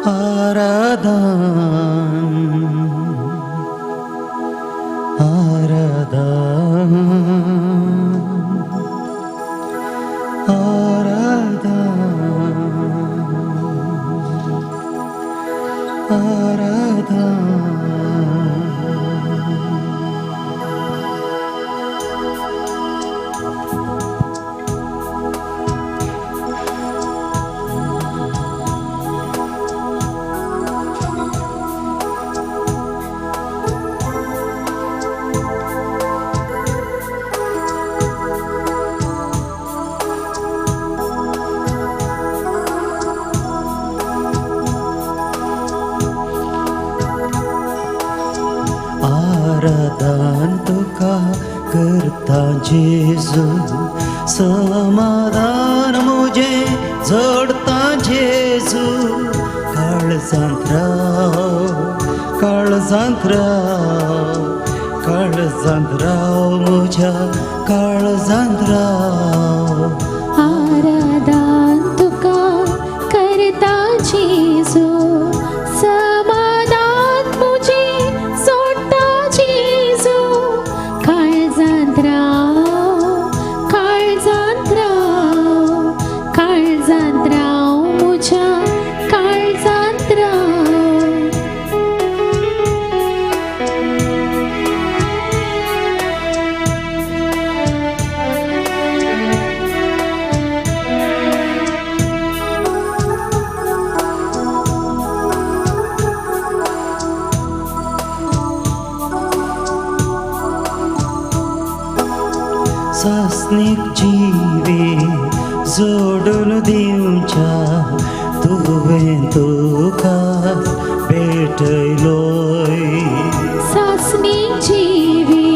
आराधन आराधन आराधन आराधन। आराधन तुका करता जेजू, समाधान मुझे जोडता जेजू। काळजांत राव, काळजांत राव, काळजांत राव मुझ्या काळजांत राव। आराधन तुका करता जेजू, समाधान मुझे सोडता जेजू। काळजांत राव, काळजांत राव, काळजांत राव मुझ्या काळजांत राव। सासनीक जिवे जोडून दिवच्या तुवें तुका भेटयलोय। सासनीक जिवे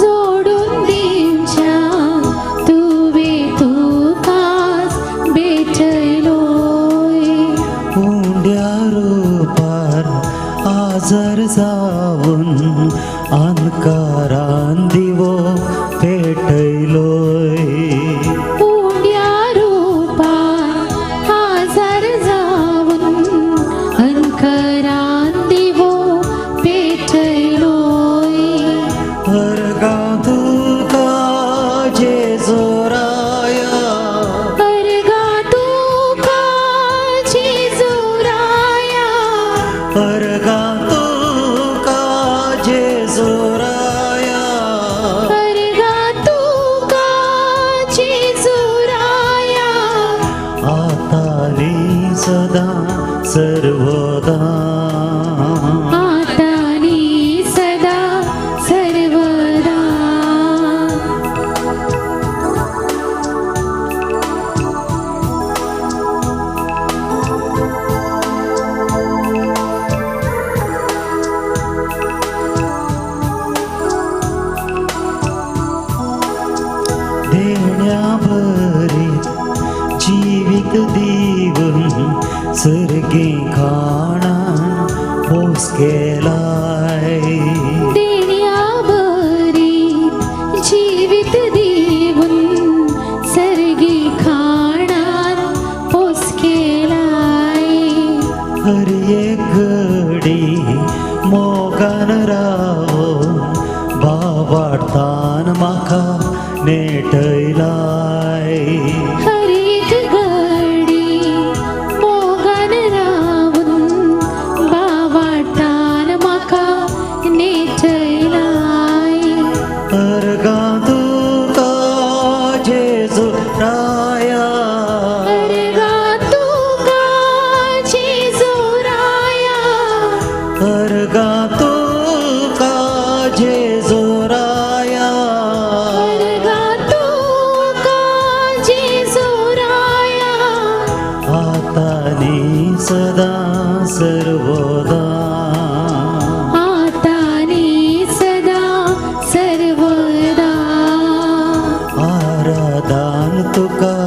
जोडून दिवच्या तुवें तुकाच भेटयलोय। उंड्या रुपार आजर जावन अंधकारान दिवो पेटयलोय। उंड्या रुपार आजर जावन अंधकारान दिवो पेटयलोय। अर्गां तुका जेजू राया, अर्गां तुका जेजू राया, अर्गां तुका जेजू राया, अर्गां तुका जेजू राया। आतां नी सदां सर्वदा, आतां नी सदां सर्वदा। देण्या भरीत जिवीत दिवन सर्गी खाणान पोस केलाय। देण्या भरीत जिवीत दिवन सर्गी खाणान पोस केलाय। हर एक घडी मोगान रावोन बाबाटान म्हाका नेटयलाय। हर एक घडी मोगान रावून बाबाटान म्हाका नेटयलाय। अर्गां तुका जेजू राया, अर्गां तुका जेजू राया, अर्गां तुका जेजू राया, अर्गां तुका जेजू राया। आतां नी सदां सर्वदा, आतां नी सदां सर्वदा। आराधन तुका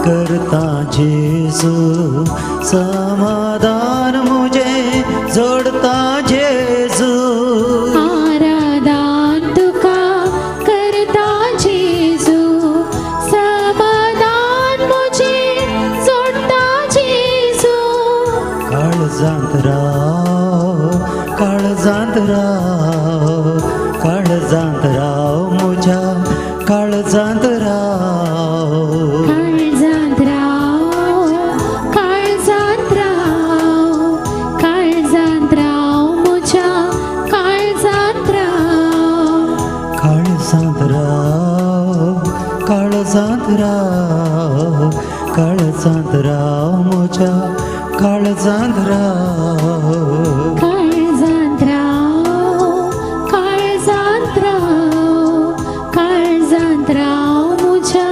करता जेजू, समाधान मुझे जोडता जेजू। आराधन तुका करता जेजू, समाधान मुझे जोडता जेजू। काळ काळजांत राव, काळजांत राव, काळजांत राव, काळजांत राव म्हज्या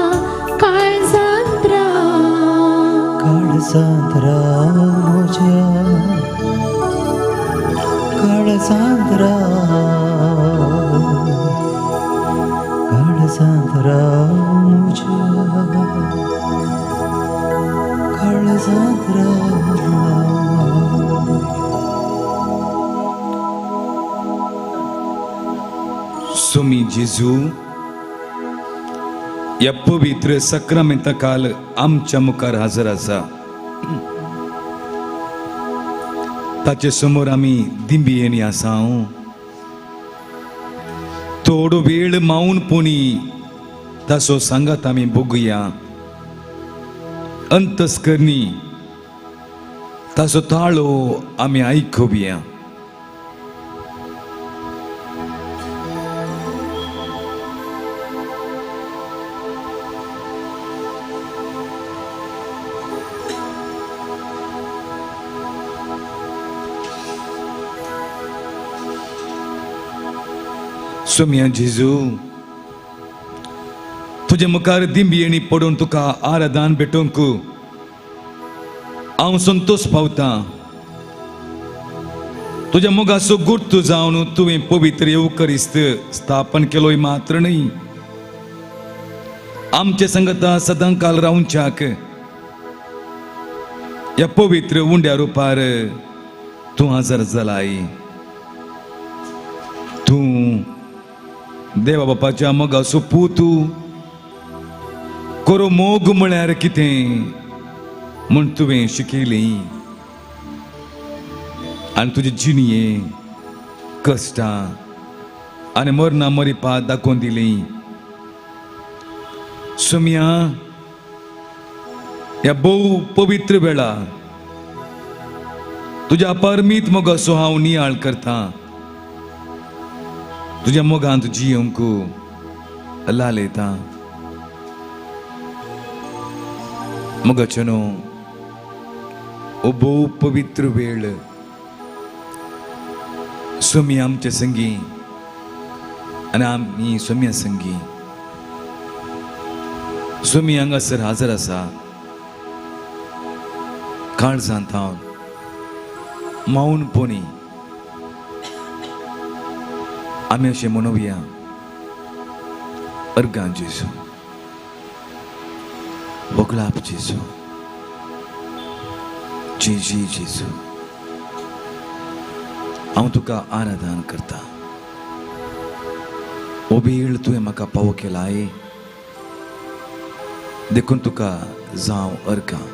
काळजांत राव. काळजांत राव म्हज्या, काळजांत राव, काळजांत राव म्हज्या, काळजांत राव. सोमी जेजू, ह्या पवित्र सक्रामेंता काल आमच्या मुखार हजर आसा. ताचे समोर आमी दिंबियेनी आसा. थोडो वेळ मावन पुणी ताचो सांगात आमी बघुया. अंतस्करणी ताचो ताळो आमी आयकुया. सोम्या जेजू, तुजे मुखार दिंबियेणी पडून तुका आराधन भेटोवंक हांव संतोश पावतां. तुज्या मोगाचो गुर्तू जावन तुवें पवित्र येवकरिस्त स्थापन केलोय मात्र न्हय, आमचे संगता सदां काल रावच्याक ह्या पवित्र उंड्या रुपार तूं हजर जालाय. तूं देवा बापाच्या मोगाचो पूत, कोरो मोग म्हळ्यार कितें म्हूण तुवें शिकयली आनी तुजी जिणये कश्टां आनी मरणां मरिपा दाखोवन दिली. सोम्या, ह्या भोव पवित्र वेळा तुज्या परमीत मोगाचो हांव नियाळ करतां. तुज्या मोगांत जियोंक लालयता. मोगाचें न्हू हो भोव पवित्र वेळ सोमी आमचे संगी आनी आमी सोम्या संगी. सोमी हांगासर हाजर आसा. काळजांत हांव मावन पोनी आमी अशें म्हणुया, अर्गां जेजू, वगळाप जेजू, जेजी जेजू, हांव तुका आराधन करता. हो वेळ तुवें म्हाका पावो केलाय, देखून तुका जावं अर्गां.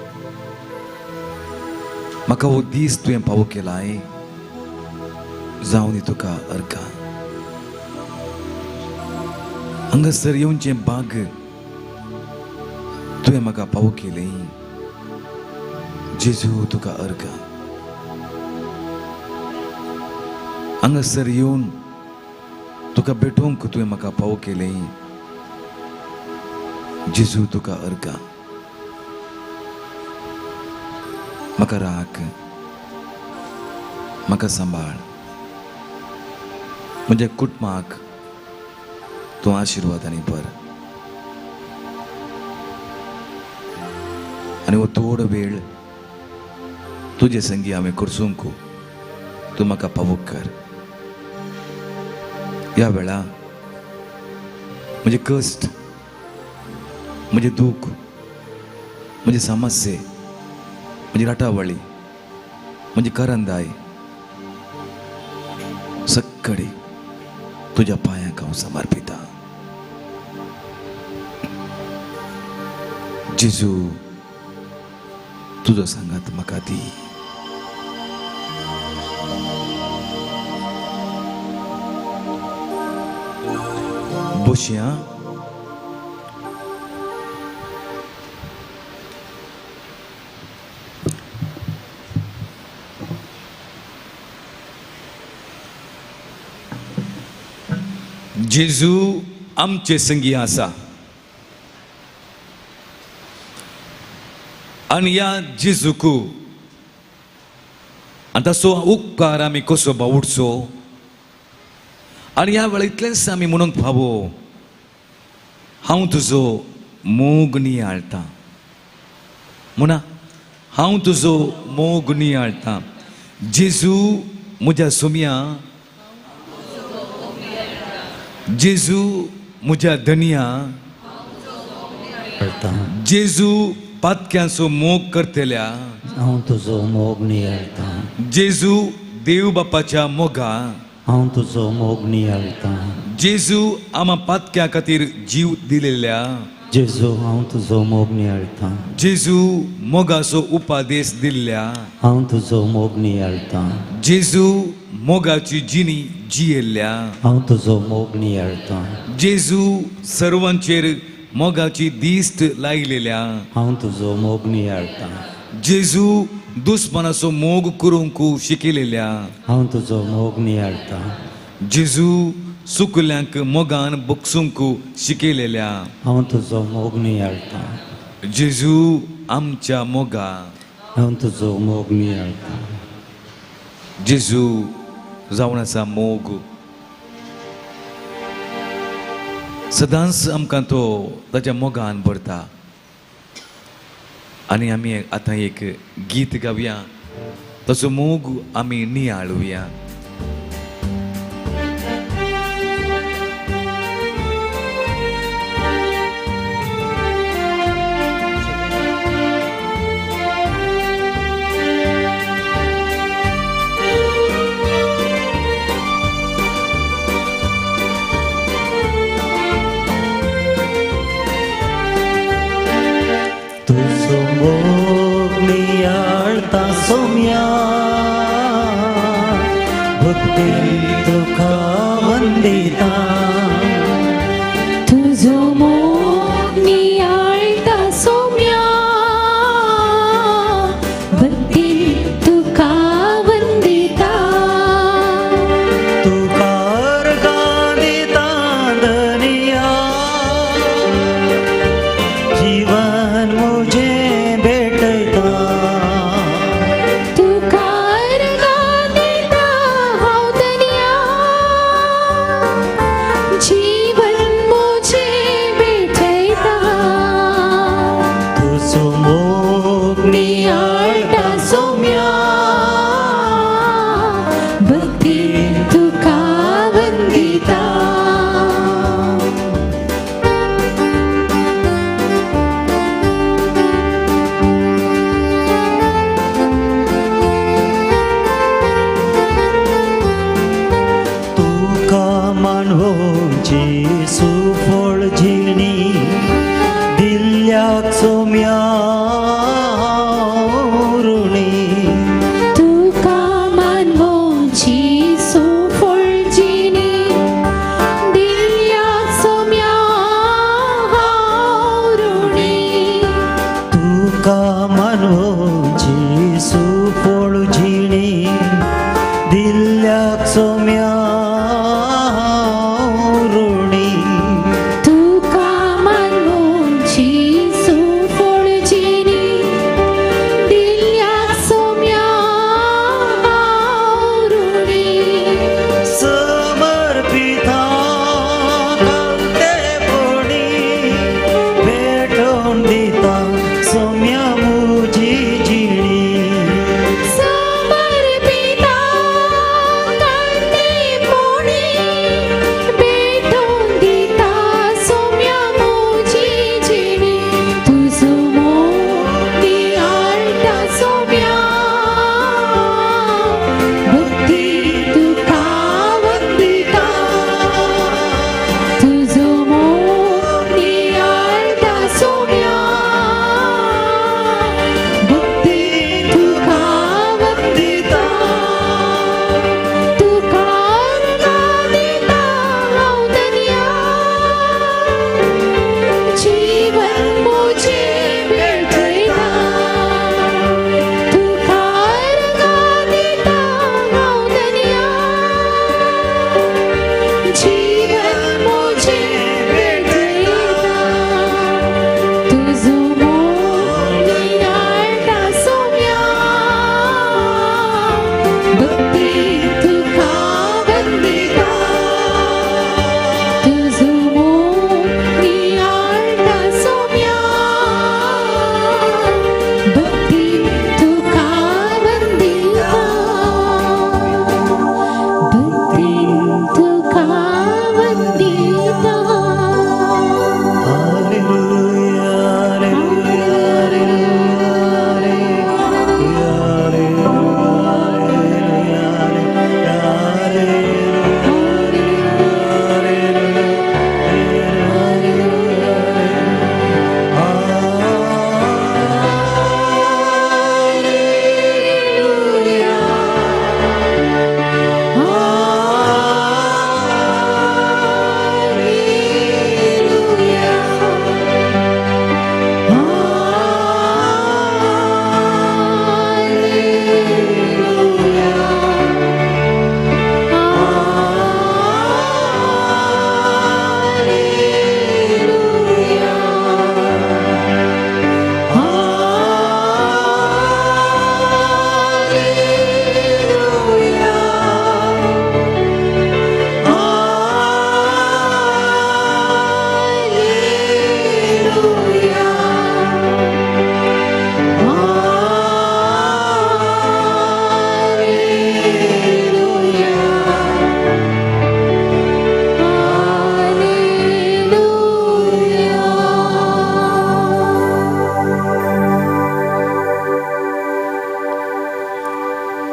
म्हाका हो दीस तुवें पावो केलाय, जावं दी तुका अर्गां. हांगासर येवचें बाग तुवें म्हाका पावो केलें, जेजू तुका अर्गां. हांगासर येवन तुका भेटोवंक तुवें म्हाका पावो केलें, जेजू तुका अर्गां. म्हाका राख, म्हाका सांबाळ, म्हज्या कुटुंबाक तूं आशिर्वाद आनी भर. आनी हो थोडो वेळ तुजे संगी हांवें करसूंक तूं म्हाका पावोक कर. ह्या वेळा म्हजें कश्ट, म्हजें दूख, म्हजें समस्ये, म्हजी राटावळी, म्हजी करंदाय सक्कडी तुज्या पांयांक हांव समर्पिता. जेजू, तुजो सांगात म्हाका दी. बसया. जेजू आमचे संगी आसा आनी ह्या जेजूक आनी ताचो उपकार आमी कसो बावुडचो. आनी ह्या वेळार इतलेंच आमी म्हणूंक फावो, हांव तुजो मोग नियाळटां. म्हणा, हांव तुजो मोग नियाळटां. जेजू म्हज्या सोम्या, जेजू म्हज्या धनया, जेजू पातक्यांचो मोग करतल्या, हांव तुजो मोग नियाळटां. जेजू देव बापाच्या मोगा, हांव तुजो मोग नियाळटां. जेजू आमा पातक्या खातीर जीव दिलेल्या, जेजू हांव तुजो मोग नियाळटां. जेजू मोगाचो उपादेश दिल्ल्या, हांव तुजो मोग नियाळटां. जेजू मोगाची जिणी जियेल्ल्या, हांव तुजो मोग नियाळटां. जेजू सर्वांचेर मोगाची दिश्ट लायलेल्या, हांव तुजो मोग नियाळटां. जेजू दुस्मानाचो मोग करूंक शिकयलेल्या, हांव तुजो मोग नियाळटां. जेजू सुकल्यांक मोगान बगसूंक शिकयलेल्या, हांव तुजो मोग नियाळटां. जेजू आमच्या मोगा, हांव तुजो मोग नियाळटां. जेजू जावन आसा मोग. सदांच आमकां तो ताच्या मोगान भरता. आनी आमी आतां एक गीत गावया, ताचो मोग आमी नियाळुया. तुजो मोग नियाळटा सोम्या, भक्ती तुका वंदिता. तुजो मोग नियाळटा सोम्या, भक्ती तुका वंदिता. तुका अर्गां दिता धनया, जीवन म्हजें भेटयता. तुका अर्गां दिता हांव धनया, जीवन म्हजें भेटयता. तुजो मोग नियाळटा सोम्या, भक्ती तुका वंदिता. तुका मानवची सुफळ जिणी दिल्ल्याक सोम्या ऋणी. तुका मानवची सुफळ जिणी दिल्ल्याक सोम्या हांव ऋणी. तुका मानवची सुफळ जिणी दिल्ल्याक सोम्या ऋणी. तुका मानवची सुफळ जिणी दिल्ल्याक सोम्या हांव ऋणी. समर्पिता भक्तेपणी भेटोवन दिता सोम्या म्हजी जिणी. समर्पिता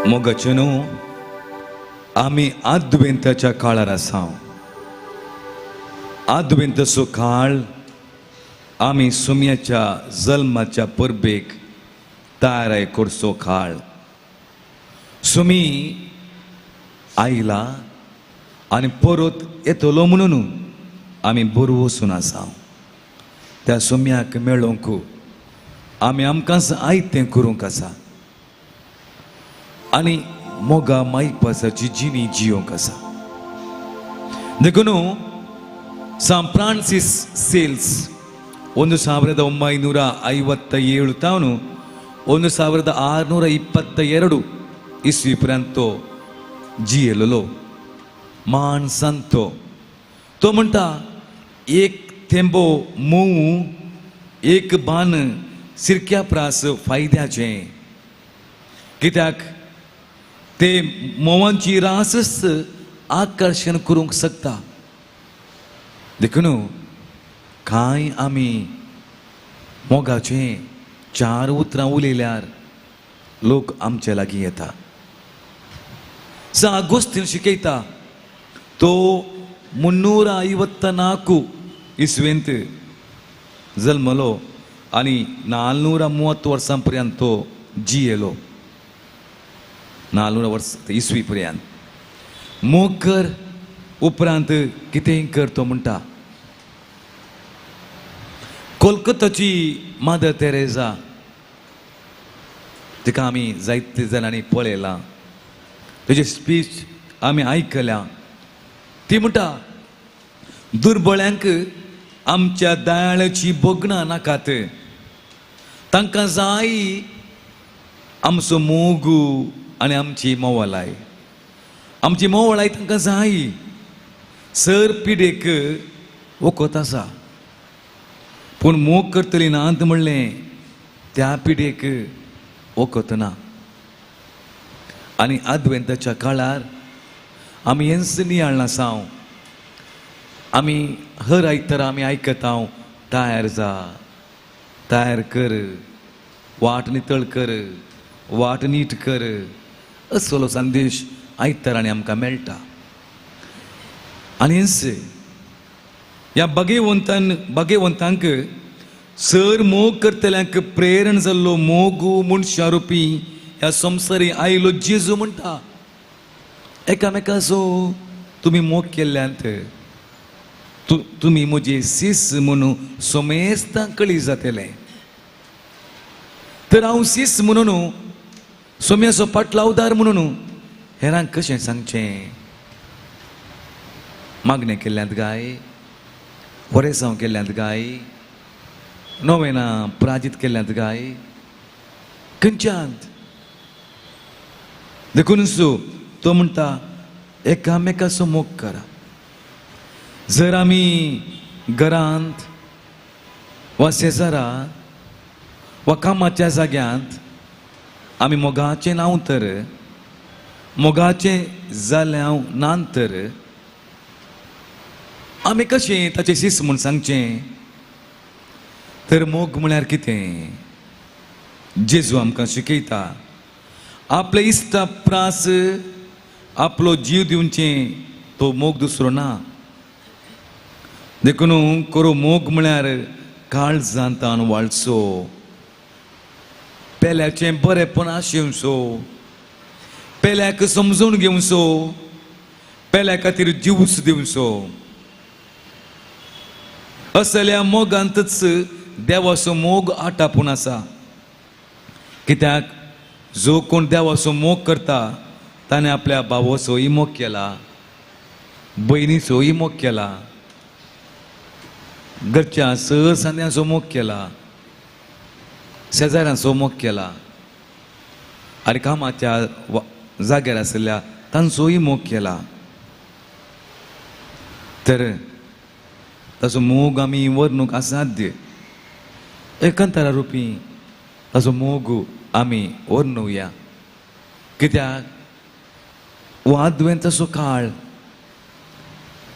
मोगाचें न्हू आमी आदवेंताच्या काळार आसा. आदवेंताचो काळ आमी सुम्याच्या जल्माच्या परबेक तयाराय करचो काळ. सुमी आयला आनी परत येतलो म्हणून आमी बरो वचून आसा. त्या सुम्याक मेळोवंक आमी आमकां आयतें करूंक आसा आनी मोगा मायपासाची जिणी जियोंक आसा. देखून सांत फ्रांसीस सेल्स 1957 ತಾನು 1622 ಇಸ್ವಿ पर्यंत जियेलेलो मान संतो. तो म्हणटा एक थेंबो मोव एक बान सिरक्या प्रास फायद्याचें, कित्याक ते म्होंवांची रासच आकर्शण करूंक शकता. देखून कांय आमी मोगाचें चार उतरां उलयल्यार लोक आमचे लागीं येता. सांत आगोस्तीन शिकयता तो 354 इस्वेंत जल्मलो आनी 430 वर्सां पर्यंत तो जियेलो. 400 वर्स इसवी पर्यंत. मोग कर उपरांत कितेंय कर तो म्हणटा. कोलकाताची मादर तेरेजा तिका आमी जायते जाणांनी पळयलां, तेजे स्पीच आमी आयकल्या. ती म्हणटा दुर्बळ्यांक आमच्या दयाळाची भोगणां नाकात, तांकां जाय आमचो मोग आनी आमची मोवलाय. आमची मोवलाय तांकां जाय. सर पिडेक वखद आसा पूण मोग करतली नात म्हणलें त्या पिडेक वखद ना. आनी आदवेंताच्या काळार आमी हेंच नियाळना आसा. आमी हर आयतारा आमी आयकता तयार जा, तयार कर, वाट नितळ कर, वाट नीट कर, असलो संदेश आयतारांनी आमकां मेळटा. आनी हेंच ह्या बागेवंतांक सर मोग करतल्यांक प्रेरण जाल्लो मोगू मनशा रुपी ह्या संवसारी आयलो जेजू म्हणटा एकामेकाचो तुमी मोग केल्ल्यांत तुमी म्हजे सीस म्हणून समेस्तां कळी जातलें. तर हांव सीस म्हणून सोम्याचो पाटलावदार म्हणून हेरांक कशें सांगचें? मागणें केल्ल्यांत काय, वरेसांव केल्ल्यांत काय, नोवेनां प्राजीत केल्ल्यांत काय, खंयच्यांत? देखूनच तो म्हणटा एकामेकाचो मोग करा. जर आमी घरांत वा शेजारा वा कामाच्या जाग्यांत आमी मोगाचें नांव तर मोगाचें जालें हांव ना तर आमी कशें ताचें शीस म्हूण सांगचें? तर मोग म्हळ्यार कितें? जेजू आमकां शिकयता आपले इश्टा प्रास आपलो जीव दिवचें तो मोग दुसरो ना. देखून करो मोग म्हळ्यार काळजांतान वाळचो, पेल्याचें बरेंपण आशेवचो, पेल्याक समजून घेवचो, पेल्या खातीर जीवच दिवचो. असल्या मोगांतच देवाचो मोग आटापून आसा. कित्याक जो कोण देवाचो मोग करता ताणें आपल्या भावाचोय मोग केला, भयणीचोय मोग केला, घरच्या सर सांद्यांचो मोग केला, शेजाऱ्यांचो मोग केला आनी कामाच्या जाग्यार आशिल्ल्या तांचोय मोग केला. तर ताचो मोग आमी वर्णूंक असाध्य. एकांतरा रुपी ताचो मोग आमी वर्णुया. कित्याक हो आदवेंताचो काळ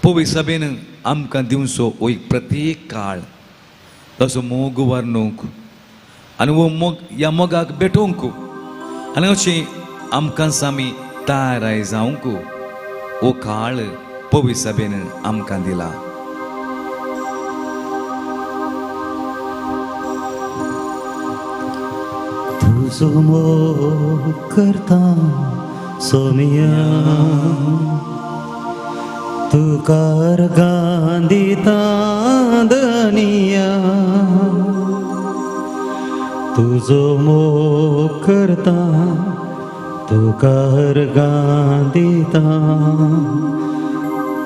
पवी सभेन आमकां दिवचो हो एक प्रत्येक काळ ताचो मोग वर्णूंक आनी हो मोग ह्या मोगाक भेटोवंक आनी अशें आमकां आमी तयार जावंक हो काळ पवित्र सभेन आमकां दिला. तुजो मोग करता सोमिया, तुका अर्गां दिता धनिया, तुजो मोग करता तुका अर्गां दिता,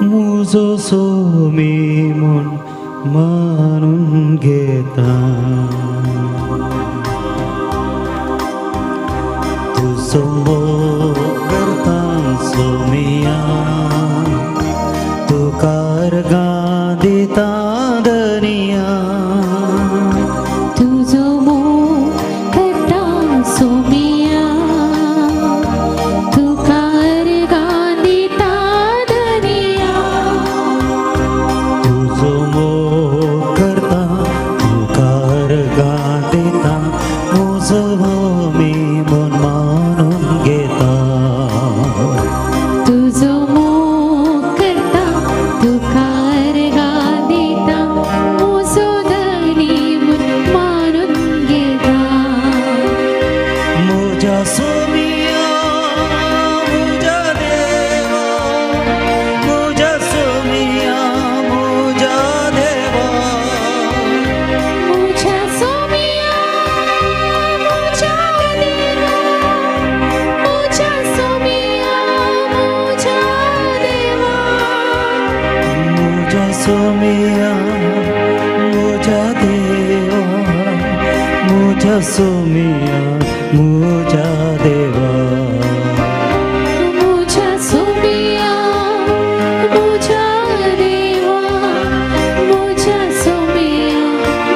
मुजो सोमी म्हूण मानून घेता. तुजो मोग करता सोमिया, तुका अर्गां दिता धनिया, तुजो मोग करता सोमिया, तुका अर्गां दिता धनिया, तुजो मोग करता तुका अर्गां दिता, मुजो सोमी म्हूण मानून घेता. तुजो मोग करता तुका अर्गां दिता, मुजो धनी म्हूण मानून घेता. मुझा सोमिया मुझा देवा, मुझा सोमिया मुझा देवा, मुझ्या सोमिया मुझ्या देवा, मुझ्या सोमिया मुझ्या देवा, मुझा सोमिया मुझा देवा, मुझा सोमिया मुझा देवा, मुझ्या सोमिया मुझ्या देवा, मुझ्या सोमिया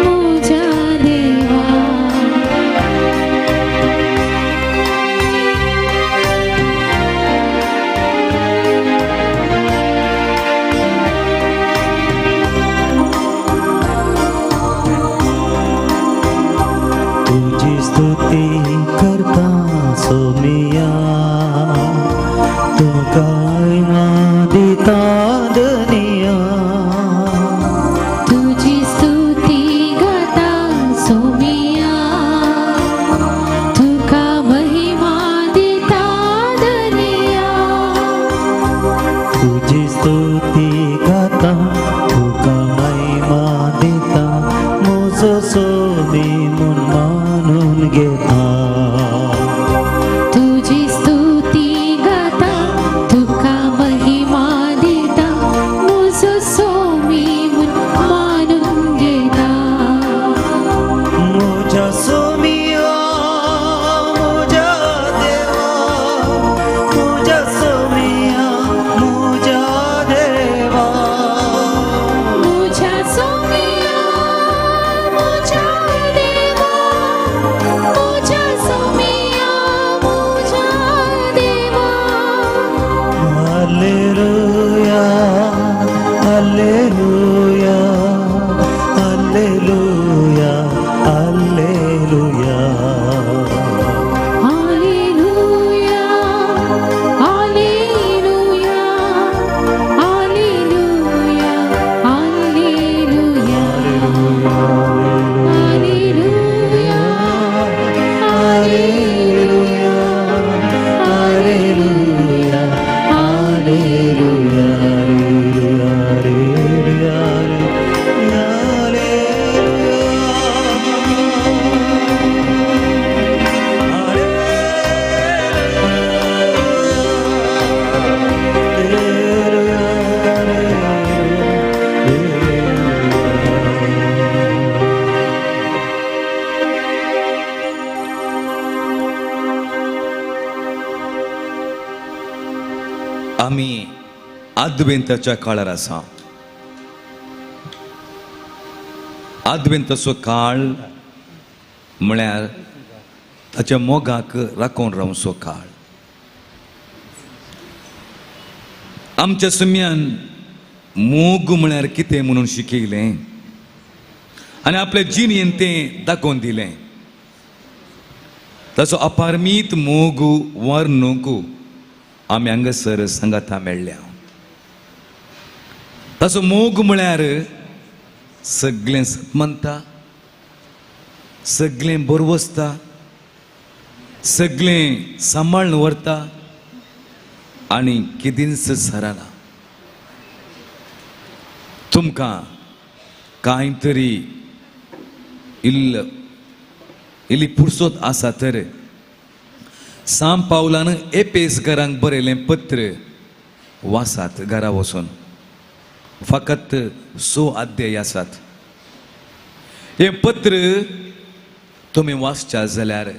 मुझ्या देवा. तुझी स्तुती करता सोमिया, तुका महिमा दिता धनिया, तुझी स्तुती गाता सोमिया, तुका महिमा दिता धनिया, तुझी स्तुती गाता तुका महिमा दिता, मुजो सोमी म्हूण मानून घेता. तुझी स्तुती गाता तुका महिमा दिता, मुजो सोमी म्हूण मानून घेता. मुझा सोमिया मुझा देवा, मुझा सोमिया मुझा देवा, मुझ्या सोमिया मुझ्या देवा, मुझ्या सोमिया मुझ्या देवा, hallelujah hallelujah hallelujah hallelujah, hallelujah hallelujah hallelujah hallelujah hallelujah hallelujah hallelujah hallelujah hallelujah आमी आदवेंताच्या काळार आसा. आदवेंताचो काळ म्हळ्यार ताच्या मोगाक राखून रावचो काळ. आमच्या सुम्यान मोग म्हळ्यार कितें म्हणून शिकयलें आनी आपले जिणेन तें दाखोवन दिलें. ताचो अपारमीत मोग वर्णूंक आमी हांगासर सांगाता मेळ्ळ्या. ताचो मोग म्हळ्यार सगळें सतमनता, सगळें बरवसता, सगळें सांबाळून व्हरता आनी कितेंच सराना. तुमकां कांय तरी इल्ल इल्ली पुरसोत आसा तर साम पावलान एपेस घरांक बरयलें पत्र वासात घरा वचून. फकत 6 अध्याय आसात. हें पत्र तुमी वाचच्या जाल्यार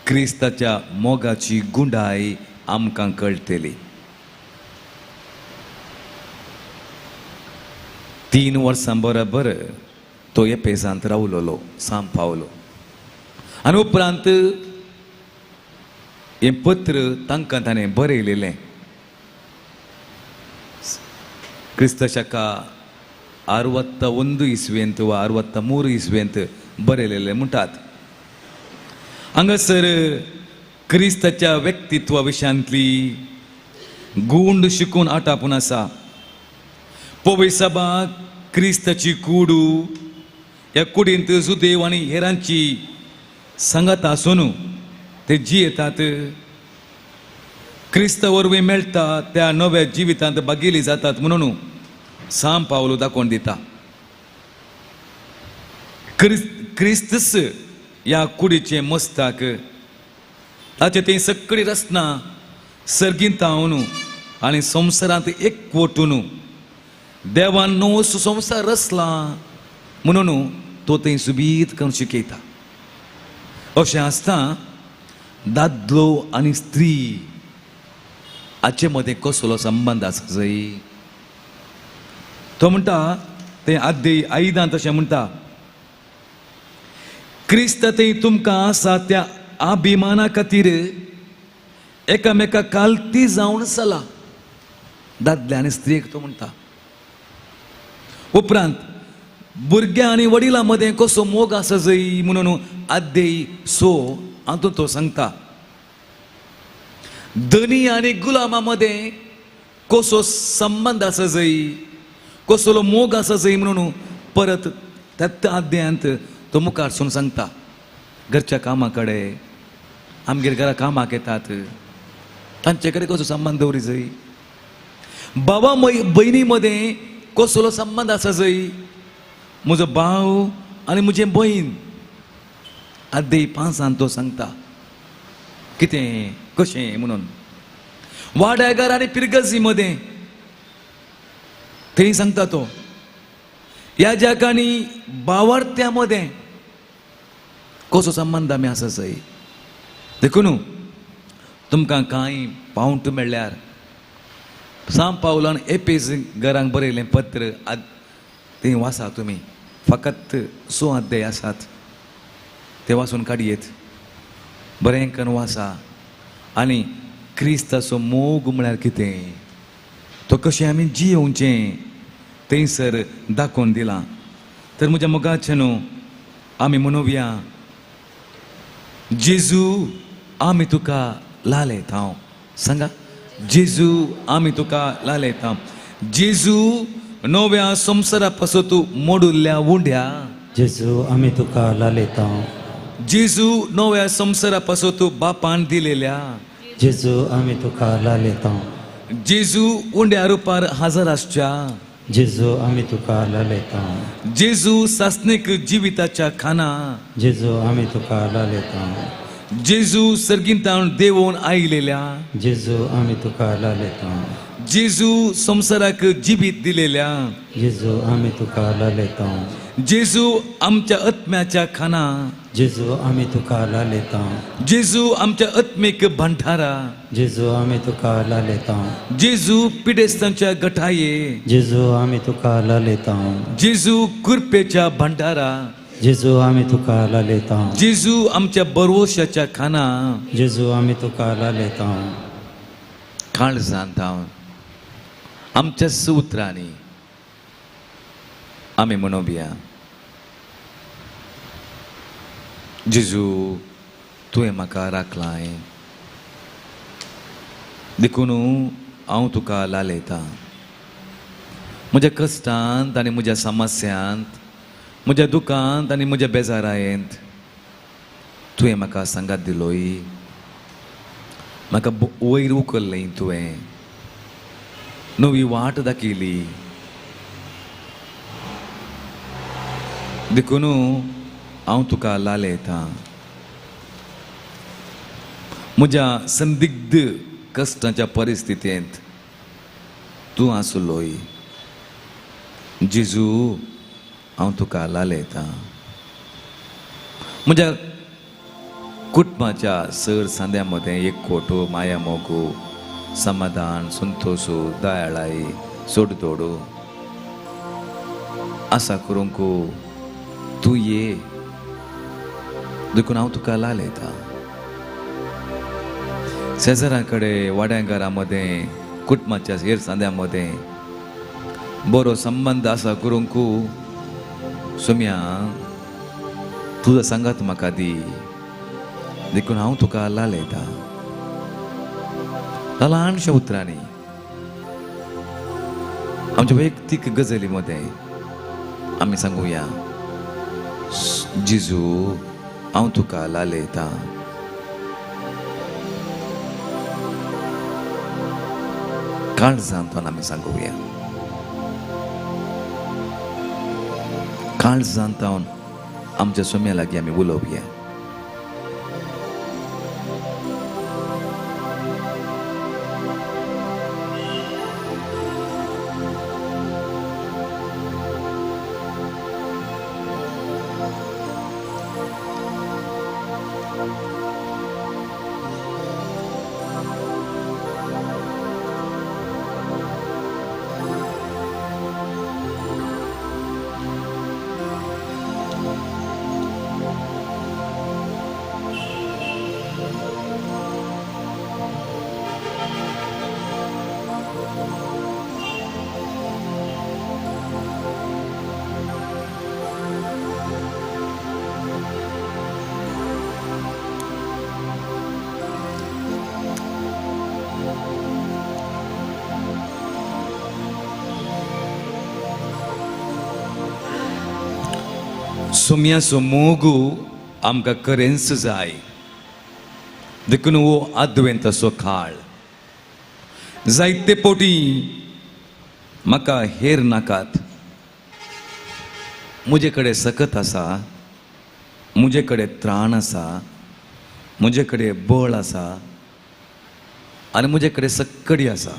क्रिस्ताच्या मोगाची गुंडाय आमकां कळटली. 3 वर्सां बरोबर तो एपेसांत रावलोलो साम पावलो आनी उपरांत हें पत्र तांकां ताणें बरयलेलें. क्रिस्त शका 61 इस्वेंत वा 63 इस्वेंत बरयलेलें म्हणटात. हांगासर क्रिस्ताच्या व्यक्तित्वा विशयांतली गूंड शिकून आटापून आसा. पवित्र सभा क्रिस्ताची कुडू, ह्या कुडींत सुदेव आनी हेरांची सांगात आसून ते जियेतात. क्रिस्ता वरवीं मेळटा त्या नव्या जिवितांत बागेली जातात म्हणून साम पावलो दाखोवन दिता. क्रिस्तस ह्या कुडीचें मस्ताक, ताचें तें सगळी रचना सर्गींत आनी संवसारांत एकवटून देवान नवो संवसार रचला म्हणून तो थंय सुबीत करून शिकयता. अशें आसता दादलो आनी स्त्री हाचे मदें कसलो संबंद आसा जय तो म्हणटा. तें आद्य आयदान तशें म्हणटा, क्रिस्त थंय तुमकां आसा त्या अभिमाना खातीर एकामेका कालती जावन चला. दादले आनी स्त्रियेक तो म्हणटा. उपरांत भुरग्यां आनी वडिलां मदें कसो मोग आसा जय म्हणून आद्य 6 हातूंत तो सांगता. धनी आनी गुलामा मदें कसो संबंद आसा जय, कसलो मोग आसा जय म्हणून परत त्याच अध्यायांत तो मुखार सून सांगता. घरच्या कामा कडेन आमगेर घरा कामाक येतात तांचे कडेन कसो संबंद दवरी जय, बाबा भयणी मदें कसलो संबंद आसा जय, म्हजो भाव आनी म्हजें भयण. आद्य 5 तो सांगता कितें कशें म्हणून. वाड्यागर आनी पिरगजी मदें थंय सांगता तो. ह्या जाकांनी बावरत्या मदें कसो संबंद आमी आसा जय. देखून तुमकां कांय पावंट मेळ्ळ्यार साम पावलान एपेस घरांक बरयलें पत्र तें वाचा तुमी. फकत 6 अध्याय आसात ते वाचून काडयेत, बरें करून वाचा. आनी क्रिस्ताचो मोग म्हळ्यार कितें, तो कशें आमी जियोवचें थंयसर दाखोवन दिलां. तर म्हज्या मोगाचें न्हू आमी म्हणोवया, जेजू आमी तुका लालयता. हांव सांगा, जेजू आमी तुका लालयता. जेजू नव्या संवसारा पासत मोडुल्ल्या उंड्या, जेजू आमी तुका लालयता. जेजू नव्या संवसारा पासत बापान दिलेल्या, जेजू आमी तुका लालयता. जेजू उंड्या रुपार हजर आसच्या, जेजू आमी तुका लालयता. जेजू सासणीक जिविताच्या खाना, जेजू आमी तुका लालयता. जेजू सर्गींतावन देवोन आयलेल्या, जेजू आमी तुका लालयता. जेजू संवसाराक जिवीत दिलेल्या, जेजू आमी तुका लालयता. जेजू आमच्या आत्म्याच्या खाना, जेजू आमी तुका लालयता. जेजू आमच्या आत्मीक भंडारा, जेजू आमी तुका लालयता. जेजू पिडेस्तांच्या गठाये, जेजू आमी तुका लालयता. जेजू कृपेच्या भंडारा, जेजू आमी तुका लालयता. जेजू आमच्या बरवशाच्या खाना, जेजू आमी तुका लालयता. काळजांत आमच्या उतरांनी आमी म्हणोवया, जेजू तुवें म्हाका राखलाय. देखून हांव तुका लालयतां. म्हज्या कश्टांत आनी म्हज्या समस्यांत, म्हज्या दुखांत आनी म्हज्या बेजारायेंत तुवें म्हाका सांगात दिलोय. म्हाका वयर उखल्लें तुवें, नवी वाट दाखयली. देखून हांव तुका लालयतां. म्हज्या संदिग्ध कश्टाच्या परिस्थितींत तूं आसलोय. जेजू, हांव तुका लालयतां. म्हज्या कुटुंबाच्या सर सांद्या मदें एकवटो, माया, मोगो, समाधान, संतोश, दयाळाय, सोडतोडो आसा करूंक तूं ये. देखून हांव तुका लालयतां. शेजारा कडेन, वाड्या घरा मदें, कुटुंबाच्या हेर सांद्या मदें बरो संबंद आसा करूंक सोम्या तुजो सांगात म्हाका दी. देखून हांव तुका लालयतां. ल्हानशा उतरांनी आमच्या वैयक्तीक गजाली मदें आमी सांगुया, जेजू हांव तुका लालयतां. काळजांतल्यान आमी सांगुया, काळजांतल्यान आमच्या सोम्या लागीं आमी उलोवया. सोम्याचो मोगू आमकां खरेंच जाय. देखून हो आदवेंताचो काळ जायते पोटी म्हाका हेर नाकात. म्हजे कडेन सकत आसा, म्हजे कडेन त्राण आसा, म्हजे कडेन बळ आसा आनी म्हजे कडेन सक्कडी आसा.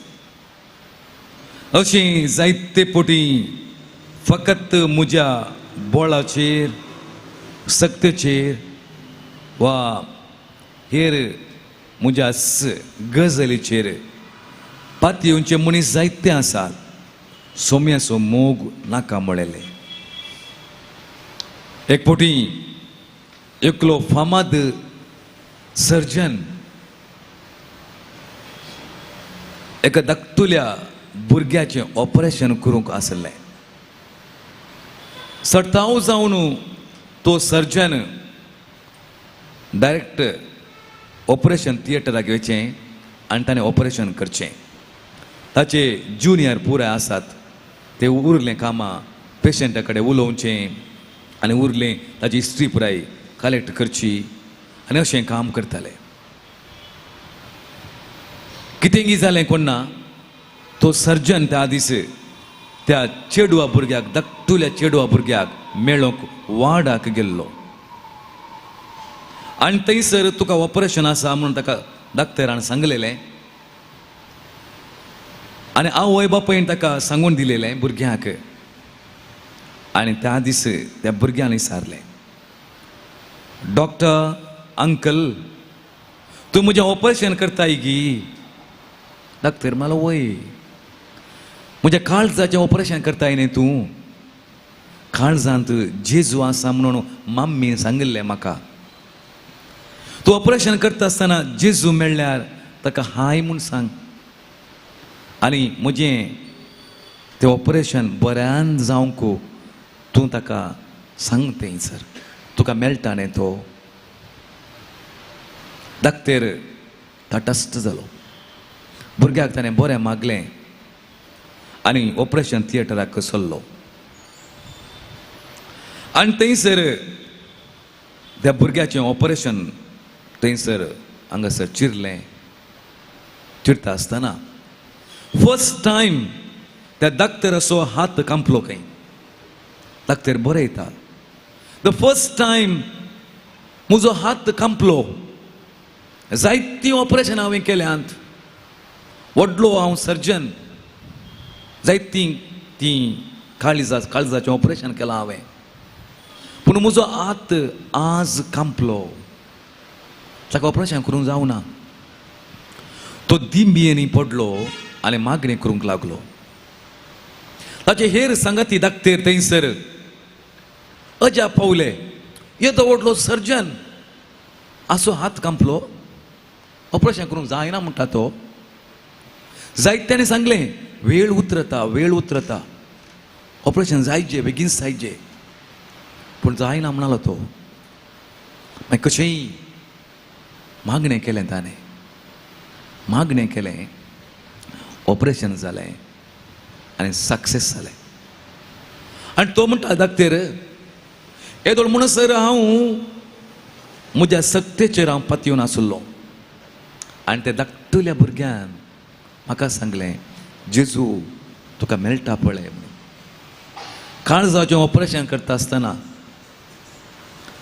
अशी जायते पोटी फकत म्हज्या बळाचेर, सक्तेचेर वा हेर म्हज्या गजालीचेर पातयेवचे मनीस जायते आसात. सोम्याचो मोग नाका म्हळेलें. एक फावटी एकलो फामाद सर्जन एका धाकटुल्या भुरग्याचें ऑपरेशन करूंक आसलें. सताव जावन तो सर्जन डायरेक्ट ऑपरेशन थिएटराक वयचें आनी ताणें ऑपरेशन करचें. ताचे ज्युनियर पुराय आसात, ते उरलें कामां पेशंटा कडेन उलोवचें आनी उरलें ताची हिस्ट्री पुराय कलेक्ट करची आनी अशें काम करताले. कितेंगी जालें कोण ना, तो सर्जन त्या दीस त्या चेडवा भुरग्याक, धाकटुल्या चेडवा भुरग्याक मेळोंक वार्डाक गेल्लो आनी थंयसर तुका ऑपरेशन आसा म्हणून ताका डॉक्टरान सांगलेलें आनी आवय बापायन ताका सांगून दिलेलें भुरग्याक. आनी त्या दीस त्या भुरग्यांनी विचारलें, डॉक्टर अंकल तूं म्हजें ऑपरेशन करताय गी? डॉक्टर म्हणलो, वय. म्हज्या काळजाचें ऑपरेशन करताय न्ही तूं? काळजांत जेजू आसा म्हणून मम्मीन सांगिल्लें म्हाका. तूं ऑपरेशन करता आसतना जेजू मेळ्ळ्यार ताका हाय म्हूण सांग आनी म्हजें तें ऑपरेशन बऱ्यान जावंक तूं ताका सांग थंयसर, तुका मेळटा न्ही तो. दाक्तेर तटस्थ जालो. भुरग्याक ताणें बरें मागलें आनी ऑपरेशन थिएटराक सरलो. आनी थंयसर त्या भुरग्याचें ऑपरेशन थंयसर हांगासर चिरलें. चिरता आसतना फर्स्ट टायम त्या डाक्टराचो हात कांपलो खंय. डाक्टर बरयता, the first time म्हजो हात कांपलो. जायतीं ऑपरेशन हांवें केल्यांत, व्हडलो हांव सर्जन, जायतीं तीं काळजाचें ऑपरेशन केलां हांवें, पूण म्हजो हात आज कांपलो. ताका ऑपरेशन करूंक जावना. तो दिंबियेंनी पडलो आनी मागणी करूंक लागलो. ताचे हेर सांगाती दाक्तेर थंयसर अजाप पावले, येदो व्हडलो सर्जन असो हात कांपलो, ऑपरेशन करूंक जायना म्हणटा तो. जायत्यांनी सांगलें वेळ उतरता, वेळ उतरता, ऑपरेशन जायचे, बेगीन जायचे, पूण जायना म्हणालो तो. मागीर कशेंय मागणें केलें ताणें, मागणें केलें, ऑपरेशन जालें आनी सक्सेस जालें. आनी तो म्हणटा दाक्तेर, येदोळ म्हणसर हांव म्हज्या सक्तेचेर हांव पातयेवन आसलो आनी त्या धाकटुल्या भुरग्यान म्हाका सांगलें, जेजू तुका मेळटा पळय म्हणून. काळजाचें ऑपरेशन करता आसतना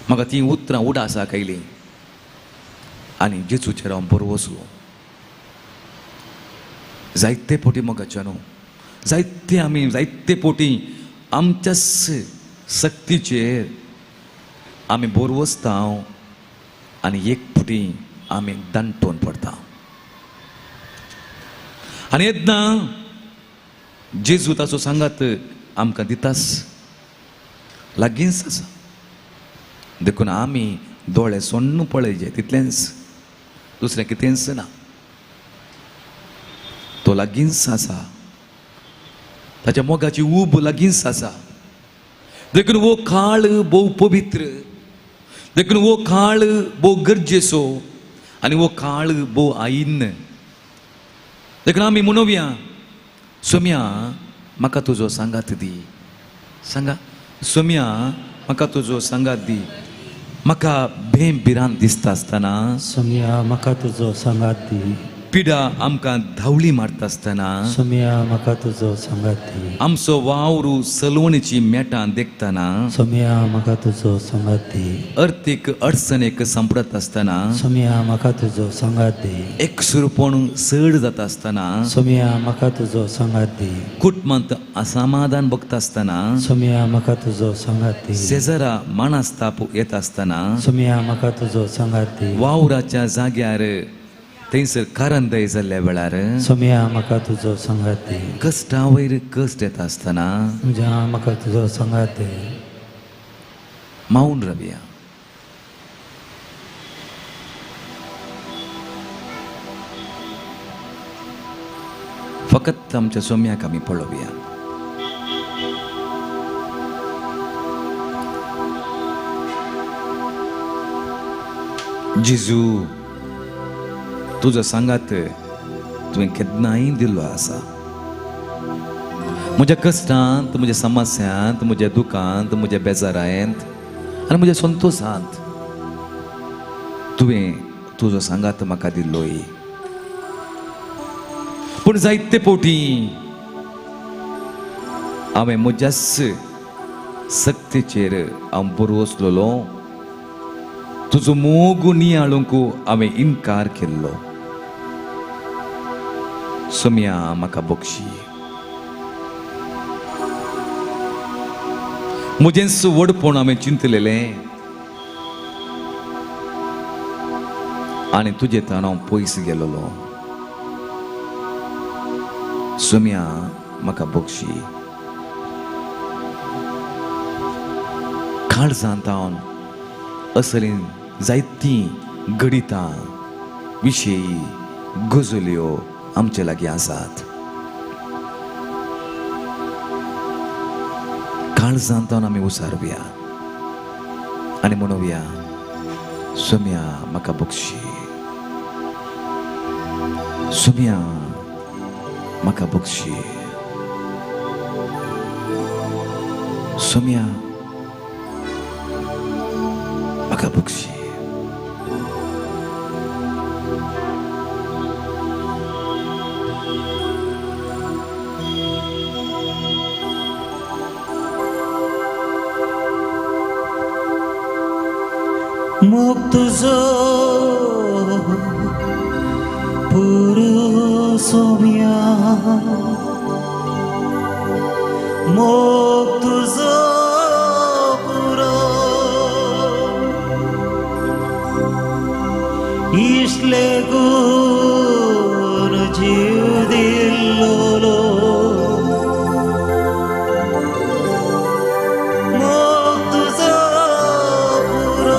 म्हाका तीं उतरां उडासाक आयलीं आनी जेजूचेर हांव बरो वसलो. जायते पोटी मोगाचे न्हू, जायते आमी जायते पोटी आमच्याच सक्तीचेर आमी बोर वसता आनी एक फुटी आमी दंटोवन पडटा. आनी येतना जेजू ताचो सांगात आमकां दितास, लागींच आसा. देखून आमी दोळे सोण्ण पळयचे तितलेंच, दुसरें कितेंच ना. तो लागींच आसा, ताच्या मोगाची ऊब लागींच आसा. देखून हो काळ भोव पवित्र, देखून हो काळ भोव गरजेचो आनी हो काळ भोव आयिन्न. देखून आमी म्हणोवया, सोम्या म्हाका तुजो सांगात दी. सांगा, सोम्या म्हाका तुजो सांगात दी. म्हाका भेम भिरांत दिसता आसतना, सोम्या म्हाका तुजो सांगात दी. पिडा आमकां धांवली मारता आसतना, सोम्या म्हाका तुजो सांगात दी. आमचो वावर सलवणीची मेटां देखतना, सोम्या म्हाका तुजो सांगात दी. अर्थीक अडचणेक सांपडत आसतना, सोम्या म्हाका तुजो सांगात दी. एकसुरपण चड जाता आसतना, सोम्या म्हाका तुजो सांगात दी. कुटुंबांत असमाधान भोगता आसतना, सोम्या म्हाका तुजो सांगात दी. शेजरा मानस्ताप येता आसतना, सोम्या म्हाका तुजो सांगात दी. वावराच्या जाग्यार थंयसर करंदय जाल्ल्या वेळार, सोम्या म्हाका तुजो सांगात दी. कश्टा वयर कश्ट येता आसतना, म्हज्या म्हाका तुजो सांगात दी. मावन रावया. फकत आमच्या सोम्याक आमी पळोवया. जेजू तुजो सांगात तुवें केन्नाय दिल्लो आसा. म्हज्या कश्टांत, म्हज्या समस्यांत, म्हज्या दुखांत, म्हज्या बेजारांत आनी म्हज्या संतोशांत तुवें तुजो सांगात म्हाका दिल्लोय. पूण जायते पोटी हांवें म्हज्याच सक्तीचेर हांव बरो वसलेलो. तुजो मोग नियाळूंक हांवें इनकार केल्लो. सोम्या म्हाका बक्षी. म्हजेंच व्हडपण हांवें चिंतलेलें आनी तुजे तान हांव पयस गेलोलो. सोम्या म्हाका बक्षी. काळजांत हांव असलीं जायतीं घडितां विशयी गजल्यो आमचे लागीं आसात. काळजांत आमी उसारया आनी म्हणुया, सोम्या म्हाका बक्षी. सुम्या म्हाका बक्षी, सुम्या म्हाका बक्षी. मोग तुजो पुरो सोम्या, मोग तुजो पुरो, इश्ले गुण जीव दिल्लो, मोग तुजो पुरो.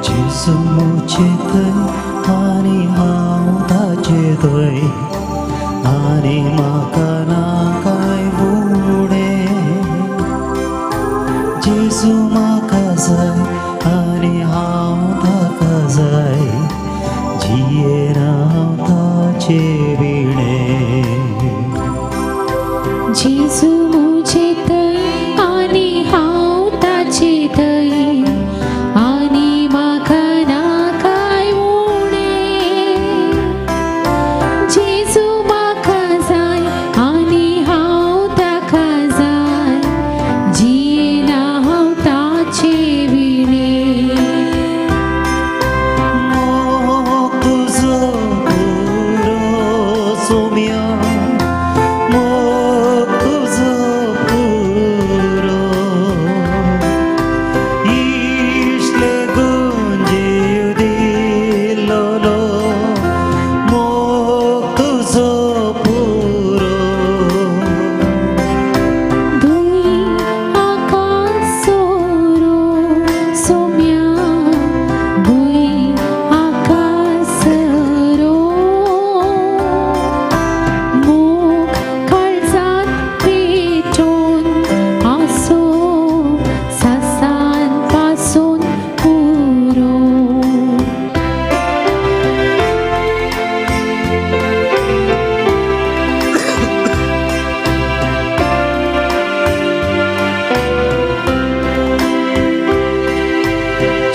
जेजू म्हजे थंय आनी हांव ताचे थंय, आनी म्हाका ना कांय उणें. जेजू म्हाका जाय आनी हांव ताका जाय, जियेना हांव ताचे विणें. जेजू म्हजे थंय आनी हांव ताचे थंय, आनी म्हाका ना कांय उणें. जेजू म्हाका जाय आनी हांव ताका जाय, जियेना हांव ताचे विणें. मोग तुजो पुरो सोम्या, मोग तुजो पुरो, इश्ले गुण जीव दिल्लो, मोग तुजो पुरो. भूंय आकाश सोरो सोम्या, भूंय आकाश रो, मोग काळजांत पेटोवन आसो सासान पासून पुरो.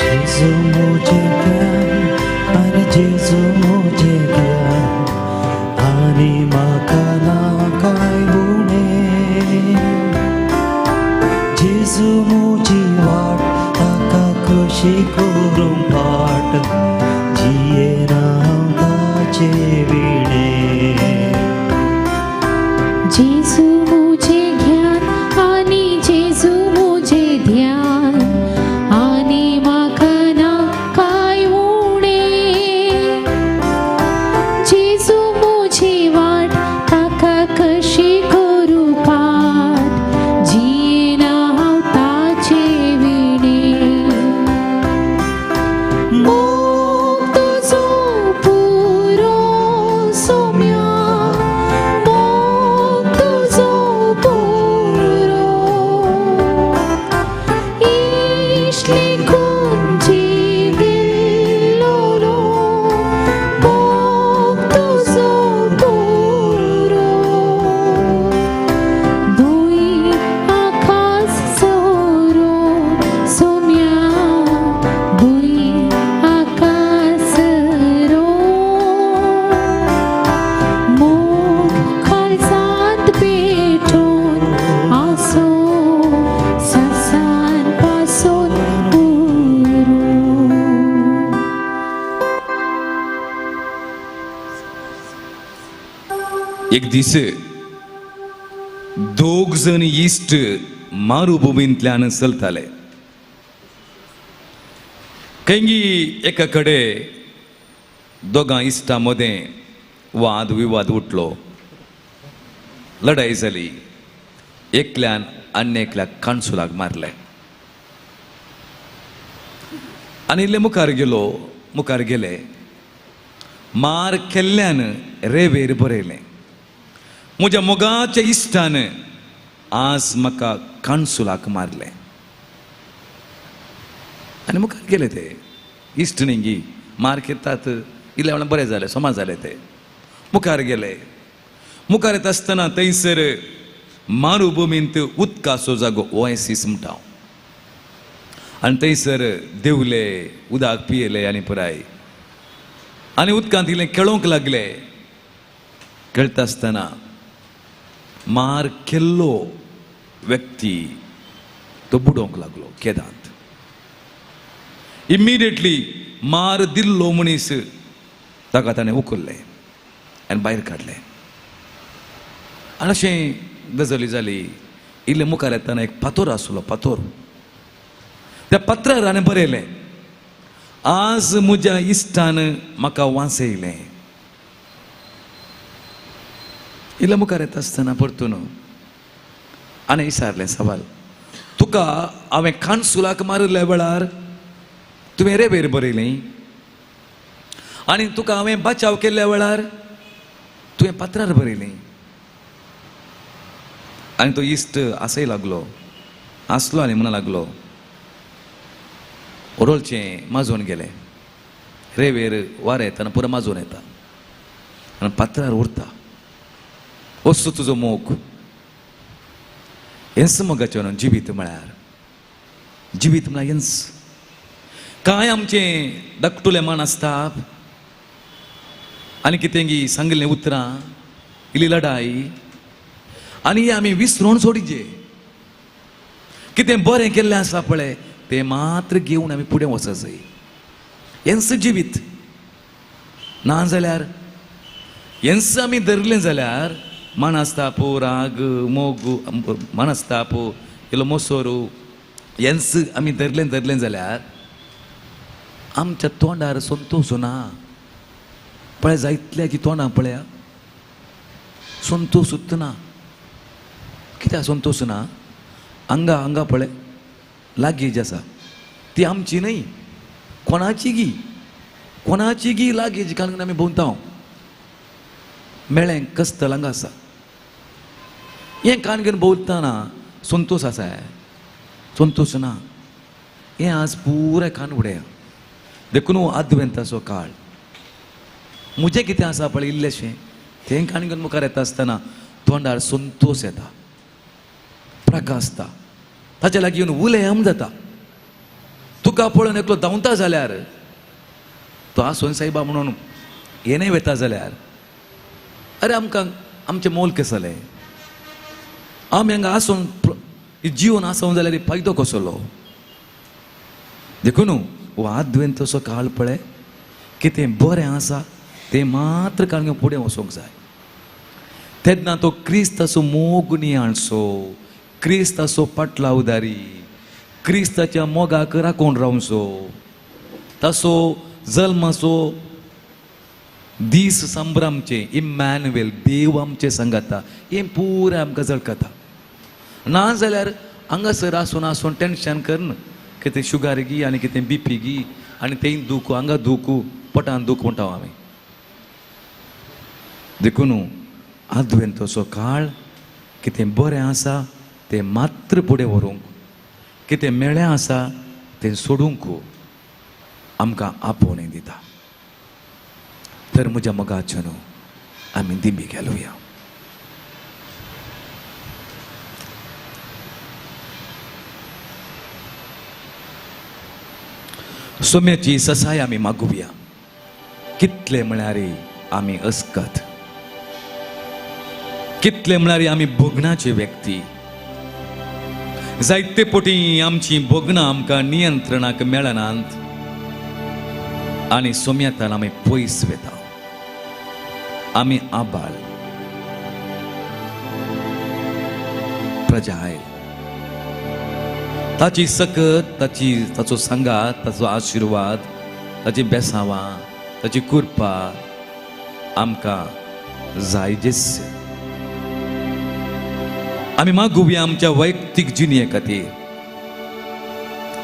जेजू म्हजें ज्ञान आनी जेजू म्हजें ज्ञान, आनी म्हाका ना कांय उणें. जेजू म्हजी वाट ताका कशी करूंक फाट, जियेना हांव ताचे विणें. जेजू म्हजें ज्ञान आनी जेजू म्हजें ध्यान, आनी म्हाका ना कांय उणें. जेजू म्हजी वाट ताका कशी करूं पाट, जियेना हांव ताचे विणें. मोग तुजो पुरो सोम्या, मोग तुजो पुरो, इश्ले गुण जीव दिल्लो, मोग तुजो पुरो. भूंय आकाश सोरो सोम्या, भूंय आकाश रो, मोग काळजांत पेटोवन आसो सासान पासून पुरो. एक दीस दोग जण इश्ट मारुभुमींतल्यान चलताले. खंयगी एका कडेन दोगां इश्टां मदें वाद विवाद उठलो, लढाई जाली. एकल्यान आनी एकल्याक कानसुलाक मारलें आनी इल्ले मुखार गेलो, मुखार गेले, मार केल्ल्यान रेवेर बरयलें, म्हज्या मोगाच्या इश्टान आज म्हाका कानसुलाक मारलें. आनी मुखार गेले ते इश्ट न्ही, मार घेतात इल्ले म्हणल्यार बरें जालें, समा जालें ते. मुखार गेले, मुखार येता आसतना थंयसर मारुभुमींत उदकाचो जागो ओएसीस म्हणटा आनी थंयसर देंवले, उदक पियेले आनी पुराय आनी उदकांत इल्लें खेळोंक लागले. खेळटा आसतना मार केल्लो व्यक्ती तो बुडोवंक लागलो केदांत. इमिडिएटली मार दिल्लो मनीस ताका ताणें उखल्लें आनी भायर काडलें. आनी अशें गजाली जाली. इल्लें मुखार येतना एक फातोर आसलो, फातोर, त्या पत्रार हाणें बरयलें, आज म्हज्या इश्टान म्हाका वांचयलें. इल्लें मुखार येता आसतना परतून आनी विचारलें सवाल, तुका हांवें कानसुलाक मारिल्ल्या वेळार तुवें रेवेर बरयलें आनी तुका हांवें बचाव केल्ल्या वेळार तुवें पत्रार बरयलें. आनी तो इश्ट आसय लागलो, आसलो आनी म्हणूंक लागलो, ओरोलचें माजोवन गेलें, रेवेर वारें येता आनी पुरो माजोवन येता आनी पत्रार उरता. असो तुजो मोग, हेंच मोगाचें न्हू जिवीत म्हळ्यार, जिवीत म्हळ्यार हेंच. कांय आमचें धाकटुलें मान आसता आनी कितें गी सांगिल्लें उतरां, इल्ली लडाई आनी आमी विसरून सोडिजे. कितें बरें केल्लें आसा पळय तें मात्र घेवन आमी फुडें वचत जाय. हेंच जिवीत. ना जाल्यार हेंच आमी धरलें जाल्यार मानस्ताप, राग, मोग, मानस्ताप, इल्लो मोसोरू, हेंच आमी धरलें धरलें जाल्यार आमच्या तोंडार संतोश ना. पळय जायतल्याची तोंडां पळया, संतोश ना. कित्याक संतोश ना? हांगा हांगा पळय लागेज आसा, ती आमची न्हय, कोणाची गी, कोणाची गी लागेज घालून आमी भोंवता. मेळ्ळें कस्तल हांगा आसा, हें कान घेवन भोंवतना संतोश आसा, संतोश ना. हें आज पुराय कान उडया. देखून आदवेंताचो काळ म्हजें कितें आसा पळय इल्लेशें तें कान घेवन मुखार येता आसतना तोंडार संतोश येता, प्रकाशता, ताच्या लागीं येवन उलयम जाता. तुका पळोवन एकलो धांवता जाल्यार तो आसून सायबा म्हणून येणे वता जाल्यार अरे आमकां आमचें मोल कसलें, आमी हांगा आसून जिवन आसून जाल्यार फायदो कसलो. देखून हो आदवेंतसो काळ पळय कितें बरें आसा तें मात्र काळ घेवन फुडें वचूंक जाय. तेन्ना तो क्रिस्ताचो मोग नियाळचो, क्रिस्ताचो पाटलावदारी, क्रिस्ताच्या मोगाक राखून रावचो, ताचो जल्माचो दीस संभ्रमचे, इम्मॅन्युएल देव आमचे सांगाता, हें पुराय आमकां झळकता. ना जाल्यार हांगासर आसून आसून टेंशन करून कितें शुगर गी आनी कितें बीपी गी आनी तें दुखू, हांगा दुखू, पोटान दूख म्हणटा आमी. देखून आदवेंतसो काळ कितें बरें आसा तें मात्र फुडें व्हरूंक, कितें मेळ्ळें आसा तें सोडूंक आमकां आपोवणें दिता. तर म्हज्या मोगाचो न्हू आमी दिंबी घालुया. सोम्याची ससाय आमी मागुया. कितले म्हळ्यार आमी अस्कत, कितले म्हळ्यार आमी भोगणाचे व्यक्ती. जायते पटी आमची भोगणां आमकां नियंत्रणाक मेळनात आनी सोम्यातान आमी पयस वता, आमी आबाळ प्रजा आयल. ताची सकत, ताची ताचो सांगात, ताचो आशिर्वाद, ताची बेसावां, ताची कृपा आमकां जायजेच. आमी मागुया आमच्या वैयक्तीक जिणे खातीर.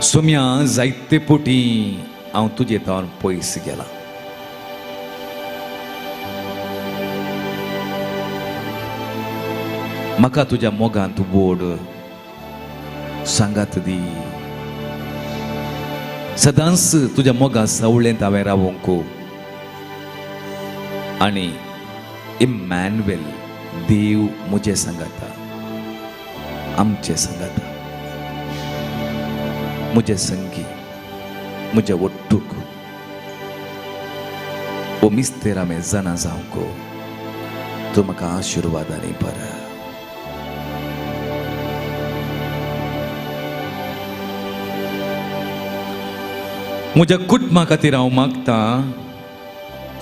सोम्या जायते पोटी हांव तुजे थावन पयस गेला. म्हाका तुज्या मोगांत बोड सांगात दी. सदांच तुज्या मोगा सावळेंत हांवें रावोंक आनी इमॅन्युएल देव म्हजें सांगाता, आमचें सांगाता, म्हजें संगी, म्हज्या वट्टूक ओ मिस्तेर हांवें जाणा जावंक तूं म्हाका आशिर्वादांनी भर. म्हज्या कुटुंबा खातीर हांव मागतां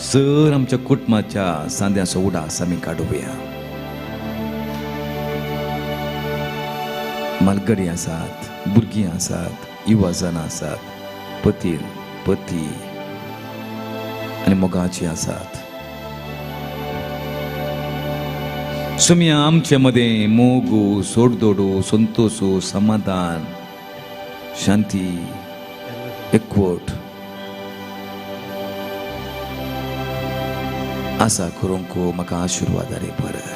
सर आमच्या कुटुंबाच्या सांद्याचो उडास आमी काडुया. मालगडी आसात, भुरगीं आसात, युवा जाणां आसात, पती पती आनी मोगाची आसात. सुम्या आमचे मदें मोगू, सोडदोडू, संतोषू, समाधान, शांती, एकवट आसा करूंक म्हाका आशिर्वाद रे बरें.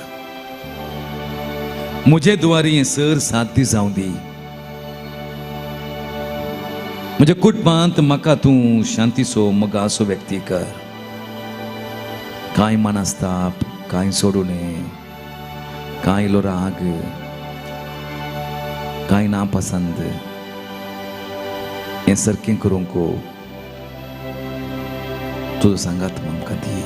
म्हजे द्वारी सर साथ जावं दी. म्हज्या कुटुंबांत म्हाका तूं शांतीचो मोगाचो व्यक्ती कर. कांय मनस्ताप, कांय सोडू नये, कांय इलो राग, कांय नापसंद हें सारकें करूंक तुजो सांगात आमकां दी.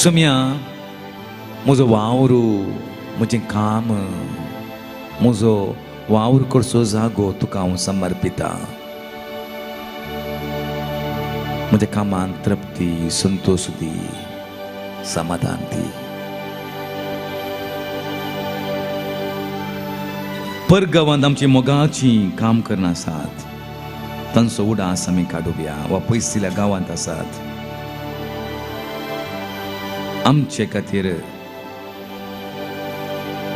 सोम्या म्हजो वावर, म्हजें काम, म्हजो वावर करचो जागो तुका हांव समर्पिता. म्हज्या कामांत तृप्ती, संतोश दी, समाधान दी. परगांवांत आमची मोगाची काम करना आसात तांचो उडास आमी काडुया वा पयसिल्या गांवांत आसात आमचे खातीर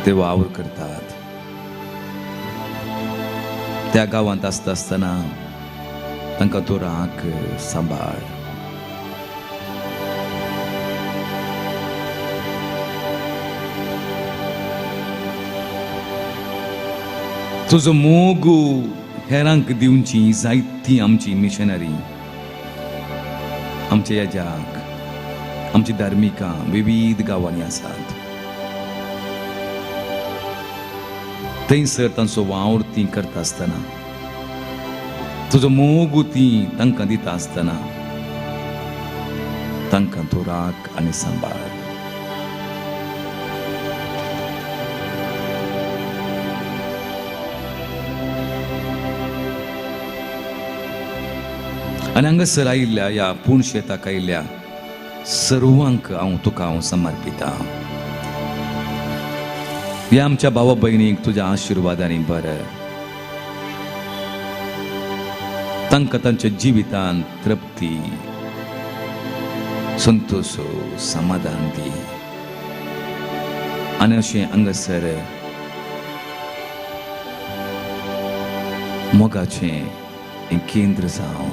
ते वावर करतात. त्या गांवांत आसता आसतना तांकां तूं राख, सांबाळ. तुजो मोग हेरांक दिवची जायती आमची मिशनरी, आमच्या याजाक, आमची धार्मिकां विविध गांवांनी आसात. थंयसर तांचो वावर ती करता आसतना, तुजो मोग ती तांकां दिता आसतना तांकां तूं राख आनी सांबाळ. आनी हांगासर आयिल्ल्या ह्या पूण शेताक आयिल्ल्या सर्वांक हांव तुका हांव समर्पिता. ह्या आमच्या भावा भयणीक तुज्या आशिर्वादांनी बरें, तांकां तांच्या जिवितांत तृप्ती, संतोष, समाधान दी. आनी अशें हांगासर मोगाचें हें केंद्र जावं.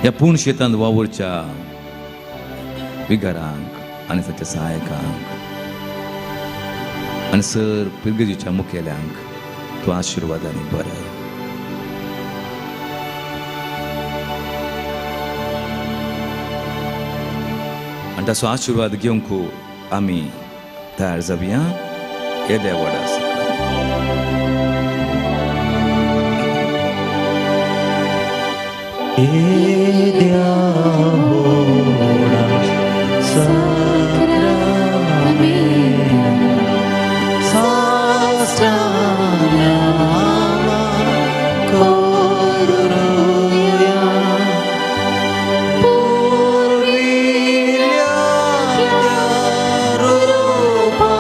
ह्या पूण शेतांत वावुरच्या विगारांक आनी ताच्या सहायकांक आनी सर पिरगजीच्या मुखेल्यांक तूं आशिर्वादांनी बरें. आनी ताचो आशिर्वाद घेवंक आमी तयार जावया. येद्या व्हड आसा. येद्या व्हडा साक्रामेंता साष्टांगां करुया. पुर्विल्ल्या त्या रुपा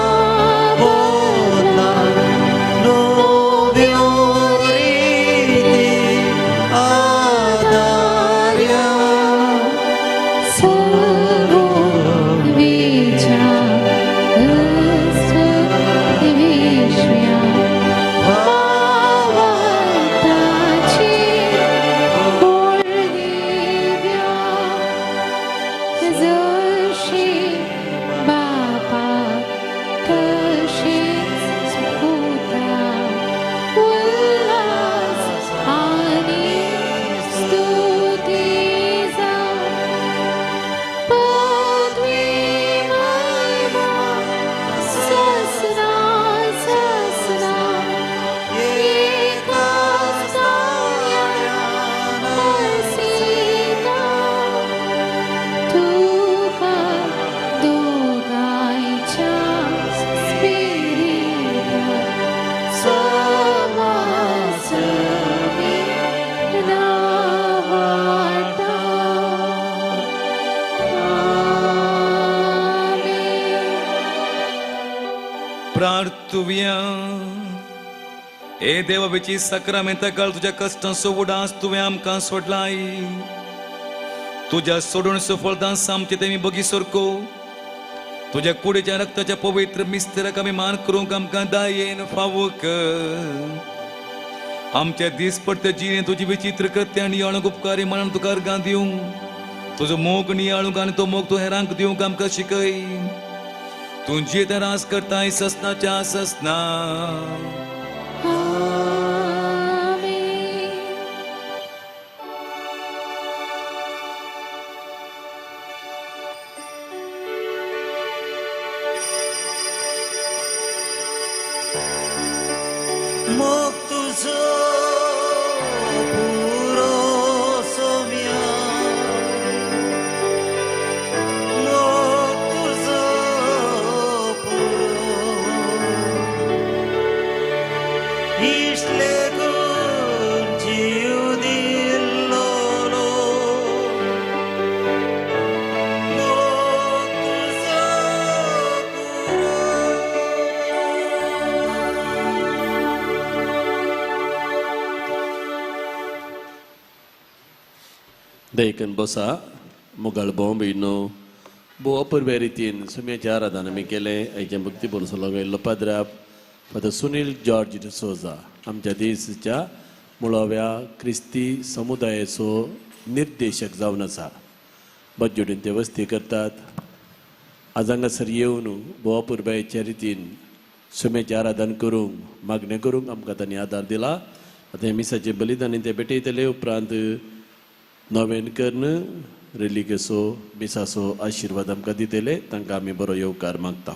प्रार्थुया. हे देवा, साक्रामेंता काळ तुज्या कश्टांचो उडास तुवें आमकां सोडलाय. तुज्या सोडून सफळदां आमचे तेमी बगी सारको तुज्या कुडीच्या रक्ताच्या पवित्र मिस्तेराक आमी मान करूंक आमकां दायेन फावो कर. आमच्या दीसपट्टे जिणे तुजी विचित्र कृत्य नियाळूंक उपकारी म्हणून तुका अर्गां दिवंक, तुजो मोग नियाळूंक आनी तो मोग तूं हेरांक दिवंक आमकां शिकय. तूं जियेता रास करताय ससनाच्या ससना. आमेन. मोग तुजो पुरो सोम्या, मोग तुजो पुरो, इश्ले गुण जीव दिल्लोलो, मोग तुजो पुरो. देखून बसा मुगाळ बॉम्ब न्हू भोव अपुरबे रितीन सुम्याच्या आराधन आमी केलें. आयचें भक्ती बोरसो गेल्लो पाद्राप फादर सुनील जॉर्ज डिसोजा आमच्या देशाच्या मुळाव्या क्रिस्ती समुदायाचो निर्देशक जावन आसा. बज्जोडीन ते वस्ती करतात. आज हांगासर येवन भोव अपुरबायेच्या रितीन सुम्याचें आराधन करूंक मागणें करूंक आमकां तांणी आदार दिला. आतां हें मिसाचें बलिदान ते भेटयतले उपरांत नवेन कर्ण रेलिगेसो मिसाचो आशिर्वाद आमकां दितले. तांकां आमी बरो येवकार मागता.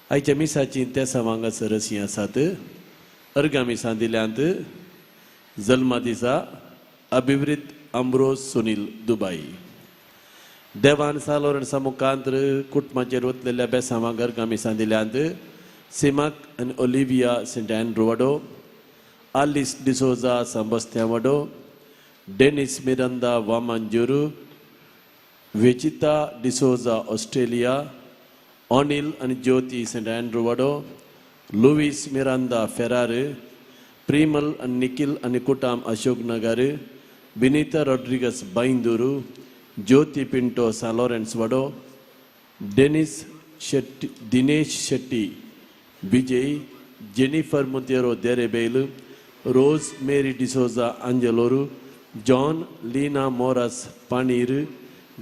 आयच्या मिसाची तेसां हांगासर अशीं आसात. अर्गां मिसां दिल्यांत. जल्मा दिसा अभिवृत आंब्रोज सुनील दुबाई देवान सालोरणसा मुखांत्र कुटुंबाचेर वतलेल्या बेसांवांक अर्गां मिसां दिल्यांत. सिमाक आनी ओलिविया सेंट अँड्रू वाडो, आलिस डिसोजा सांबस्त्या वाडो, डेनिस मिरांदा वामांजुरू, वेचिता डिसोजा ऑस्ट्रेलिया, अनिल आनी ज्योती सेंट अँड्रू वाडो, लुवीस मिरांदा फेरार, प्रिमल आनी निखिल आनी कुटाम अशोक नगर, विनीता रॉड्रिगस बांयदुरू, ज्योती पिंटो सान लॉरेन्स वाडो, डेनिस शेट्टी, दिनेश शेट्टी विजय, जेनिफर मुतेरो देरेबेल, रोज मेरी डिसोजा आंजेलोरू, जॉन लीना मोरास पाणीर,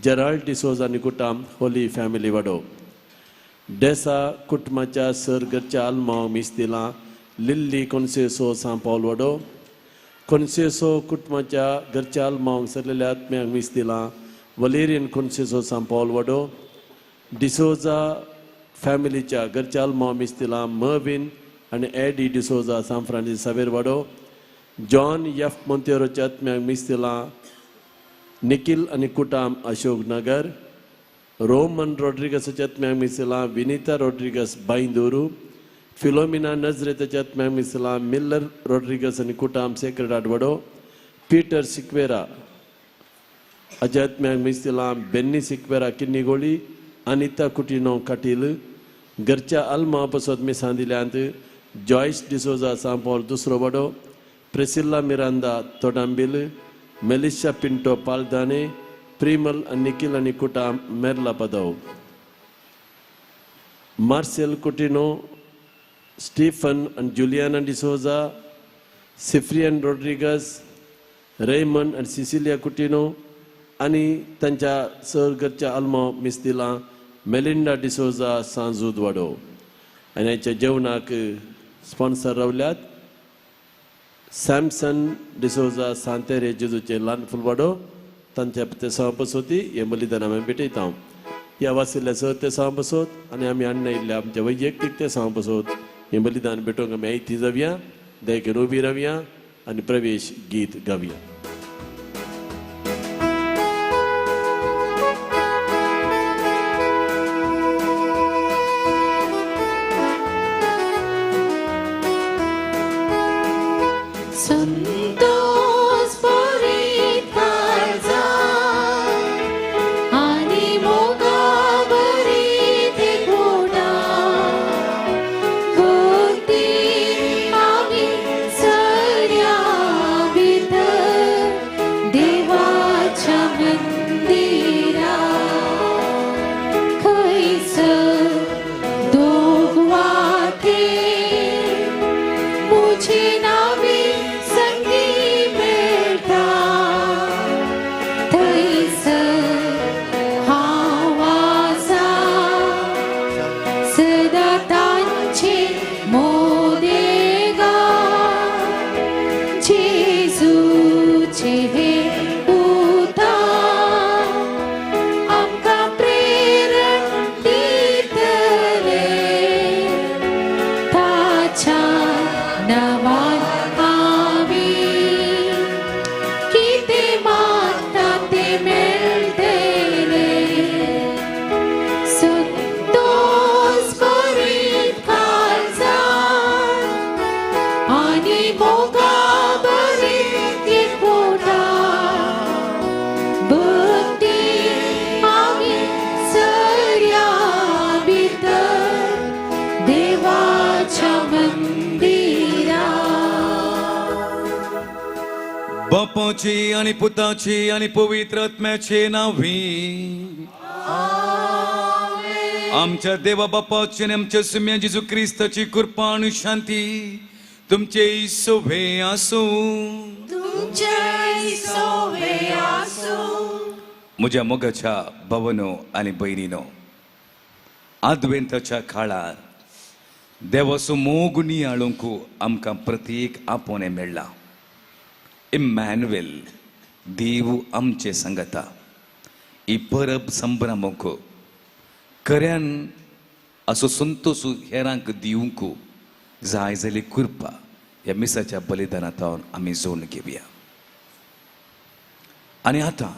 जेराल्ड डिसोजा निकुटाम होली फॅमिली वाडो. डेसा कुटुंबाच्या सर घरच्या आल्मांव मीस दिलां. लिल्ली कोन्सेसो सांव पावल वाडो. कोन्सेसो कुटुंबाच्या घरच्या आल्मांव सरलेल्या आत्म्यांक मीस दिलां. वलेरियन कोन्सेसो सांव पावल वाडो. डिसोजा फॅमिलीच्या घरच्या आल्मांव मीस दिलां. मर्विन आनी एडी डिसोजा सांत फ्रांसीस सावेर वाडो. जॉन एफ मोंतेरोच्या आत्म्यांक मीस दिलां. निखिल आनी कुटाम अशोक नगर. रोमन रॉड्रिगसाच्या आत्म्यांक मीस दिलां. विनीता रॉड्रिगस बांयदोरू, फिलोमिना नजरेताच्या आत्म्यांक मीस दिलां. मिल्लर रॉड्रिगस आनी कुटाम सेक्रेड हार्ट वाडो. पीटर सिक्वेरा हाच्या आत्म्यांक मीस दिलां. बेन्नी सिक्वेरा किन्नीगोळी, अनिता कुटिनो काटील. घरच्या आल्मा पसत मिसां दिल्यांत. जॉयस डिसोजा सांपावल दुसरो वाडो, प्रेसिल्ला मिरांदा तोडांबील, मेलिशा पिंटो पालदाने, प्रिमल आनी निखिल आनी कुटाम मेर्ला पदव, मार्सेल कुटिनो, स्टीफन आनी जुलियाना डिसोजा, सिफ्रियन रॉड्रिगस, रेमन आनी सिसिलिया कुटिनो आनी तांच्या सर घरच्या आल्मांव मीस दिलां. मेलिंडा डिसोजा सांजूद वाडो. आनी हाच्या जेवणाक स्पॉन्सर रावल्यात सॅमसन डिसोजा सांतेरे जेजूचे ल्हान फुलवाडो. तांच्या ते बसोती हे बलिदान आमी भेटयता. ह्या वासिल्ल्या सर ते बसोत आनी आमी हाडून आयिल्ल्या आमच्या वैयक्तीक ते बसोत हें बलिदान भेटोवंक आमी आयती जावया. देखून उबी रावया आनी प्रवेश गीत गावया. संतोष भरीत काळजा आनी मोगा भरीत एकवटा, देवाच्या नांवान आमी कितें मागता तें मेळटलें. संतोष भरीत काळजान आनी मोगा भरीत एकवटान भक्ती आमी सगळ्या भितर देवाच्या मंदिरात. बापाची आनी पुताची आनी पवित्र आत्म्याचे नांवी. आमच्या देवा बापाची आनी आमच्या सुम्या जेजू क्रिस्ताची कृपा आनी शांती तुमचे सोभे आसूं. तुमचे सोवे आसूं. म्हज्या मोगाच्या भावनो आनी भयणीनो, आदवेंताच्या काळार देवाचो मोग नियाळूंक आमकां प्रत्येक आपोवणें मेळ्ळां. इम्मॅन्युएल, देव आमचे सांगता, ही परब संभ्रमूंक खऱ्यान असो संतोश हेरांक दिवंक जाय जाली कृपा ह्या मिसाच्या बलिदानांत आमी जोडून घेवया. आनी आतां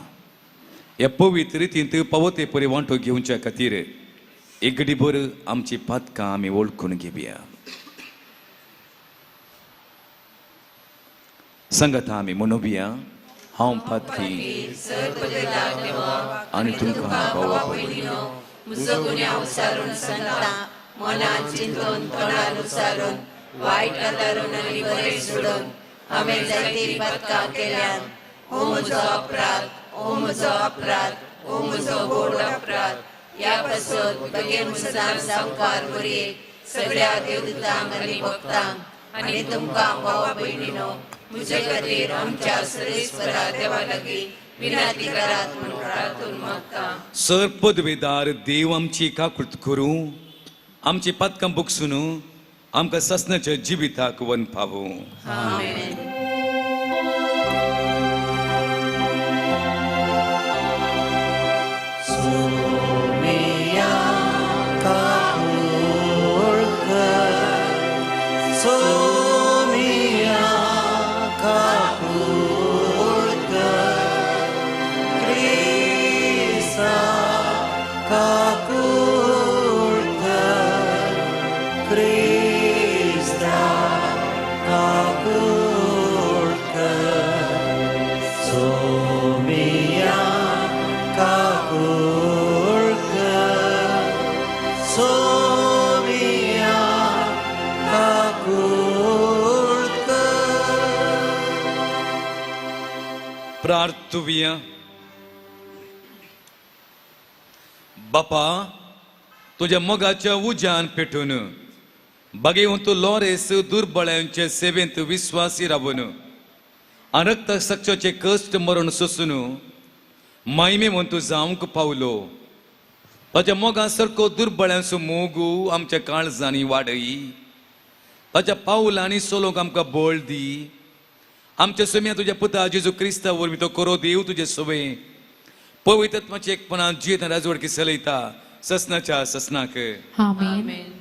ह्या पवित्र रितींत पावते परी वांटो घेवच्या खातीर एक घडीभर आमची पातकां आमी वळखून घेवया. सांगाता आमी म्हणोवया, हांव पातकी आनी तुमकां भावा भयणीनो म्हजो गुन्यांव सारून सांगता, मनान चिंतून तोंडान उचारून वायट आदारून आनी बरें सोडून हांवें जायतीं पातकां केल्यान. हो म्हजो अपराध, हो म्हजो अपराध, हो म्हजो व्हड अपराध. ह्या पासून बगेर सदांच सामकार वरयेक सगळ्या देवदूतांक आनी भक्तांक आनी तुमकां भावा भयणीनो म्हजे खातीर आमच्या सर्वेस्परा देवा लागीं विनंती करात म्हूण प्रार्थून मागता. सर पदवेदार देव आमची काकूट करूं, आमची पातकां बुकसून आमकां सासणाच्या जिविताक वन पावूं. आमेन. सोमिया काकुळकर, सोमिया काकुळकर, क्रिस्ता काकुळकर, क्रिस्ता काकुळकर, सोमिया काकुळकर, सोमिया काकुळकर. प्रार्थुया. बापा, तुज्या मोगाच्या उज्यान पेटून बागेवन तूं लोरेस दुर्बळ्यांचे सेवेंत विस्वासी रावून आनी रक्त सक्शाचे कश्ट मरण सोसून मायमे म्हूण तूं जावंक पावलो. ताच्या मोगा सारको दुर्बळ्यांचो मोगू आमच्या काळजांनी वाडय. ताच्या पावलांनी चलोवंक आमकां बळ दी. आमच्या सोम्या तुज्या पुता जेजू क्रिस्ता वरवीं तो करो देव तुजे सोवे पवित्रत्वाचे एकपणान जियेत राजवडकी चलयता ससनाच्या ससनाक. आमेन.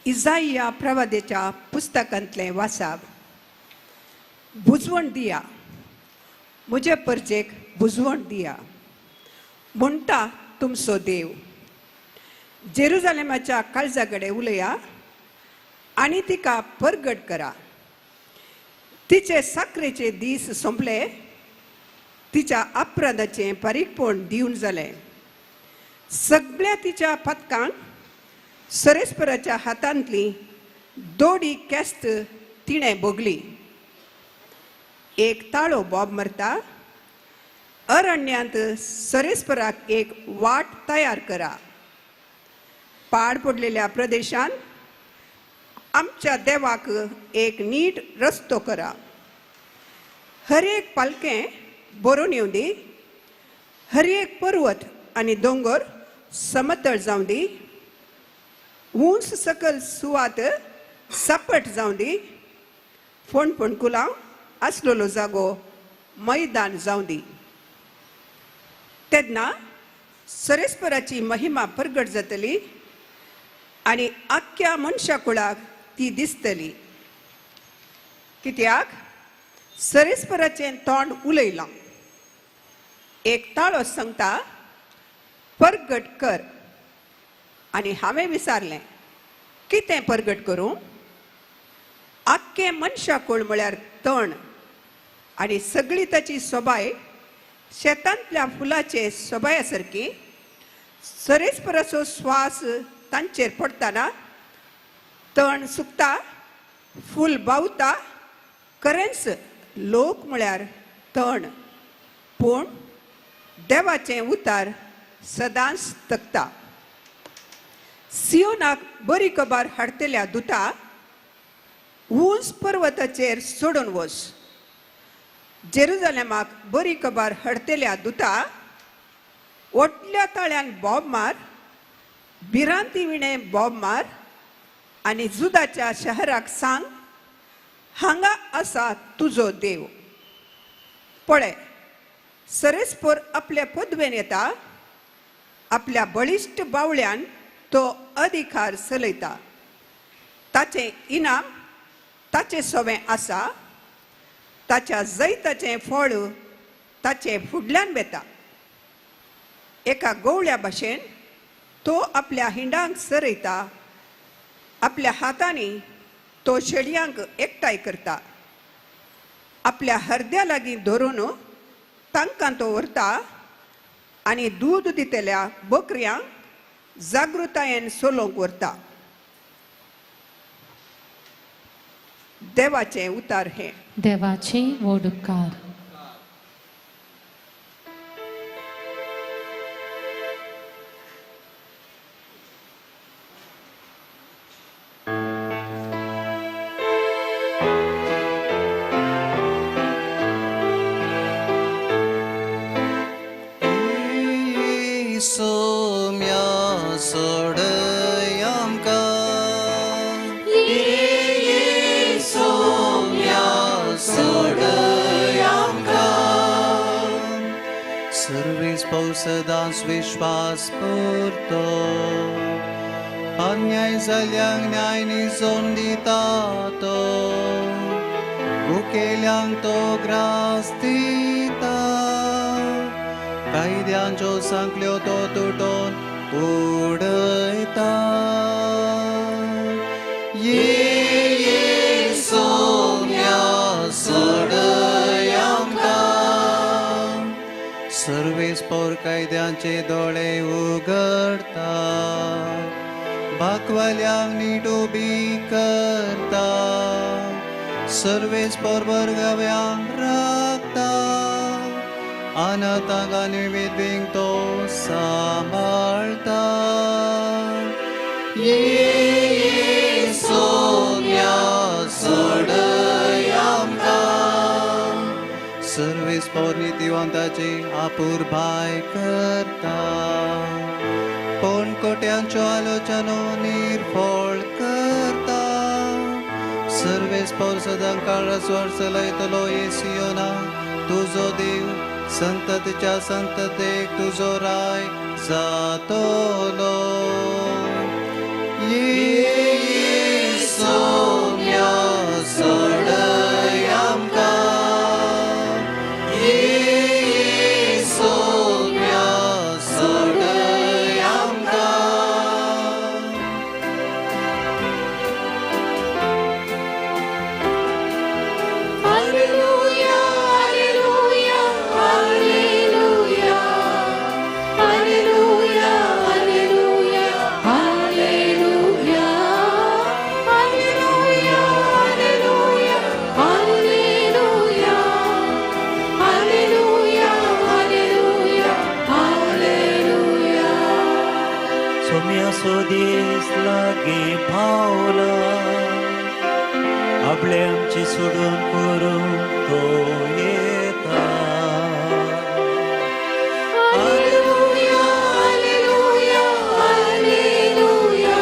इजाइया प्रवादेच्या पुस्तकांतलें वासाप. बुजवण दिया म्हजे परजेक, बुजवण दिया म्हणटा तुमचो देव. जेरुजालेमाच्या काळजा कडेन उलया आनी तिका परगट करा. तिचे साकरेचे दीस सोंपले, तिच्या अपराधाचें बारीकपण दिवन जालें. सगळ्या तिच्या पातकांक सरेस्पराच्या हातांतली दोडी केस्त तिणें भोगली. एक ताळो बॉब मरता, अरण्यांत सरेस्पराक एक वाट तयार करा. पाड पडलेल्या प्रदेशांत आमच्या देवाक एक नीट रस्तो करा. हर एक पालकें बरोवन येवं दी, हर एक पर्वत आनी दोंगर समतळ जावं दी, उंच सकल सुवात सपट जावं दी, फोंडफोंडकुलां आसलेलो जागो मैदान जावं दी. तेन्ना सरेस्पराची महिमा परगट जातली आनी आख्ख्या मनशा कुळाक ती दिसतली. कित्याक सरेस्पराचें तोंड उलयलां. एक ताळो सांगता, परगट कर. आनी हांवें विचारलें, कितें परगट करूं? आख्खें मनशाकूळ म्हळ्यार तण आनी सगळी ताची सोबाय शेतांतल्या फुलाचे सोबाया सारकी. सरेस्पराचो स्वास तांचेर पडटना तण सुकता, फूल बावता. खरेंच लोक म्हळ्यार तण, पूण देवाचें उतार सदांच तकता. सियोनाक बरी खबर हाडटल्या दुता, उंच पर्वताचेर सोडून वच. जेरुजलेमाक बरी खबर हाडटल्या दुता, व्हडल्या ताळ्यान बोब मार, भिरांती विणें बोब मार आनी जुदाच्या शहराक सांग, हांगा आसा तुजो देव. पळय, सरेस्पोर आपल्या पदवेन येता, आपल्या बळिश्ट बावळ्यान तो अधिकार चलयता. ताचें इनाम ताचें सोवें आसा, ताच्या जैताचें फळ ताचे फुडल्यान वेता. एका गवळ्या भाशेन तो आपल्या हिंडांक सरयता, आपल्या हातांनी तो शेडयांक एकठांय करता. आपल्या हरद्या लागीं धरून तांकां तो व्हरता आनी दूद दितल्या बकऱ्यांक जागृतायेन सोलोवंक व्हरता. देवाचें उतार हें. देवाचे व्हड उपकार. सदांच विश्वास पुरतो, अन्याय जाल्यांक न्याय निजोवन दिता तो, भुकेल्यांक तो ग्रास दिता, कायद्यांच्यो सांकल्यो तो तुटोवन उडयता. ये सोम्या सोडय आमकां. सर्वेस पोर कायद्यांचे दोळे उगडता, भाकवाल्यांक नीट उबी करता, सर्वेस पोर बरगव्यांक राखता, अनाथांक आनी विधवींक तो सांबाळता. ये सोम्या सोडय आमकां. सर्वेस पोर नितिवंताची आपुरभाय करता, कोण कोट्यांच्यो आलोचनो निर्फळ करता. सर्वेस पोर सदां काळ स्वर चलयतलो येसियोना तुजो देव, संततीच्या संततेक तुजो राय जातलो. ये सोम्या सोडय आमकां. ये सोम्या सोडय आमकां. Alleluia, alleluia, alleluia, alleluia, alleluia, alleluia, alleluia, alleluia, alleluia, alleluia, alleluia. सोम्याचो दीस लागीं पावला, आपले आमची सोडून करूंक तो येता. Alleluia, alleluia, alleluia,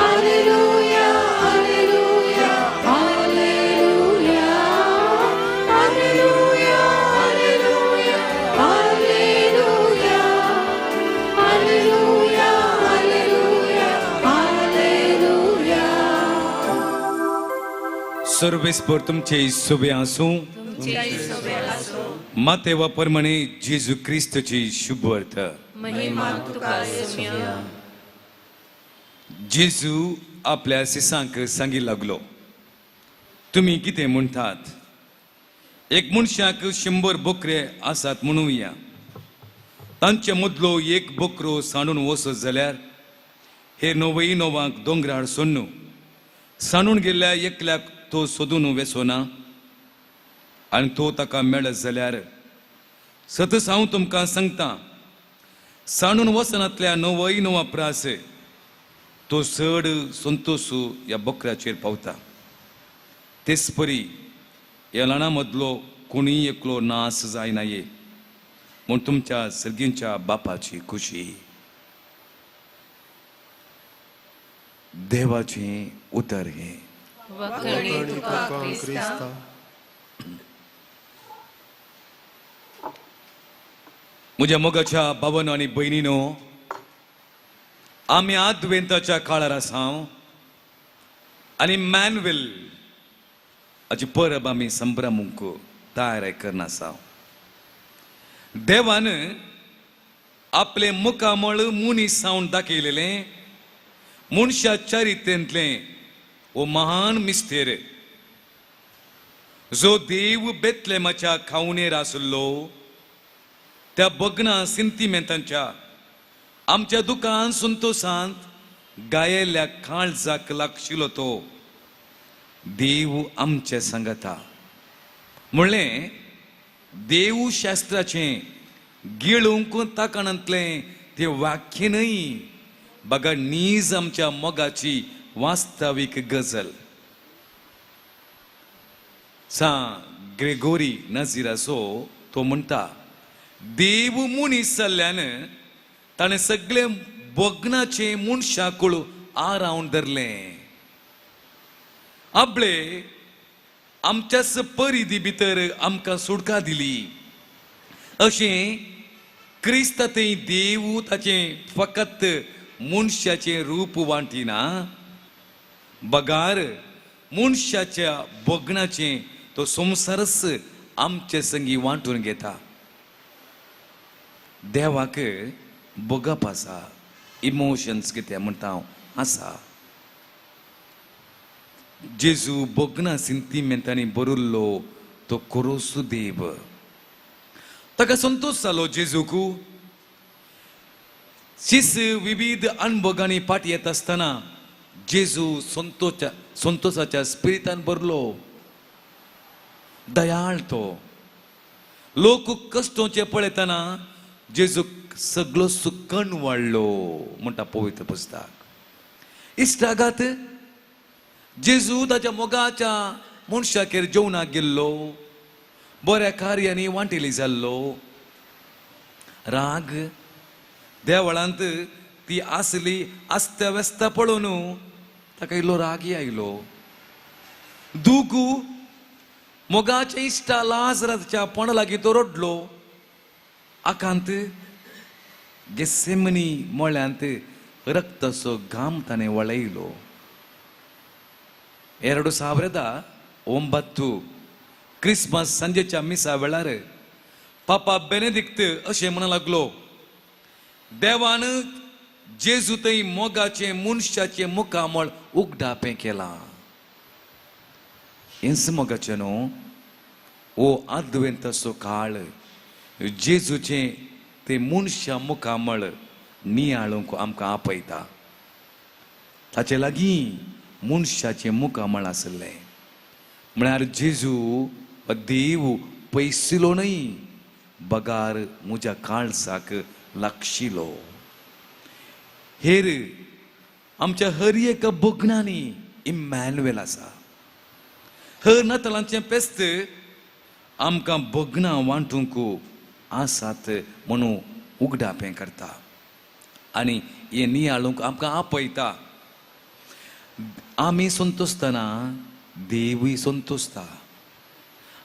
alleluia, alleluia, alleluia, सर्वेस्पर तुमचे सोबे आसूं. मातेवा प्रमाणे जेजू क्रिस्तची शुभवार्ता. जेजू आपल्या शिसांक सांगी लागलो, तुमी कितें म्हणटात? एक मनशाक 100 बोकरे आसात म्हणुया, तांचे मदलो एक बोकरो सांडून वचत जाल्यार हे 99 दोंगरार सोडून सांडून गेल्ल्या एकल्याक तो सोदून वेसोना आनी तो ताका मेळत जाल्यार सतच हांव तुमकां सांगता, सांडून वचनांतल्या 99 प्रास तो चड संतोश ह्या बोकऱ्याचेर पावता. तेच परी ह्या ल्हाना मदलो कोणीय एकलो नास जायना ये म्हूण तुमच्या सर्गींच्या बापाची खुशी. देवाचें उतर हें. म्हज्या मोगाच्या भावानो आनी भयणीनो, आमी आदवेंताच्या काळार आसा आनी मॅनवेल हाची परब आमी संभ्रमूंक तयार करना आसा. देवान आपलें मुखामळ मनीस जावन दाखयलेलें मनशा चरित्रेंतलें हो महान मिस्तेर, जो देव बेतलेमाच्या खावणेर आसलो त्या बगना सिंतिमेंतांच्या आमच्या दुकान संतोशांत गायेल्या काळजाक लागशिलो तो देव आमचे सांगता. म्हणलें देवशास्त्राचें गिळूंक ताकणांतलें तें वाक्य न्हय, बगा नीज आमच्या मोगाची वास्तवीक गजल. सा ग्रेगोरी नजीराचो तो म्हणटा, देव मनीस जाल्ल्यान ताणें सगळे भोगणाचें मनशाकूळ आरावन धरलें. आपले आमच्याच परिधी भितर आमकां सुटका दिली. अशें क्रिस्त थंय देव ताचें फकत मनशाचें रूप वांटिना, बगार मनशाच्या भोगणाचें तो संवसारच आमचे संगी वांटून घेता. देवाक भोगप आसा, इमोशन्स कितें म्हणटा हांव आसा. जेजू भोगना सिंतिमेंतांनी भरिल्लो तो कोरोसू देव. ताका संतोश जालो जेजूकू. शिस विविध अणभोगांनी फाट येत आसतना जेजू संतोषाच्या स्पिरितान भरलो. दयाळ तो. लोक कश्टोचे पळयतना जेजू सगळो सुकण वाडलो म्हणटा पवित्र पुस्तक. इश्टागात जेजू ताच्या मोगाच्या मनशाचेर जेवणाक गेल्लो, बऱ्या कार्यांनी वांटेली जाल्लो. राग देवळांत ती आसली आस्त्या पळोवन ताका इल्लो रागी आयलो. दुकू मोगाच्या इश्टा लाजराच्या पोंडा लागीं तो रडलो. आकांत गेसेमनी मळ्यांत रक्ताचो घाम ताणें वळयलो. 2009 क्रिसमस सांजेच्या मिसा वेळार पापा बेनेदिक्त अशें म्हणूंक लागलो, देवान जेजू थंय मोगाचें मनशाचें मुखामळ उगडापें केलां. हेंच मोगाचें न्हू हो आदवेंताचो काळ जेजूचें तें मनशा मुखामळ नियाळूंक आमकां आपयता. ताचे लागीं मनशाचें मुखामळ आसलें. म्हळ्यार जेजू देव पयसिलो न्हय, बगार म्हज्या काळजाक लागशिलो. हेर आमच्या हर एका भोगणांनी इमॅन्युएल आसा. हर नातालांचें पेस्त आमकां भोगणां वांटूंक आसात म्हणून उगडापें करता आनी हें नियाळूंक आमकां आपयता. आमी संतोशतना देवूय संतोशता.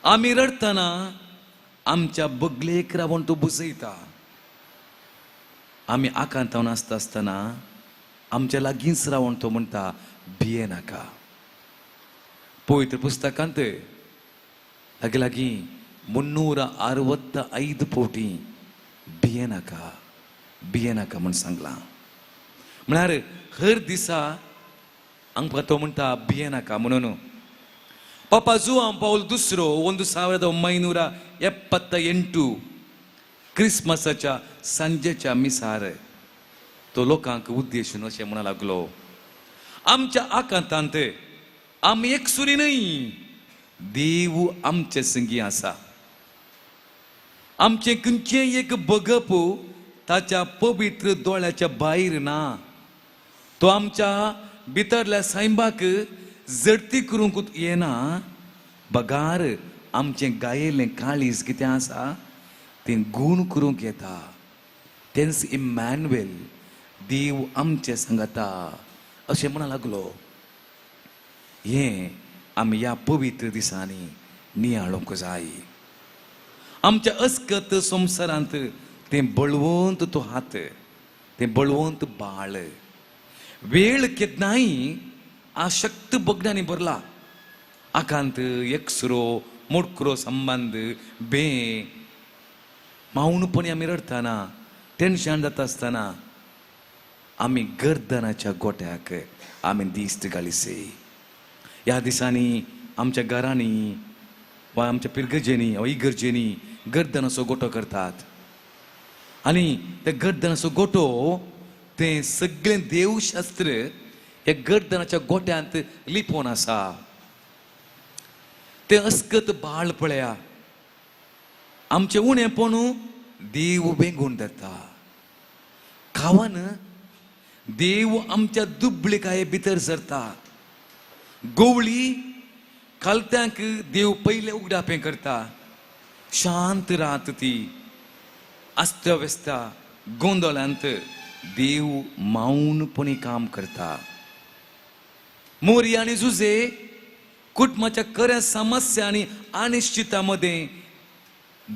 आमी रडटना आमच्या बगलेक रावन तो बुजयता. आमी आकांतावन आसता आसतना आमच्या लागींच रावन तो म्हणटा, भिये नाका. पवित्र पुस्तकांत लागीं लागीं 365 पवटी भियेनाका भियेनाका म्हूण सांगलां. म्हळ्यार हर दिसा आमकां तो म्हणटा भियेनाका म्हणून. पापा जुआं पावल दुसरो 1978 क्रिसमसाच्या सांजेच्या मिसार तो लोकांक उद्देशून अशें म्हणा लागलो, आमच्या आकांतांत आमी एकसुरी न्हय, देव आमचे संगी आसा. आमचें खंयचें एक बगप ताच्या पवित्र दोळ्याच्या भायर ना. तो आमच्या भितरल्या सायबाक जडती करूंक येना, बगार आमचें गायेल्लें काळीज कितें आसा तें गूण करूंक येता. तेंच इमॅन्युएल, देव आमचें सांगता अशें म्हणा लागलो. हें आमी ह्या पवित्र दिसांनी नियाळूंक जाय. आमच्या अस्कत संवसारांत तें बळवंत तो हात, तें बळवंत बाळ. वेळ केन्नाय आशक्त बगण्यांनी भरला. आकांत, एकसुरो, मोडकुरो संबंद, बे मावनपणी आमी रडटना, टेन्शन जाता आसतना आमी गर्दनाच्या गोट्याक आमी दिश्ट घालिसे. ह्या दिसांनी आमच्या घरांनी वा आमच्या पिरगर्जेंनी वा इगर्जेंनी गर्दनाचो गोटो करतात आनी त्या गर्दनाचो गोटो तें सगळें देवशास्त्र ह्या गर्दनाच्या गोट्यांत लिपोवन आसा. तें अस्कत बाळ पळया, आमचें उणेपण देव बेंगून धरता. खावन देव आमच्या दुबळिकाये भितर सरता. गोवळी खालत्यांक देव पयलें उगडापें करता. शांत रात ती अस्तव्यस्ता गोंदळांत देव मौनपणी काम करता. मोरी आनी जुजे कुटुंबाच्या खऱ्या समस्या आनी अनिश्चिता मदें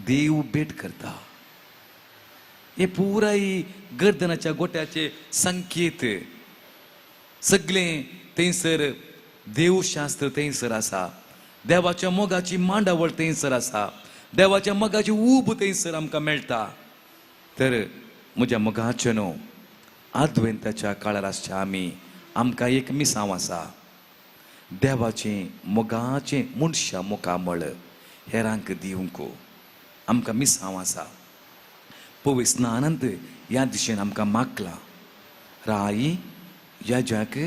देव भेट करता. हे पुराय गर्दनाच्या गोट्याचे संकेत सगळें थंयसर देवशास्त्र थंयसर आसा. देवाच्या मोगाची मांडावळ थंयसर आसा. देवाच्या मोगाची ऊब थंयसर आमकां मेळटा. तर म्हज्या मोगाचें न्हू आदवेंताच्या काळार आसच्या आमी आमकां एक मिसांव आसा. देवाचें मोगाचें मनशां मुखामळ हेरांक दिवंक आमकां मिसांव आसा. पवित्र आनंद ह्या दिशेन आमकां मागला. राई याजक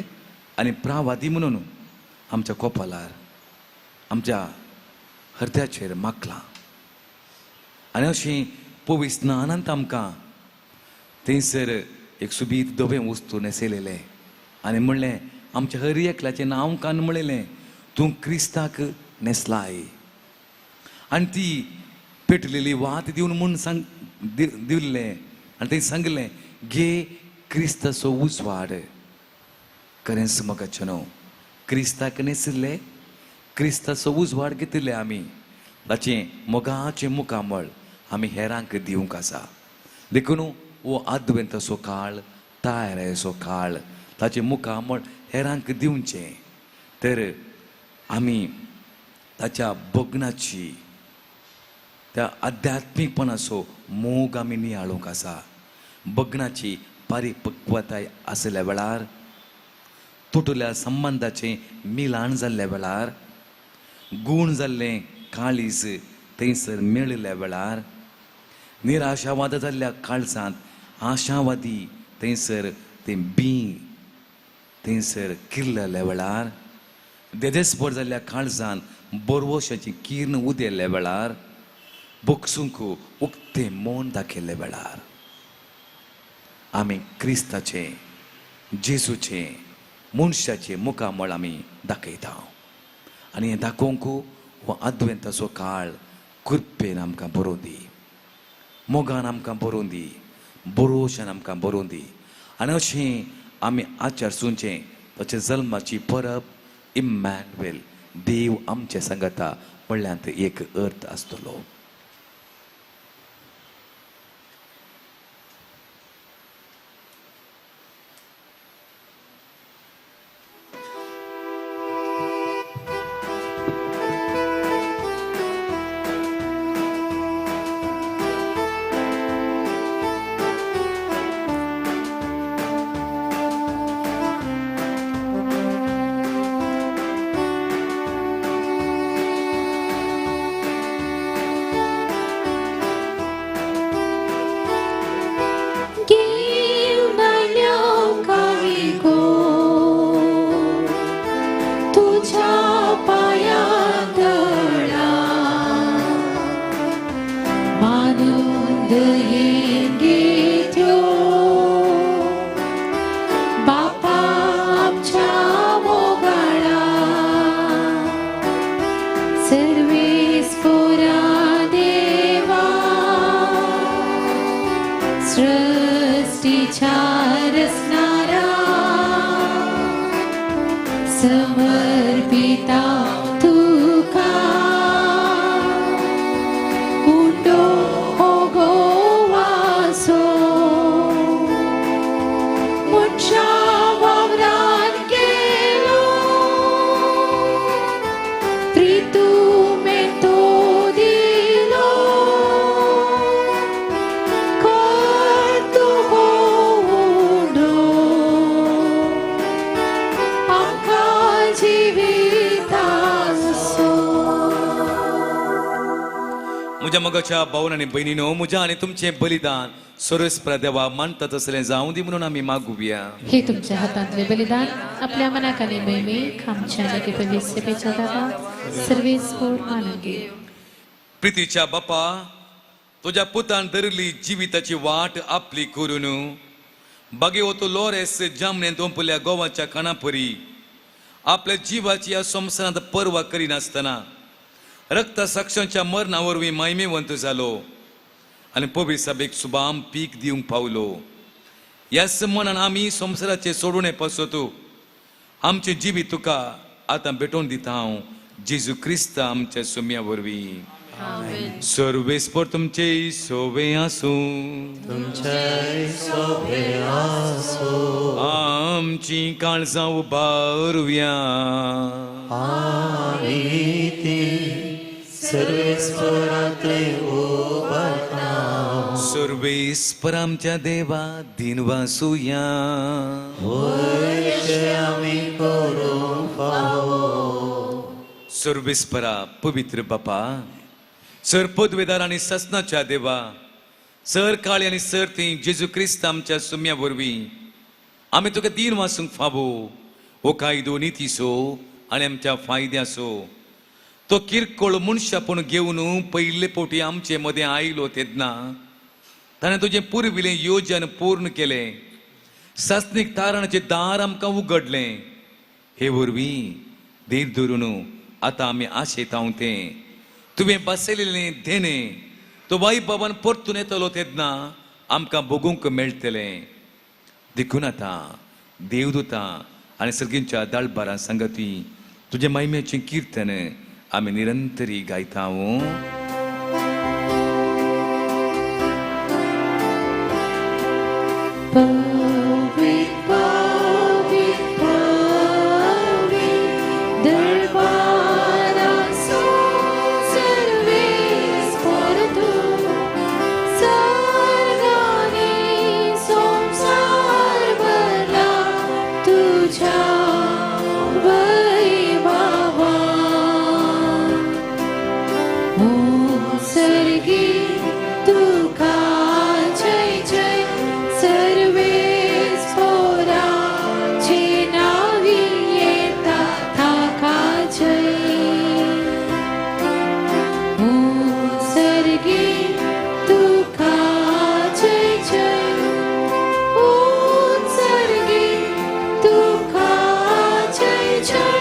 आनी प्रावादी म्हणून आमच्या कोपालार आमच्या हृदयाचेर मागला. आनी अशें पवित्र आनंद आमकां थंयसर एक सुबीत धवें वस्तू न्हेसयलेलें आनी म्हणलें आमच्या हर एकल्याचें नांव कान म्हणलें, तूं क्रिस्ताक न्हेसलाय. आनी ती पेटलेली वात दिवन म्हूण सांग दिल्लें आनी थंय सांगलें, घे क्रिस्ताचो उजवाड. खरेंच मोगाचें न्हू क्रिस्ताक न्हेसिल्ले, क्रिस्ताचो उजवाड घेतिल्ले आमी. ताचें मोगाचें मुखामळ आमी हेरांक दिवंक आसा. देखून हो आदवेंताचो काळ, तयारेचो काळ, ताचें मुखामळ हेरांक दिवचें. तर आमी ताच्या भग्नाची त्या आध्यात्मीकपणाचो मोग आमी नियाळूंक आसा. भग्नाची परिपक्वताय आसल्या वेळार, तुटल्या संबंदाचें मिलान जाल्ल्या वेळार, गूण जाल्लें काळीज थंयसर मेळिल्ल्या वेळार, निराशावाद जाल्ल्या काळजांत आशावादी थंयसर तें बीं थंयसर किल्लल्या वेळार, देदेस्पर जाल्ल्या काळजान बरवशाची किर्ण उदेल्ल्या वेळार, बोक्सूंक उक्तें मन दाखयल्ल्या वेळार आमी क्रिस्ताचें जेजूचें मनशाचें मुखामळ आमी दाखयता. आनी हें दाखोवंक हो आदवेंताचो काळ कृपेन आमकां बरोवं दी, मोगान आमकां बरोवं दी, बरोवशान आमकां बरोवं दी. आनी अशें आमी आचरचें ताच्या जल्माची परब इमॅन्युएल देव आमचे सांगता म्हणल्यार एक अर्थ आसतलो. मानून दयेन घेत्यो बापा आमच्या मोगाळा सर्वेस्पोरा देवा सृष्टीच्या रचणारा समर्पिता तुका उंडो हो गोवासो मनशा वावरान केलो प्रीतु में तो दिलो करतो हो उंडो आमकां जिवितासो. म्हज्या मोगाच्या भावन आनी भयणीनो, म्हज्या आनी तुमचें बलिदान सर्वेस्परा देवा मानता तसलें जावं दी म्हणून आमी मागुया. हे तुमच्या हातांतले बलिदान आपल्या मनाक आनी महिमेक आमच्या आनी पवित्र सेवेच्या दावा सर्वेस्पोर मानून घे. प्रितीच्या बापा, तुज्या पुतान धरिल्ली जिविताची वाट आपली करून बागेवतो लोरेस जामनेंत ओंपल्या गोवाच्या खाणापरी आपल्या जिवाची ह्या संवसारांत पर्वा करिनासतना रक्त साक्षांच्या मरणा वरवीं मायमेवंत जालो आनी पवित्र सभेक सुबाम पीक दिवंक पावलो. ह्याच मनान आमी संवसाराचे सोडून पासत आमचें जिवीत तुका आतां भेटोवन दिता हांव जेजू क्रिस्त आमच्या सुम्या वरवीं. सर्वेस्पर तुमचे सोवे आसूं. तुमचे सोबे आसो. आमची काळजां उबारुया. आमी ती सर्वेस्परांतले उबारता. सर्वेस्पर आमच्या देवा दिन वासुया. वय आमी करूंक फावो. सर्वेस्परा पवित्र बापा, सर पदवेदार आनी ससनाच्या देवा, सर काळी आनी सर ती जेजू क्रिस्त आमच्या सुम्या वरवीं आमी तुका दीन वासूंक फावो हो कायदो नितीसो आनी आमच्या फायद्याचो तो किरकोळ मनशापण घेवन पयले फावटी आमचे मदें आयलो तेन्ना ताणें तुजें पुर्विलें योजन पूर्ण केलें. सासणीक तारणाचें दार आमकां उगडलें. हे वरवीं धीर धरून आतां आमी आशेता तें तुवें बसयलेलें देणें तो वाय बाबान परतून येतलो तेन्ना आमकां भोगूंक मेळटलें. देखून आतां देवदूतां आनी सर्गींच्या दळबारां सांगती तुजें महिम्याचें किर्तन आमी निरंतरी गायता. पवित्र पवित्र पवित्र दरबारासो सर्वेस्पर तूं सर्गांनी संवसार भरला तुज्या वैभवान. सर्गी तुका जय जय सर्वेस्पोरा जे नावी येता ताका जय. सर्गी तुका जय जय सर्गी तुका जय जय.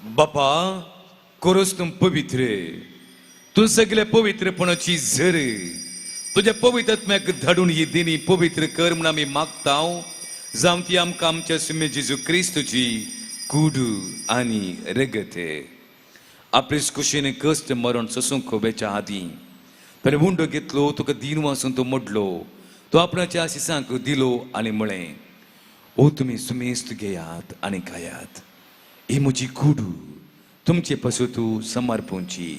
बापा, कोरोस तूं पवित्र, तूं सगळे पवित्रपणाची झर तुज्या पवित्र आत्म्याक धाडून ही दिनी पवित्र कर म्हूण आमी मागता. जावं ती आमकां आमच्या सुम्या जेजू क्रिस्तूची कूड आनी रगत. आपलेच कुशीन कश्ट मरण सोसूंक वेच्या आदीं ताणें उंडो घेतलो, तुका दीन वासून तो मोडलो, तो आपणाच्या आशिसांक दिलो आनी म्हळें, ओ तुमी सुमेस्त घेयात आनी खायात, ही म्हजी कूड तुमचे पासत समर्पूंची.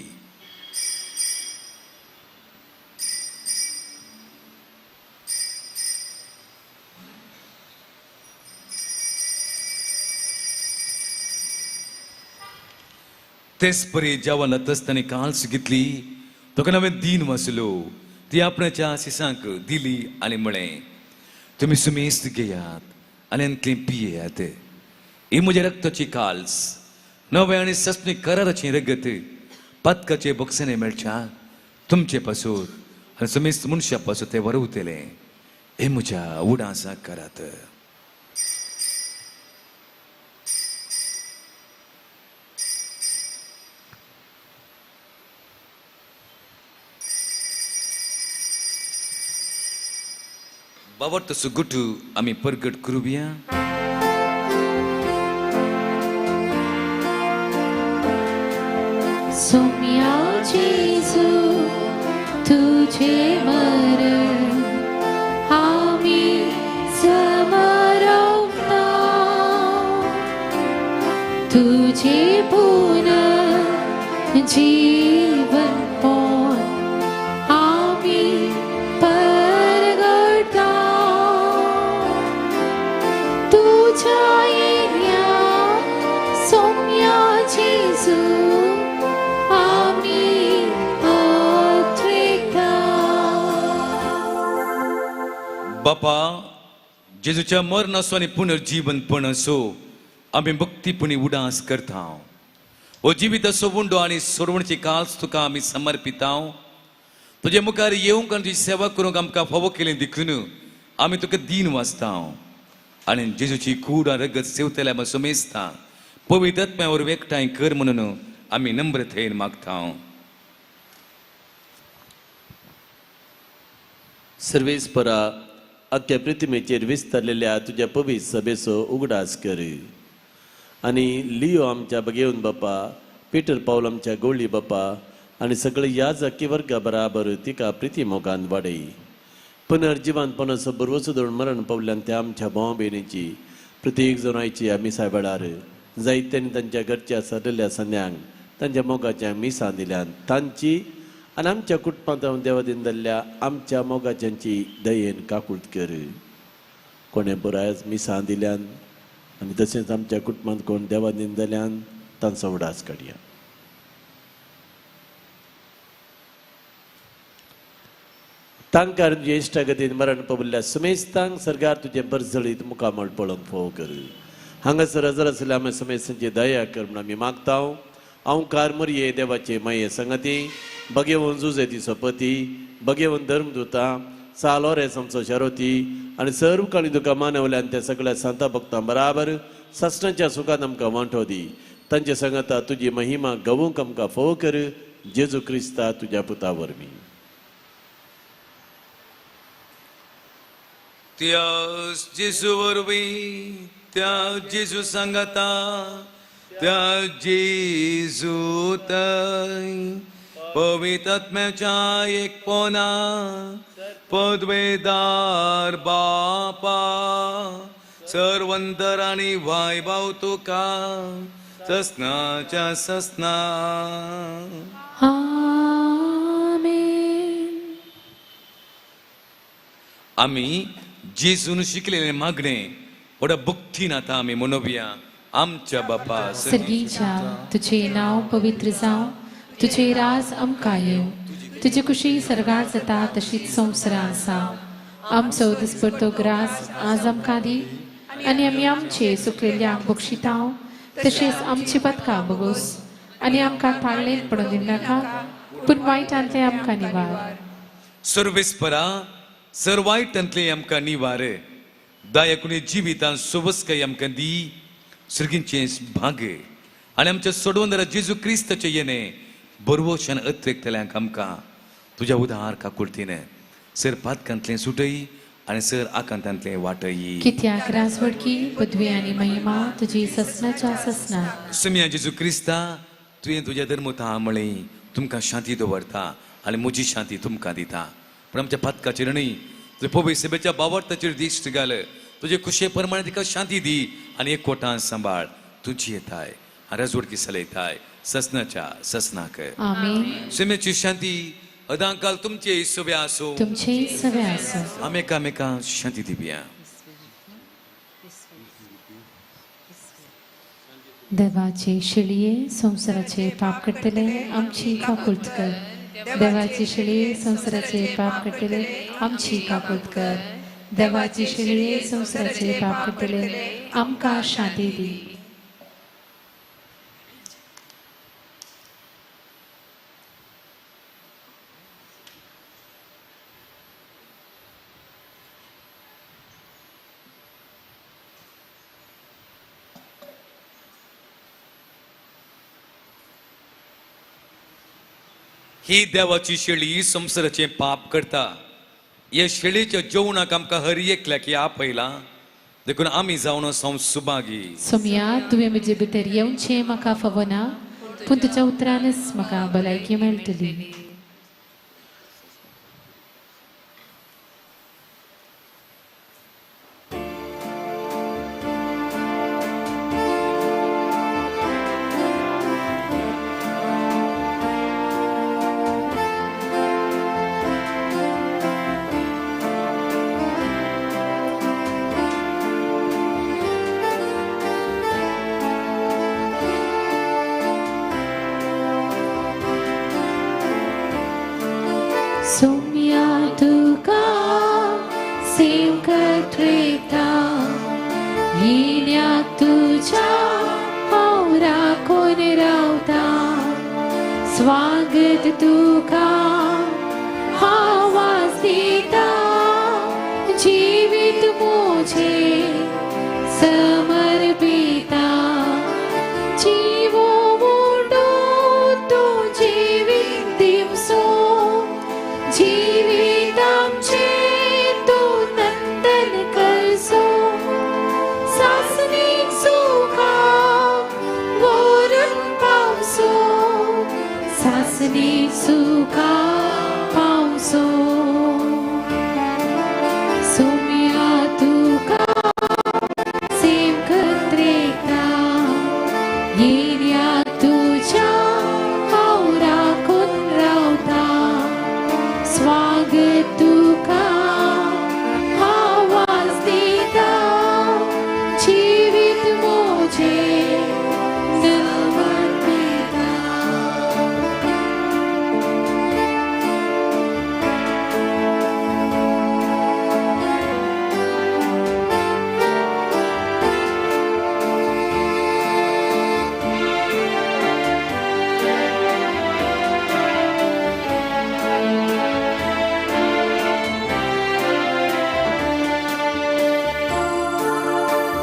तेच परी जेवण आसतना काल्स घेतली, तुका नवें दीन वाचलो, ती आपणाच्या आशिसांक दिली आनी म्हळें, तुमी सुमेस्त घेयात आनी आनी पियेयात, ही म्हज्या रक्ताची काल्स, नवें आनी सस्नी कराराचें रगत पातकाचे बक्षणे मेळच्या तुमचे पासून आनी समेस्त मनशा पासून तें वरवतलें. हे म्हज्या उडासा करात. बाबा तसो गुटू आमी परगट करुया. सोम्या जेजू तुझे मरण आमी समरवता, तुझे पुनः जीवन पोन आमी परगटा. तुझ्या येण्या सोम्या जेजू आमी आत्रेता. बापा जेजूच्या मरणाचो आनी पुनर्जीवनपण असो आमी भक्तीपणी उडास करता. हो जिविताचो उंडो आनी सोडवणची काल्स तुका आमी समर्पिता. तुजे मुखार येवंक आनी तुजी सेवा करूंक आमकां फावो केलें देखून आमी तुका दीन वाचता आनी जेजूची कूड आनी रगत सेवतल्या आमी समेजता. पवित्र आत्म्या वरवीं एकठांय कर म्हणून आमी नम्रतेन मागता. सर्वेस्परा आख्या प्रतिमेचेर विस्तारलेल्या तुज्या पवित्र सभेचो उगडास कर आनी लियो आमच्या बगेवन बापा, पिटर पावल आमच्या गोळी बापा आनी सगळे ह्या जाकी वर्गा बराबर तिका प्रिती मोगान वाडय. पुनर्जिवानपणाचो बरवचो धरून मरण पावल्यान त्या आमच्या भाव भयणीची प्रत्येक जणांची ह्या मिसा वेळार जायत्यांनी तांच्या घरच्या सरलेल्या सन्यांक तांच्या मोगाच्या मिसां दिल्यान तांची आनी आमच्या कुटुंबांत देवादीन जाल्ल्या आमच्या मोगाच्यांची दयेन काकूट कर. कोणें पुरायच मिसां दिल्यान आनी तशेंच आमच्या कुटुंबांत कोण देवादीन जाल्यान तांचो उडास काडया. तांकां तुजे इश्टागतीन मरण पाविल्ल्या समेस्तांक सरकार तुजें बरजळीत मुखामळ पळोवंक फोव कर. हांगासर हजर आशिल्ल्या आमी समेस्तांची दया कर म्हूण आमी मागता. हांव कार मरये देवाचे माये संगती बगेवन जुजेती सोपती बगेवन धर्मदुता सालोरेस आमचो शरोती आनी सर्व काळी तुका मानवल्यान त्या सगळ्या सांता भक्तां बराबर सासणाच्या सुखान आमकां वांटो दी. तांचे संगता तुजी महिमा गवूंक आमकां फोव कर. जेजू क्रिस्ता तुज्या पुता वरवीं. त्या जेजू वरवीं, त्या जेजू सांगता, त्या जेजू तय पवित्र आत्म्याच्या एकपणा पदवेदार बापा सर्वंतर आनी वायभाव तुका ससनाच्या ससना. आमेन. आमी जेजून शिकलेले मागणे व्हडा भक्तीन आतां आमी मनोवया. आमच्या बापा सर्गीच्या तुझे नांव पवित्र जावं, तुझे राज आमकां येवं, तुजी खुशी सर्गार जाता तशीच संवसारांत आसा. आमचो दिसपडतो ग्रास आज आमकां दी आनी आमी आमचे सुकलेल्यांक बक्षिता तशेंच आमची पदकां बगोस आनी आमकां ताळणेंत पडून दिवनाका पूण वायटांतलें आमकां निवार. सर्वेस्परा सर वायटांतलें आमकां निवार. दायकुणी जिवितान सोबसकाय आमकां दी सर्गींचें भाग आनी आमच्या सोडवणारा जेजू क्रिस्ताचें येणें बरवशान अत्रेकतल्यांक आमकां तुज्या उदार काकुळतीन सर पातकांतलें सुटय आनी सर आकांतांतलें वाटय. कित्याक राजवडकी पदवी आनी महिमा तुजी ससनाच्या ससना. सुमिया जेजू क्रिस्ता तुवें तुज्या धर्मता म्हळें तुमकां शांती दवरता आनी म्हजी शांती तुमकां दिता. पूण आमच्या पातकाचेर न्हय तुजे पवित्र सभेच्या बावडताचेर दिश्ट घाल. तुजे खुशे प्रमाणे तिका शांती दी आनी एकवटान सांबाळ. तुजी येताय राजवडकी चलयताय ससनाच्या ससनाक. आमेन. सुम्याची शांती अदांकाल तुमचे सभे आसूं. तुमचे सभे आसूं. आमी एकामेकांक शांती दिवया. देवाचे शिळये संवसाराचे पाप करतले आमची काकुळट कर. देवाची शिळये संवसाराचे पाप करतले आमची काकुळट कर. देवाची शिळये संवसाराचे पाप करतले आमकां शांती दी. ही देवाची शेळी संवसाराचें पाप करता. हे शेळीच्या जेवणाक आमकां हर एकल्याक आपयलां, देखून आमी जावन सुभागी. सोमया, तुवें म्हजे भितर येवचें म्हाका फावना, पूण तुज्या उतरानच म्हाका भलायकी मेळटली. सोम्या तुका सेवकत रेता, येण्याक तुज्या हांव राखून रावता. स्वागत तुका आवाज दिता, जिवीत म्हजें समर्पिता. जिवो मुंडो तूं जिवीत दिवसो, जिवीत आमचें तूं नंदन करसो. सासणीक सुखा व्हरून पावसो, सासणीक सुखा पावसो. सोम्या तुका सेवकत रेता, येण्याक तुज्या हांव राखून रावता. स्वागत तुका आवाज दिता, जिवीत म्हजें समर्पिता.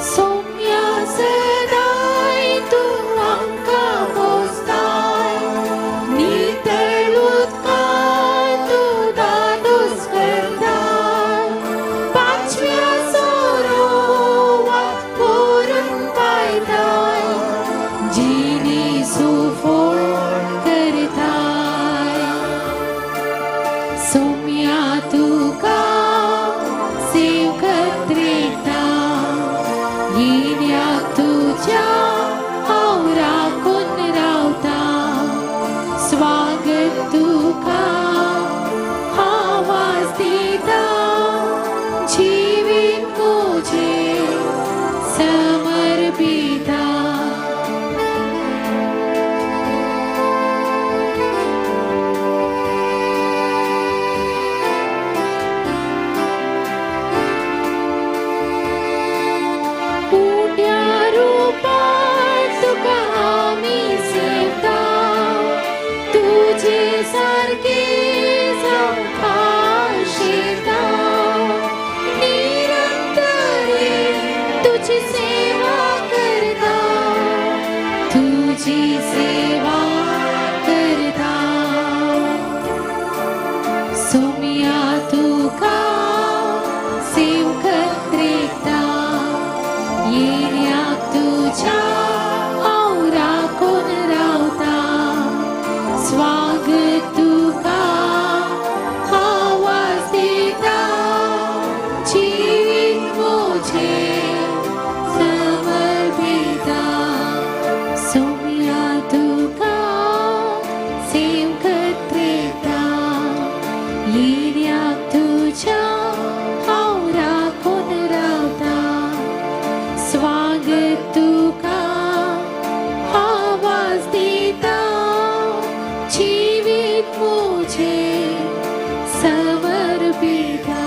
सोम्या सदांय तूं आमकां पोसताय, नितळ उदकान तूं दादोस करताय. पांचव्या सरोवाक व्हरून पायताय, जिणी सुफळ करताय. सोम्या तुका सेवकत रेता, येण्याक तुज्या हांव राखून रावता. स्वागत तुका आवाज दिता, जिवीत म्हजें समर्पिता. उंड्या रुपान तुका आमी सेवता, तुजे सारके जावंक आशेता. निरंतरे तुजी सेवा करता, तुजी सेवा करता. सोम्या तुका सेवकत रेता, येण्याक तुज्या हांव राखून रावता. स्वागत तुका आवाज दिता, जिवीत म्हजें समर्पिता. सोम्या तुका सेवकत रेता, येण्याक तुज्या हांव राखून रावता. स्वागत तुका आवाज दिता, जिवीत म्हजें समर्पिता.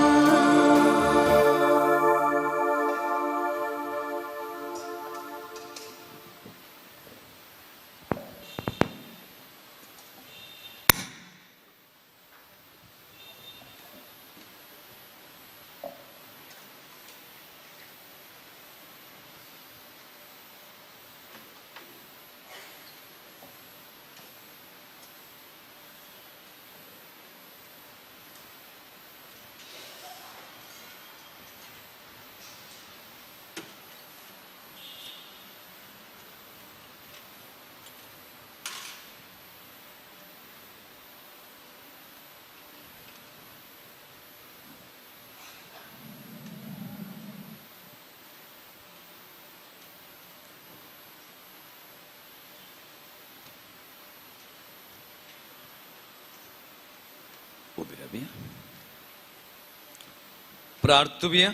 प्रार्थुया.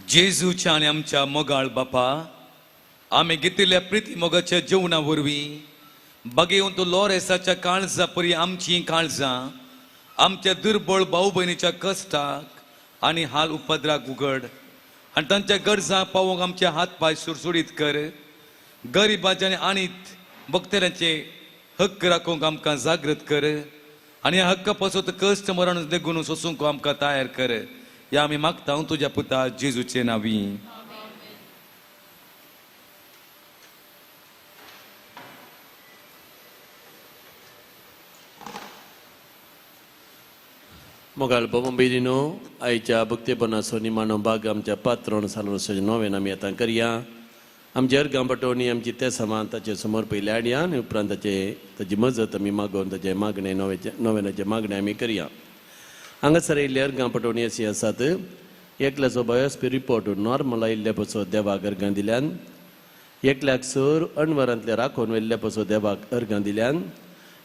जेजूच्या आनी आमच्या मोगाळ बापा, आमी घेतिल्ल्या प्रिती मोगाच्या जेवणा वरवीं बागेवन तूं लोरेसाच्या काळजा परी आमचीं काळजां आमच्या दुर्बळ भाव भयणीच्या कश्टाक आनी हाल उपद्राक उगड आनी तांच्या गरजां पावोवंक आमचे हात पांय सुरसुरीत कर. गरिबाचे आनी आणीत भक्तरांचे हक्क राखूंक आमकां जागृत कर आनी ह्या हक्का पासत कश्ट मरण देगून सोसूंक आमकां तयार कर. ह्या आमी मागता तुज्या पुता जेजूचे नांवी. मोगाळ बाबा आयच्या भक्तेपणाचो निमाणो भाग आमच्या पात्रण सालवसाचे नोवेन आमी आतां करया. आमचे अर्गां पटोवणी आमची ते समान ताचे समोर पयले हाडया आनी उपरांत ताचे ताजी मजत आमी मागोवन ताचे मागणें नोवेनाचें मागणें आमी करया. हांगासर आयिल्ली अर्गां पटोवणी अशी आसात. एकल्याचो बायोस्पी रिपोर्ट नॉर्मल आयिल्ले पसो देवाक अर्गां दिल्यान, एकल्याक सर अणवरांतले राखून व्हेल्ले पसो देवाक अर्गां दिल्यान,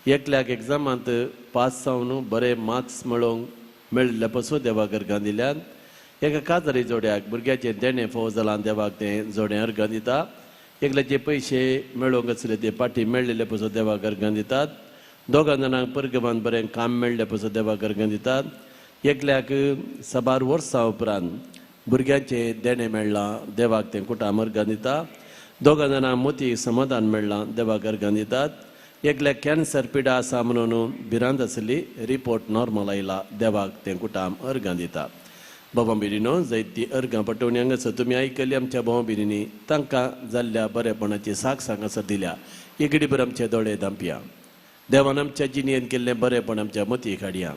एकल्याक एग्जामांत पास जावन बरे मार्क्स मेळोवंक मेळिल्ले पसो देवाक अर्गां दिल्यान, एका काजारी जोड्याक भुरग्याचें देणें फोव जालां देवाक तें जोडें अर्गां दिता, एकल्याचे पयशे मेळोवंक आसले ते पाटी मेळिल्ले पसो देवाक अर्गां दितात, दोगां जाणांक परगमान बरें काम मेळ्ळें पसो देवाक अर्गां दितात, एकल्याक साबार वर्सां उपरांत भुरग्यांचें देणें मेळ्ळां देवाक तें कुटाम अर्गां दिता, दोगां जाणांक मोती समाधान मेळ्ळां देवाक अर्गां दितात, एकल्याक कॅन्सर पिडा आसा म्हणून भिरांत आसली रिपोर्ट नॉर्मल आयला देवाक तें कुटाम अर्गां दिता. बाबा भयणीनो जायती अर्गां पटोवणी हांगासर तुमी आयकली आमच्या भाव भयणींनी तांकां जाल्ल्या बरेपणाची साक्ष हांगासर दिल्या. एकडीभर आमचे दोळे धांपया. देवान आमच्या जिणेंत केल्लें बरेपण आमच्या मतीक हाडया.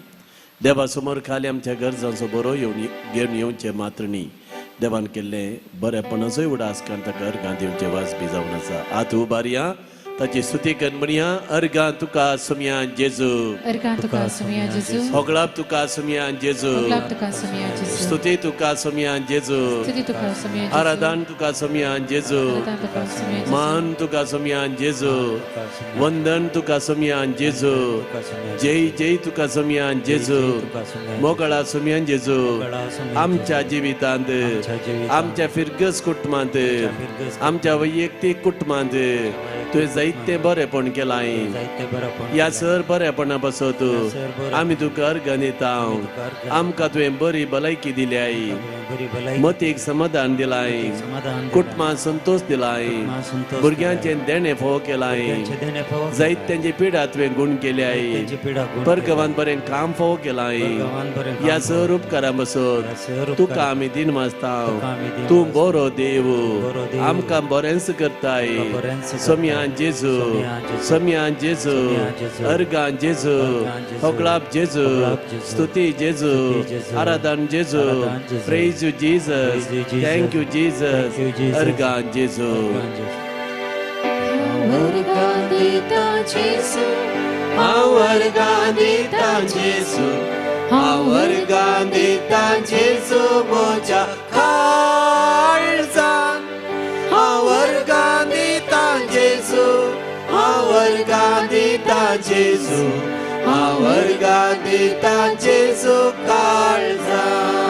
देवा समोर खाली आमच्या गरजांचो बरो येवन घेवन येवचें मात्र न्ही, देवान केल्लें बरेपणाचोय उडास काडून ताका अर्गां दिवचें वाजपी जावन आसा. आत उबारया ताची स्तुती कर म्हणया. अर्गां तुका सुमया जेजू, अर्गां तुका सुमया जेजू, होगळाप तुका सुमया जेजू, होगळाप तुका सुमया जेजू, स्तुती तुका सुमया जेजू, स्तुती तुका सुमया जेजू, आराधन तुका सुमया जेजू, मान तुका सुमया जेजू, वंदन तुका सुमया जेजू, जय जय तुका सुमया जेजू, मोगळा सुमया जेजू. आमच्या जिवितांत, आमच्या फिरगस कुटुंबांत, आमच्या वैयक्तीक कुटुंबांत तुवें जायते बरेपण केलां. ह्या सर बरेपणा पासत आमी तुका अर्गां दिता. आमकां तुवें बरी भलायकी दिल्याय, मतीक समाधान दिलाय, कुटुंबांत संतोश दिलाय, भुरग्यांचें देणें फोव केलाय, जायत्यांची पिडा तुवें गूण केल्याय, परगवान बरें काम फोव केलाय. ह्या सर उपकारां पासत तुका आमी दिनवासता. तूं बरो देव, आमकां बरेंच करताय. सोम्या जेजू, सोम्या जेजू, अर्गां जेजू, होगळाप जेजू, स्तुती जेजू, आराधन जेजू, praise you Jesus, thank you Jesus, अर्गां जेजू. अर्गां दिता जेजू, हांव अर्गां दिता जेजू, हांव अर्गां दिता जेजू म्हज्या काळजान. हांव अर्गां दिता जेजू, हांव अर्गां दिता जेजू, हांव अर्गां दिता जेजू काळजान.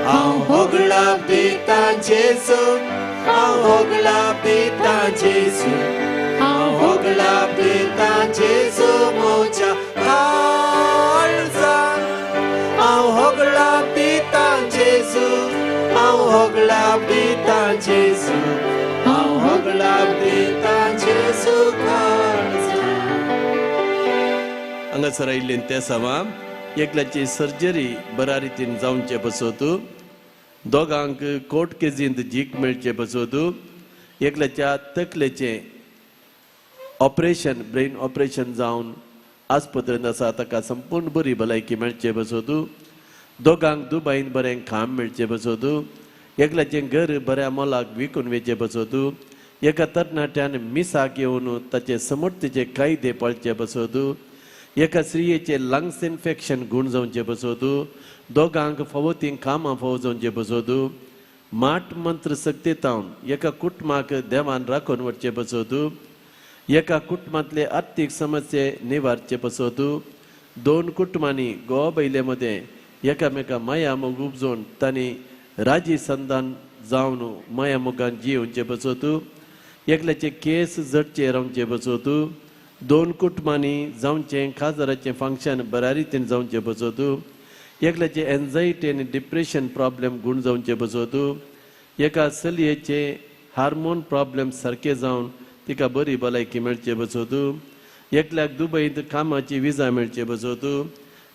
हांव होगळाप दिता जेजू, हांव होगळाप दिता जेजू, हांव होगळाप दिता जेजू म्हज्या काळजान. हांव होगळाप दिता जेजू, हांव होगळाप दिता जेजू, हांव होगळाप दिता जेजू काळजान. हांगासर आयिल्लें तें सवा एकल्याची सर्जरी बऱ्या रितीन जावचे पासत, दोगांक कोर्ट केजींत जीक मेळचे पासत, एकल्याच्या तकलेचें ऑपरेशन ब्रेन ऑपरेशन जावन आस्पत्रेंत आसा ताका संपूर्ण बरी भलायकी मेळचे पासत, दोगांक दुबायन बरें काम मेळचें पासत, एकल्याचें घर बऱ्या मोलाक विकून वेचें पासत, एका तरणाट्यान मिसाक येवन ताचे समर्थेचे कायदे पाळचे पासत, एका स्त्रियेचें लंग्स इन्फेक्शन गूण जावचें पासत, दोगांक फावो तीं कामां फावो जावचें पासत, माट मंत्र सक्तेतावन एका कुटुंबाक देवान राखून व्हरचें पासत, एका कुटुंबांतले आर्थीक समस्ये निवारचे पसत, दोन कुटुंबांनी गोवा बैले मदें एकामेका माया मोग उपजोवन तांणी राजी संधान जावन माया मोगान जियोवचे पसत, एकल्याचे केस जडचे रावचे पसत, दोन कुटुंबांनी जावचें खाजराचें फंक्शन बऱ्या रितीन जावचें पसत, एकल्याचे एन्जायटी आनी डिप्रेशन प्रॉब्लेम गूण जावचे पसत, एका चलयेचे हार्मोन प्रॉब्लेम सारके जावन तिका बरी भलायकी मेळचे पसत, एकल्याक दुबयंत कामाची विजा मेळचे पसत,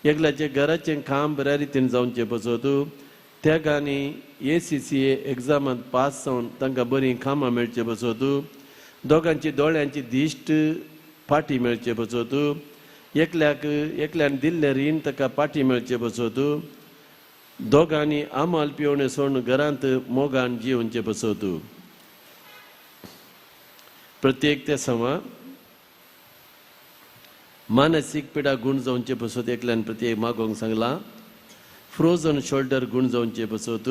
एकल्याचे घराचें काम बऱ्या रितीन जावचें पसत, त्यागांनी ACCA एग्जामांत पास जावन तांकां बरीं कामां मेळचे पसत, दोगांची दोळ्यांची दिश्ट फाटी मेळचे पसत, एकल्याक एकल्यान दिल्लें रीण ताका पाटी मेळचे पसत, दोगांनी आमाल पिवणे सोडून घरांत मोगान जिवनचे पसत. प्रत्येक त्या समा मानसीक पिडा गूण जावचे पसत एकल्यान प्रत्येक मागोंक सांगलां, फ्रोजन शोल्डर गूण जावचे पसत,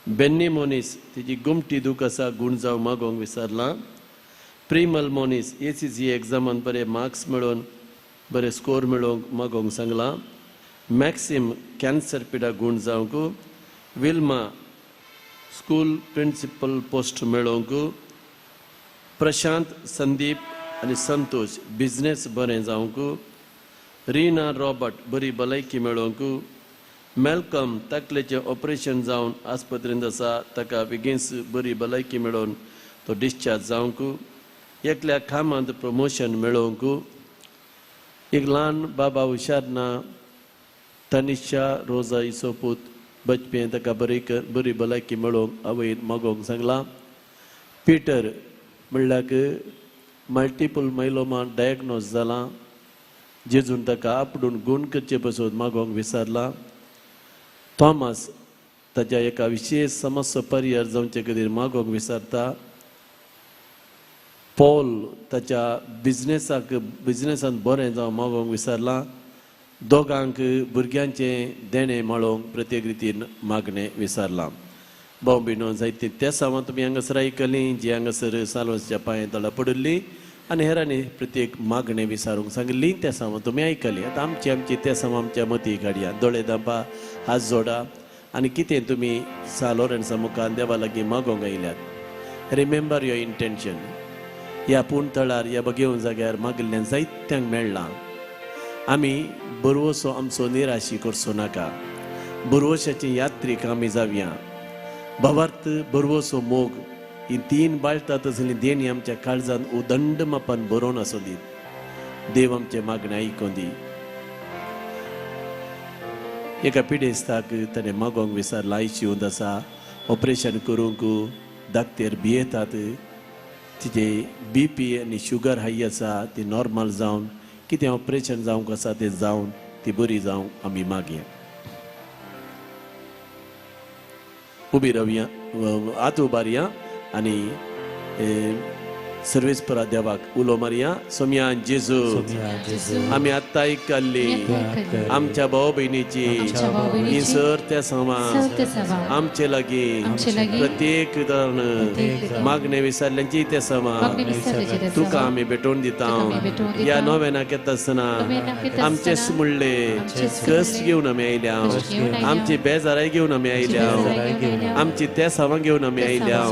बेन्नी मोनीस तिची गुमटी दूख आसा गूण जावं मागोंक विसरलां, प्रिमल मोनीस ACC एग्जामान बरे मार्क्स मेळोवन बरे स्कोर मेळोवंक मागोंक सांगलां, मॅक्सिम कॅन्सर पिडा गूण जावंक, विल्मा स्कूल प्रिंसिपल पोस्ट मेळोवंक, प्रशांत संदीप आनी संतोष बिजनेस बरें जावंक, रिना रॉबर्ट बरी भलायकी मेळोवंक, मॅल्कम तकलेचें ऑपरेशन जावन आस्पत्रेंत आसा ताका बेगीनच बरी भलायकी मेळोवन तो डिस्चार्ज जावंक, एकल्या कामांत प्रमोशन मेळोवंक, एक ल्हान बाबा हुशार ना तनिशा रोजा इसोपूत बचपी ताका बरी बरी भलायकी मेळोवंक आवयन मागोवंक सांगलां, पिटर म्हणल्यार मल्टिपल मायलोमा डायग्नोज जालां जेजून ताका आपडून गूण करचे पसून मागोवंक विसरलां, थॉमस ताच्या एका विशेश समस्या परिहार जावचे खातीर मागोवंक विसरता, पॉल ताच्या बिजनेसाक बिजनेसान बरें जावं मागोवंक विसरलां, दोगांक भुरग्यांचें देणें मेळोवंक प्रत्येक रितीन मागणें विसरलां. भाव भयणो जायती त्या सामान तुमी हांगासर आयकलीं जी हांगासर सालवाच्या पांया तळा पडिल्ली आनी हेरांनी प्रत्येक मागणें विचारूंक सांगिल्ली त्या सामान तुमी आयकली. आतां आमची आमची त्या सामान आमच्या मती काडया, दोळे दांपा, हात जोडा आनी कितें तुमी सालोरेन्सा मुखार देवा लागीं मागोवंक आयल्यात. Remember your intention. ह्या पूण तळार ह्या बगेवन जाग्यार मागिल्ल्यान जायत्यांक मेळ्ळां. आमी बरवसो आमचो निराशी करचो नाका. बरवशाची यात्रीक आमी जावया. भावार्थ बरवसो मोग ही तीन बाळटा तसली देणी आमच्या काळजान उदंड मापान बरोवन आसूं दी. देव आमचें मागणें आयकों दी. एका पिडेस्ताक ताणें मागोवंक विसरलां, आयसीयूंत आसा, ऑपरेशन करूंक दाक्तेर भियेतात, तिचे BP आनी शुगर हाय आसा ती नॉर्मल जावन कितें ऑपरेशन जावंक आसा तें जावन ती बरी जावंक आमी मागया. उबी रावया, हात उबारया आनी सर्वेस्परा देवाक उलो मारया. सोम्या जेजू, आमी आत्तां आयकल्ली आमच्या भाव भयणीची ही सर त्या समा आमचे लागीं प्रत्येक जाण मागणें विसरल्यांची त्या समा तुका आमी भेटोवन दिता. ह्या नोवेनाक येता आसतना आमचेच म्हणले कश्ट घेवन आमी आयल्या, आमची बेजाराय घेवन आमी आयल्या, आमची तेसावां घेवन आमी आयल्या,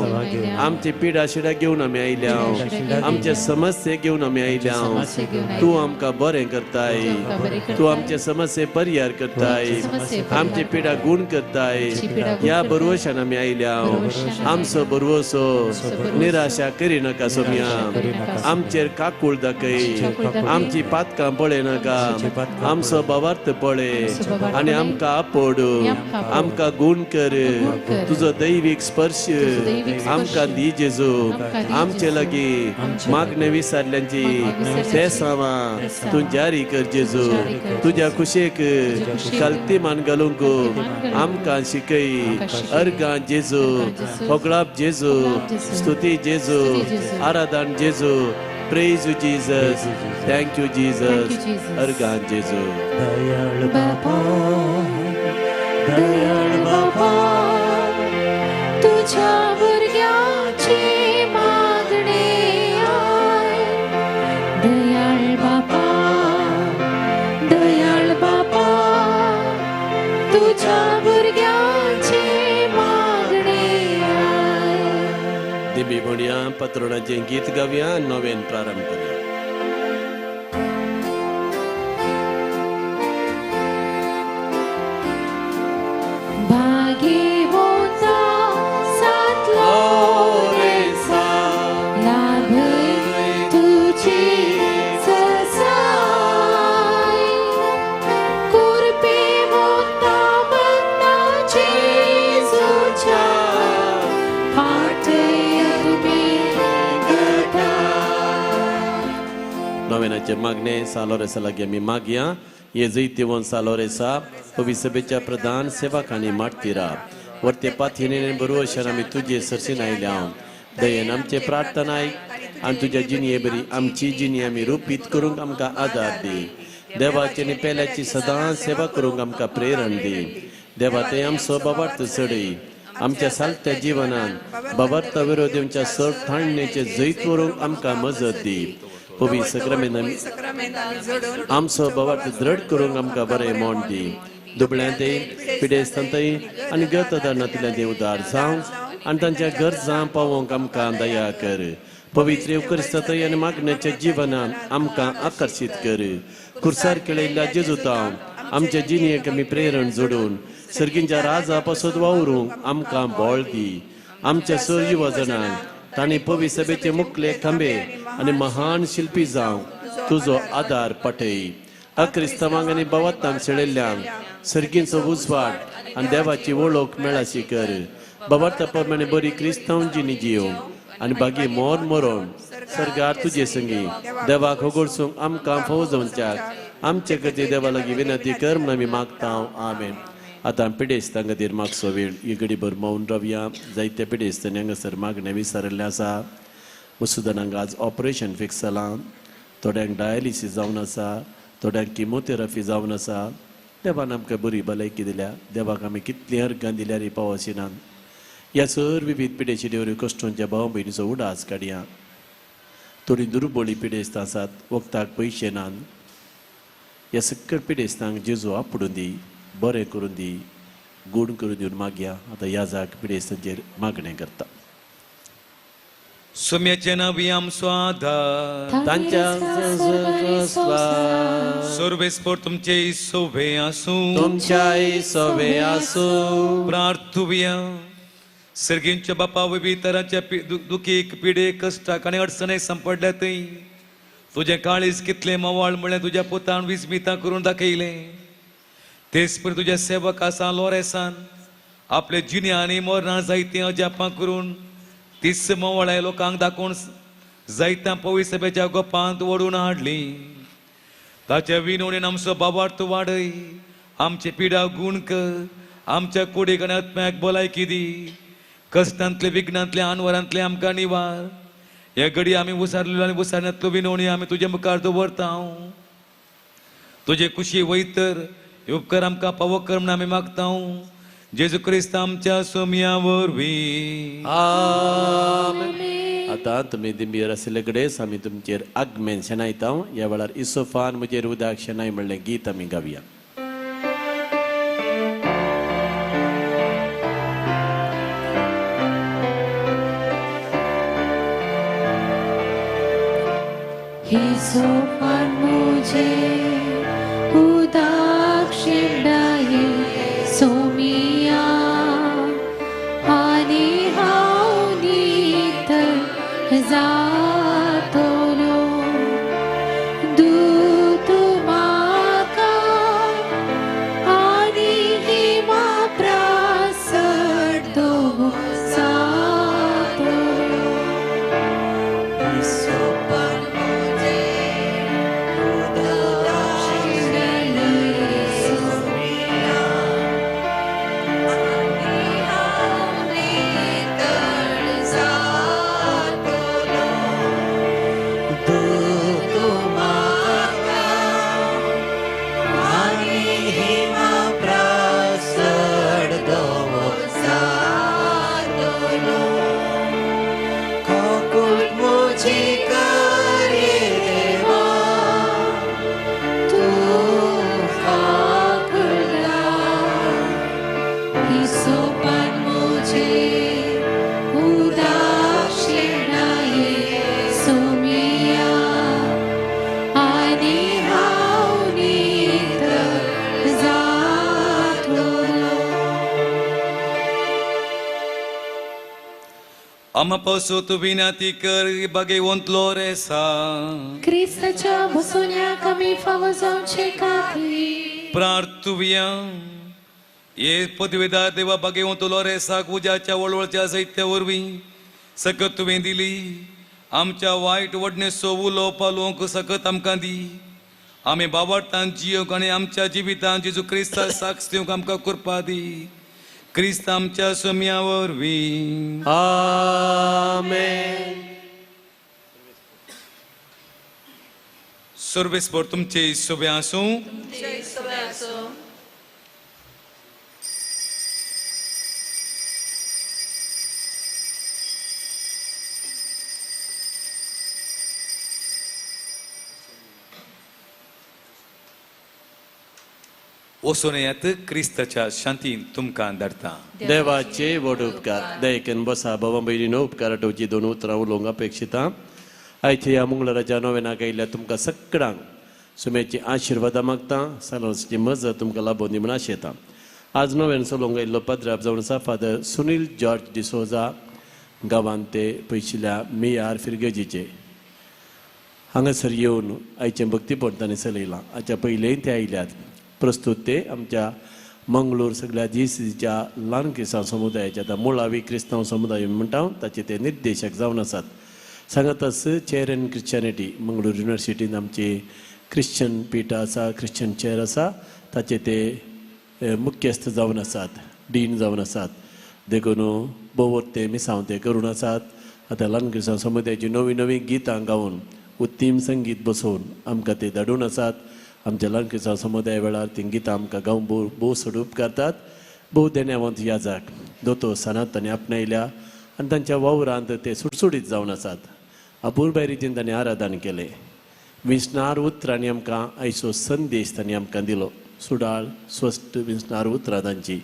आमची पिडा शिडा घेवन आमी आयल्या, आमचे समस्ये घेवन आमी आयल्या. तूं आमकां बरें करताय, तूं आमचे समस्ये परिहार करताय, आमची पिडा गूण करताय. ह्या बरवशान आमी आयल्या. आमचो बरवसो निराशा करिनाका सोम्या, आमचेर काकूळ दाखय, आमची पातकां पळय नाका, आमचो भावार्थ पळय आनी आमकां आपोड, आमकां गूण कर. तुजो दैवीक स्पर्श आमकां दी जेजू. आमचे लागीं मागणें विसरल्यांची ते सावां तूं जारी कर जेजू. तुज्या कुशेक कल्ती मान घालूंक आमकां शिकय. अर्गां जेजू, होगळाप जेजू, स्तुती जेजू, आराधन जेजू. Praise you Jesus, thank you Jesus. अर्गां जेजू. दयाळ बाबा, दयाळ बाबा, तुझ्या भुरग्याची मागणे आय. तुज्या भुरग्यांचे मागणे आयक. दिमी म्हणया, पत्रोणाचें गीत गावया, नवेन प्रारंभ करया. भागीवंता सात लोरेसा, लाभय तुजी ससाय. कुरपेवंता मन्ना जेजूच्या, पाटय तुमी गटाय. नवेनाचे मागणे सालोरेसा लागीं आमी मागया. हे जैतिवंत सालोरेसा पवी सभेच्या प्रधान सेवकांनी माटतीरा वर्ते पाथीने बरोबर आमी तुजे सरसीन आयल्या. दयेन आमचे प्रार्थना आयक आनी तुज्या जिणये बरी आमची जिणी आमी रुपीत करूंक आमकां आदार दी. देवाची आनी पेल्याची सदां सेवा करूंक आमकां प्रेरण दी. देवा ते आमचो बाबार्थ चडय. आमच्या सालत्या जिवनान बाबार्थ विरोध येवच्या सर थाणण्याचे जैत व्हरूंक आमकां मजत दी. पवी सक्रमेन आमचो बाबार्थ दृढ करूंक आमकां बरें मोण दी. दुबळ्यांतय पिडेस्तांतय आनी गत नातिल्यांतय उदार जावं आनी तांच्या गरजां पावोवंक आमकां दया कर. पवित्र येवकरिस्तांतय आनी मागण्याच्या जिवनान आमकां आकर्शीत कर. कुर्सार केळयल्ल्या जेजुतांव आमच्या जिणेक आमी प्रेरण जोडून सर्गींच्या राजा पासत वावरूंक आमकां बळ दी. आमच्या सर युवा जाणांक तांणी पवी सभेचे मुखले खांबे आनी महान शिल्पी जावंक तुजो आदार पाटय. अक्रिस्तावांक आनी बावातांक शेळयल्ल्यांक सर्गींचो उजवाड आनी देवाची वळख मेळाशी कर. बाबार्था प्रमाणे बरी क्रिस्तांव जिणी जियोवंक आनी बागी मोर मरोण सर्गार तुजे संगी देवाक होगोडसूंक आमकां फावो जावच्याक आमचे खातीर देवा लागीं विनंती कर म्हूण आमी मागता. आमेन. आतां पिडेस्तां खातीर मागचो वेळ. ही घडीभर मौन रावया. जायत्या पिडेस्तांनी हांगासर मागणें विचारिल्लें आसा. वसुदानांक आज ऑपरेशन फिक्स जालां, थोड्यांक डायलिसीस जावन आसा, थोड्यांक किमोथेरपी जावन आसा. देवान आमकां बरी भलायकी दिल्या. देवाक आमी कितलीं अर्गां दिल्यार पावसिनात. ह्या सर विविध पिडेची देवरी कश्टोंच्या भाव भयणीचो उडास काडया. थोडीं दुर्बळी पिडेस्तां आसात, वखदाक पयशे नात. ह्या सकल पिडेस्तांक जेजू आपडून दी, बरें करून दी, गूण करून दिवन मागया. आतां ह्या जाग पिडेस्तांचेर मागणें करता. सोम्याचें नांव आमचो आदार, तांच्या सर्वेस्पर तुमचे सोवे आसूं, तुमच्याय सोवे आसूं. प्रार्थुया. सर्गींच्या बापा विविध तरांच्या दुखीक पिडेक कश्टाक आनी अडचणेक सांपडल्या थंय तुजें काळीज कितलें मवाळ म्हणलें तुज्या पुतान विस्मितां करून दाखयलें. तेच परी तुज्या सेवक आसा लोरेसान आपले जिणे आनी मरणां जायतीं अजापां करून तीच मवाळाय लोकांक दाखोवन जायत्या पवी सभेच्या गोपांत ओडून हाडली. ताच्या विनवणेन आमचो बाबार्थ वाडय, आमचे पिडा गूण कर, आमच्या कुडीक आनी आत्म्याक भलायकी दी. कश्टांतले विघ्नांतले आनवरांतले आमकां निवार. हे घडी आमी उसारलेलो आनी उसारण्यांतलो विनवणी आमी तुजे मुखार दवरता. तुजे कुशी वयतर हे उपकार आमकां पावो कर म्हूण आमी मागता. जेजू क्रिस्त आमच्या सोमया वरवीं. आमेन. आतां तुमी दिंबीर आशिल्ले कडेन आमी तुमचेर आगमेन शेणायता. ह्या वेळार इसोफान म्हजेर उदक शेणाय म्हणलें गीत आमी गावया. हिसोपान मुझे उदक शिंपडाये सोमिया, आनी हांव नितळ जातलो. दूत म्हाका आनी हिमा प्रासट दवरतलो. नितळ जातलो. आमा पावसो तूं विनाती कर बागेवंतलो रेसा क्रिस्ताच्या बसोन्याक आमी फावो जावचे खातीर प्रार्थुया. हे पदवेदार देवा बागेवंतलो रेसाक उज्याच्या वळवळच्या साहित्या वरवीं सकत तुवें दिली आमच्या वायट वडणेचो उलो पालोवंक सकत आमकां दी. आमी बाबार्तान जियोंक आनी आमच्या जिवितान जेजू क्रिस्ता साक्ष दिवंक आमकां कृपा दी. क्रिस्त आमच्या सोम्या वरवीं. आमेन. सर्वेस्पर तुमचे सोबे आसूं. वचून येयात क्रिस्ताच्या शांतीन तुमकां धाडटा. देवाचे व्हड उपकार. दयेकन बसा बाबा भयणीनो, उपकार आठोवची दोन उतरां उलोवंक अपेक्षिता. आयच्या ह्या मंगळाराच्या नोवेनाक आयिल्ल्या तुमकां सगळ्यांक सुम्याची आशिर्वादां मागता. सालोन्सची मजत तुमकां लाबोवन दी म्हूण आशेता. आज नोवेन चलोवंक आयिल्लो पाद्राब जावन आसा फादर सुनील जॉर्ज डिसोजा, गांवांत ते पयशिल्ल्या मियार फिरगजीचे. हांगासर येवन आयचें भक्तीपण तांणी चलयलां. हाच्या पयलेंय ते आयल्यात. प्रस्तुत ते आमच्या मंगळूर सगळ्या जीसीच्या ल्हान क्रिस्तांव समुदायाच्या आतां मुळावी क्रिस्तांव समुदाय म्हणटा ताचे ते निर्देशक जावन आसात. सांगातच चेअर इन क्रिश्चनिटी मंगळूर युनिवर्सिटीन आमची क्रिश्चन पीठ आसा, क्रिश्चन चेअर आसा, ताचे ते मुख्यस्थ जावन आसात, डीन जावन आसात. देखून भोव ते मिसांव ते करून आसात. आतां ल्हान क्रिस्तांव समुदायाची नवीं नवीं गितां गावन उत्तीम संगीत बसोवन आमकां ते धाडून आसात. आमच्या ल्हान क्रिस्तांव समुदाया वेळार ती गितां आमकां गावून भोव भोव चड उपकारतात. भोव देण्यावंत याजाक दोतोर सनात तांणी आपणायल्या आनी तांच्या वावरांत ते सुटसुटीत जावन आसात. अपुरबाय रितीन तांणी आराधन केलें. विंचणार उतरांनी आमकां आयचो संदेश तांणी आमकां दिलो. सुडाळ स्वस्त विंचणार उतरां तांची.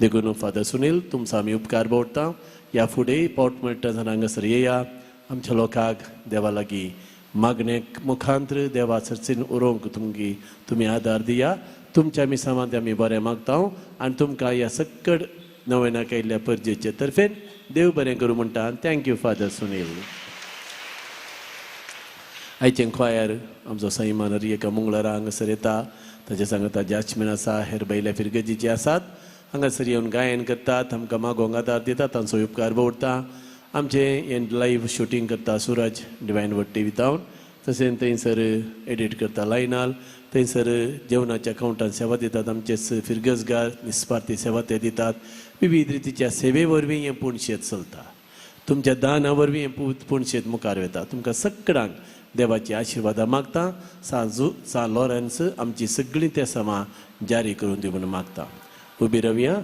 देखून फादर सुनील तुमचो आमी उपकार बोडटा. ह्या फुडें पावट मेळटा जाल्यार हांगासर येया. आमच्या लोकांक देवा लागीं मागणे मुखांत्र देवा चर्चीन उरोवंक तुमगी तुमी आदार दिया. तुमच्या मिसांत आमी बरें मागता आनी तुमकां ह्या सक्कड नवेनाक आयिल्ल्या परजेचे तर्फेन देव बरें करूं म्हणटा. Thank you father Sunil. आयचें ख्वायर आमचो सैमान हर एका मंगळारा हांगासर येता. ताचे सांगता जाचमेन आसा, हेर बैल्या फिरगजीचे आसात, हांगासर येवन गायन करतात, आमकां मागोंक आदार दितात, तांचो उपकार दवरता. आमचें हें लायव्ह शुटींग करता सुरज डिवायन वर्ड टिव्हींत, तशेंच थंयसर एडिट करता लायनाल, थंयसर जेवणाच्या कावंटान सेवा दितात. आमचे फिरगजगार निस्वार्थी सेवा ते दितात. विविध रितीच्या सेवे वरवीं हें पूण शेत चलता. तुमच्या दाना वरवीं हें पूण शेत मुखार वता. तुमकां सगळ्यांक देवाची आशिर्वादां मागता. सा लॉरन्स आमची सगळीं ते समा जारी करून दी म्हणून मागता. उबी रावया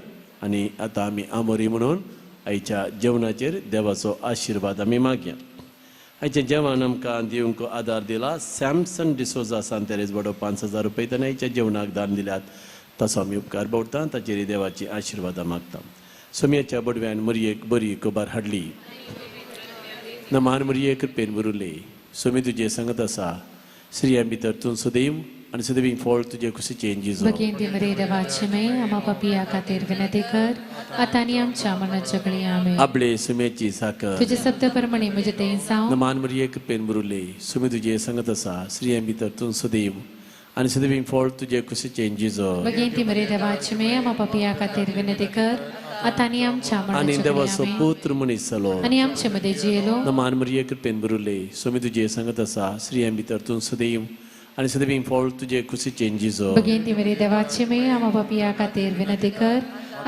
आनी आतां आमी आमोरी म्हणून आयच्या जेवणाचेर देवाचो आशिर्वाद आमी मागया. आयचें जेवण आमकां दिवंक आदार दिला सॅमसन डिसोजा सांतेरेज बडो 5,000 रुपये ताणें आयच्या जेवणाक दान दिल्यात. ताचो आमी उपकार बोडटा. ताचेर देवाची आशिर्वादां मागता. सोम्याच्या बडव्यान मरयेक बरी खबर हाडली. नमान मरये कृपेन बरुले. सोमी तुजे सांगत आसा. स्त्रियां भितर तूं सदैव आनी सदैव फळ तुजे कुशीचें जेजू. भगिनी मरे देवाचे मे आमा पापिया खातीर विनंती कर आतां आनी आमच्या मरणाच्या घडये. आमेन. आपले सुम्याची साखर तुजे शब्द प्रमाणे म्हजे तें जावं. नमान मरये कृपेन बरुले. सुमी तुजे सांगत आसा. स्त्रियां भितर तूं सदैव आनी सदैव फळ तुजे कुशीचें जेजू. भगिनी मरे देवाचे मे आमा पापिया खातीर विनंती कर आतां आनी आमच्या आनी मरणाच्या देवाचो घडये. आमेन. पुत्र मनीस जालो आनी आमचे मदें जियेलो. नमान मरये कृपेन बरुले. सुमी तुजे सांगत आसा. स्त्रियां भितर तूं सदैव आनी सदैव फळ तुजे कुशीचें जेजू. भगिनी मरे देवाचे मे आमा पापिया खातीर विनंती कर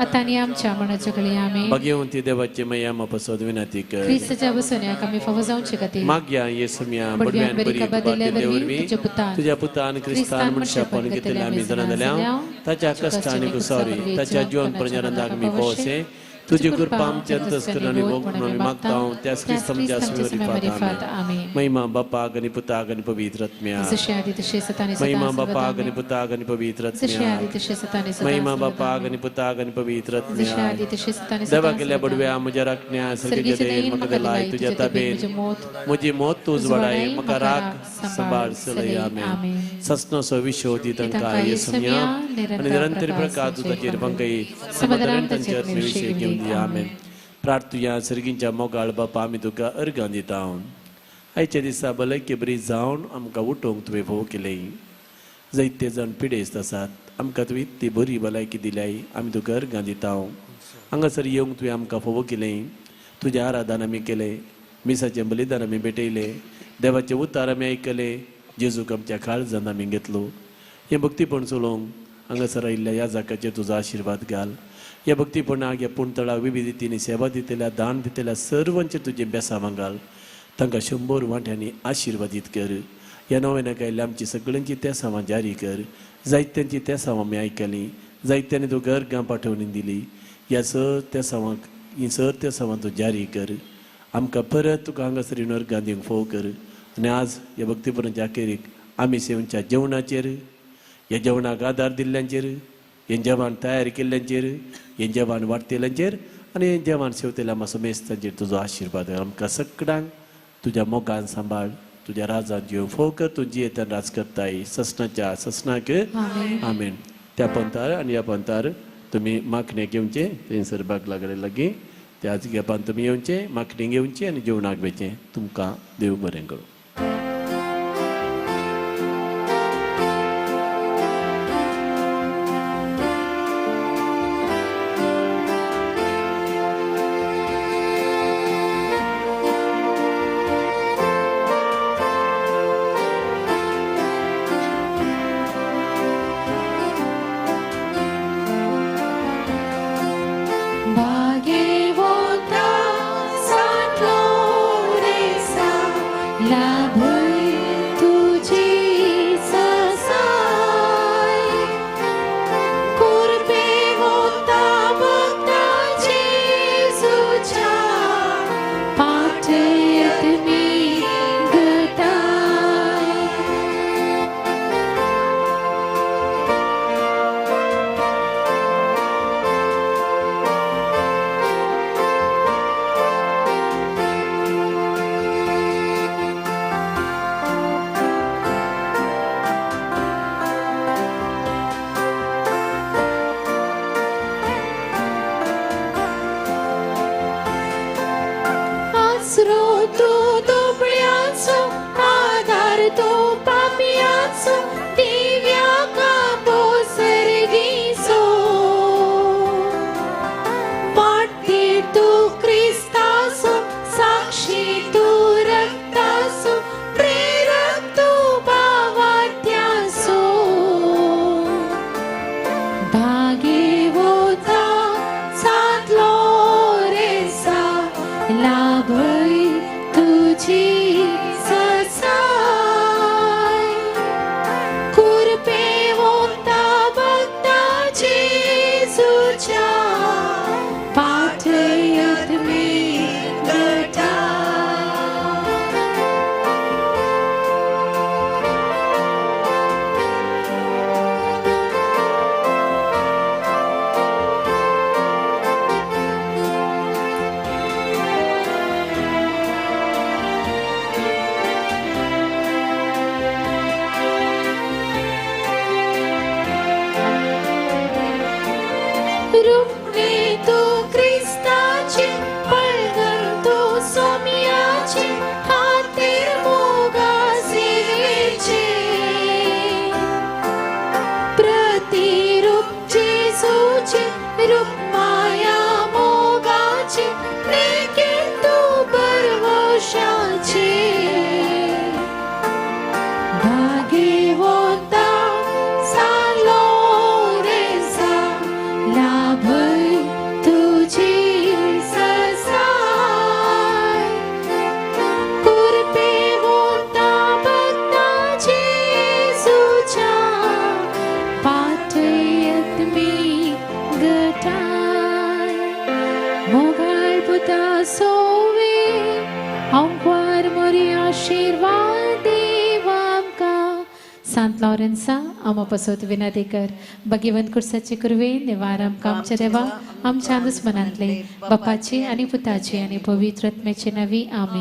आतां आनी आमच्या मरणाच्या घडये. आमेन. भाग्यवंती देवाचे मैया पासत विनंती कर. क्रिस्ताच्या बसोन्याक आमी फावो जावचे खातीर मागया येसुम्या बडव्यान बडव्यान बरी बरी खबर खबर दिल्ले दिल्ले वरवीं वरवीं तुज्या पुतान तुज्या पुतान क्रिस्तान मनशापण घेतलें आमी जाणा जाल्या ताच्या कश्ट आनी कुसावरी ताच्या जीवन प्रजानंदाक आमी पोवचे. तुजी कृपा आमच्या अंतस्करण आनी भोग म्हणून आमी मागता त्याच क्रिस्त आमच्या सुमरिफात. आमेन. महिमा बापाक आनी पुताक आनी पवित्र आत्म्या. जशें आदी तशें सता आनी सदां महिमा सर्वदा. बापाक आनी आमेन. पुताक आनी पवित्र जशें आत्म्या. आदी तशें सता आनी सदां महिमा सर्वदा. बापाक आमेन. आनी पुताक आनी पवित्र जशें आत्म्या. आदी तशें सता आनी देवा सदां केल्या सर्वदा. बडव्या म्हज्या राखण्या सर्गीचे सर्गीचे देन देन म्हाका म्हाका दिलाय दिलाय तुज्या तुज्या ताबेन ताबेन म्हजें मोत म्हजी मोत तूं उजवाडाय उजवाडाय म्हाका म्हाका राख राख सांबाळ सांबाळ चलय. चलय. आमेन. आमेन. ससनसो विशो दी तांकां तांकां येसुम्या येसुम्या आनी निरंतर निरंतर प्रकाश प्रकाश तांचेर ताचेर फांकय फांकय समाधानान समाधानान तांचे तांचे आत्मविशेक आत्मविशेक घेवंदी. घेवंदी. आमेन. आमेन. प्रार्थुया सर्गींच्या मोगाळ बापा आमी तुका अर्गां दिता. आयच्या दिसा भलायकी बरी जावन आमकां उठोवंक तुवें फोव केलें. जायते जाण पिडेस्त आसात, आमकां तुवें इतली बरी भलायकी दिल्याय, आमी तुका अर्गां दिता. हांगासर येवंक तुवें आमकां फोव केलें. तुजें आराधन आमी केलें, मिसाचें बलिदान आमी भेटयलें, देवाचें उतार आमी आयकलें, जेजूक आमच्या काळजान आमी घेतलो. हें भक्तीपण चलोवंक हांगासर आयिल्ल्या ह्या जाकाचेर तुजो आशिर्वाद घाल. ह्या भक्तीपणाक ह्या पुणतळाक विविध रितींनी सेवा दितल्या, दान दितल्या सर्वांचेर तुजें बेसांवां घाल. तांकां 100 वांट्यांनी आशिर्वादीत कर. ह्या नव्यान आयिल्ल्या आमची सगळ्यांची तेसांवां जारी कर. जायत्यांची तेसांवां आमी आयकलीं, जायत्यांनी तुका अर्गां पाठोवणी दिली. ह्या सर तेसांवांक ही सर तेसांवां तूं जारी कर. आमकां परत तुका हांगासर येवन अर्गां दिवंक फोव कर. आनी आज ह्या भक्तीपणाच्या अखेरीक आमी सेवच्या जेवणाचेर, ह्या जेवणाक आदार दिल्ल्यांचेर, हें जेवण तयार केल्ल्यांचेर, हें जेवण वाडटेल्यांचेर आनी हें जेवण सेवतल्या आमच्या समेस्तांचेर तुजो आशिर्वाद. आमकां सगळ्यांक तुज्या मोगान सांबाळ, तुज्या राजान जिवन फोव कर. तूं जियेतान राज करताय ससनाच्या ससनाक. आमेन. त्या पंथार आनी ह्या पंथार तुमी माखणे घेवचे, थंयसर बाग लागले लागीं त्याच गेपान तुमी येवचे, माखणी घेवची आनी जेवणाक वेचें. तुमकां देव बरें करूं. पसोत विनंती कर भगवंत कुर्साचे कुरवे निवार आमकां आमच्या देवा आमच्या दुस्मनांतले बापाचे आनी पुताचे आनी पवित्र आत्म्याचे नांवी आमेन.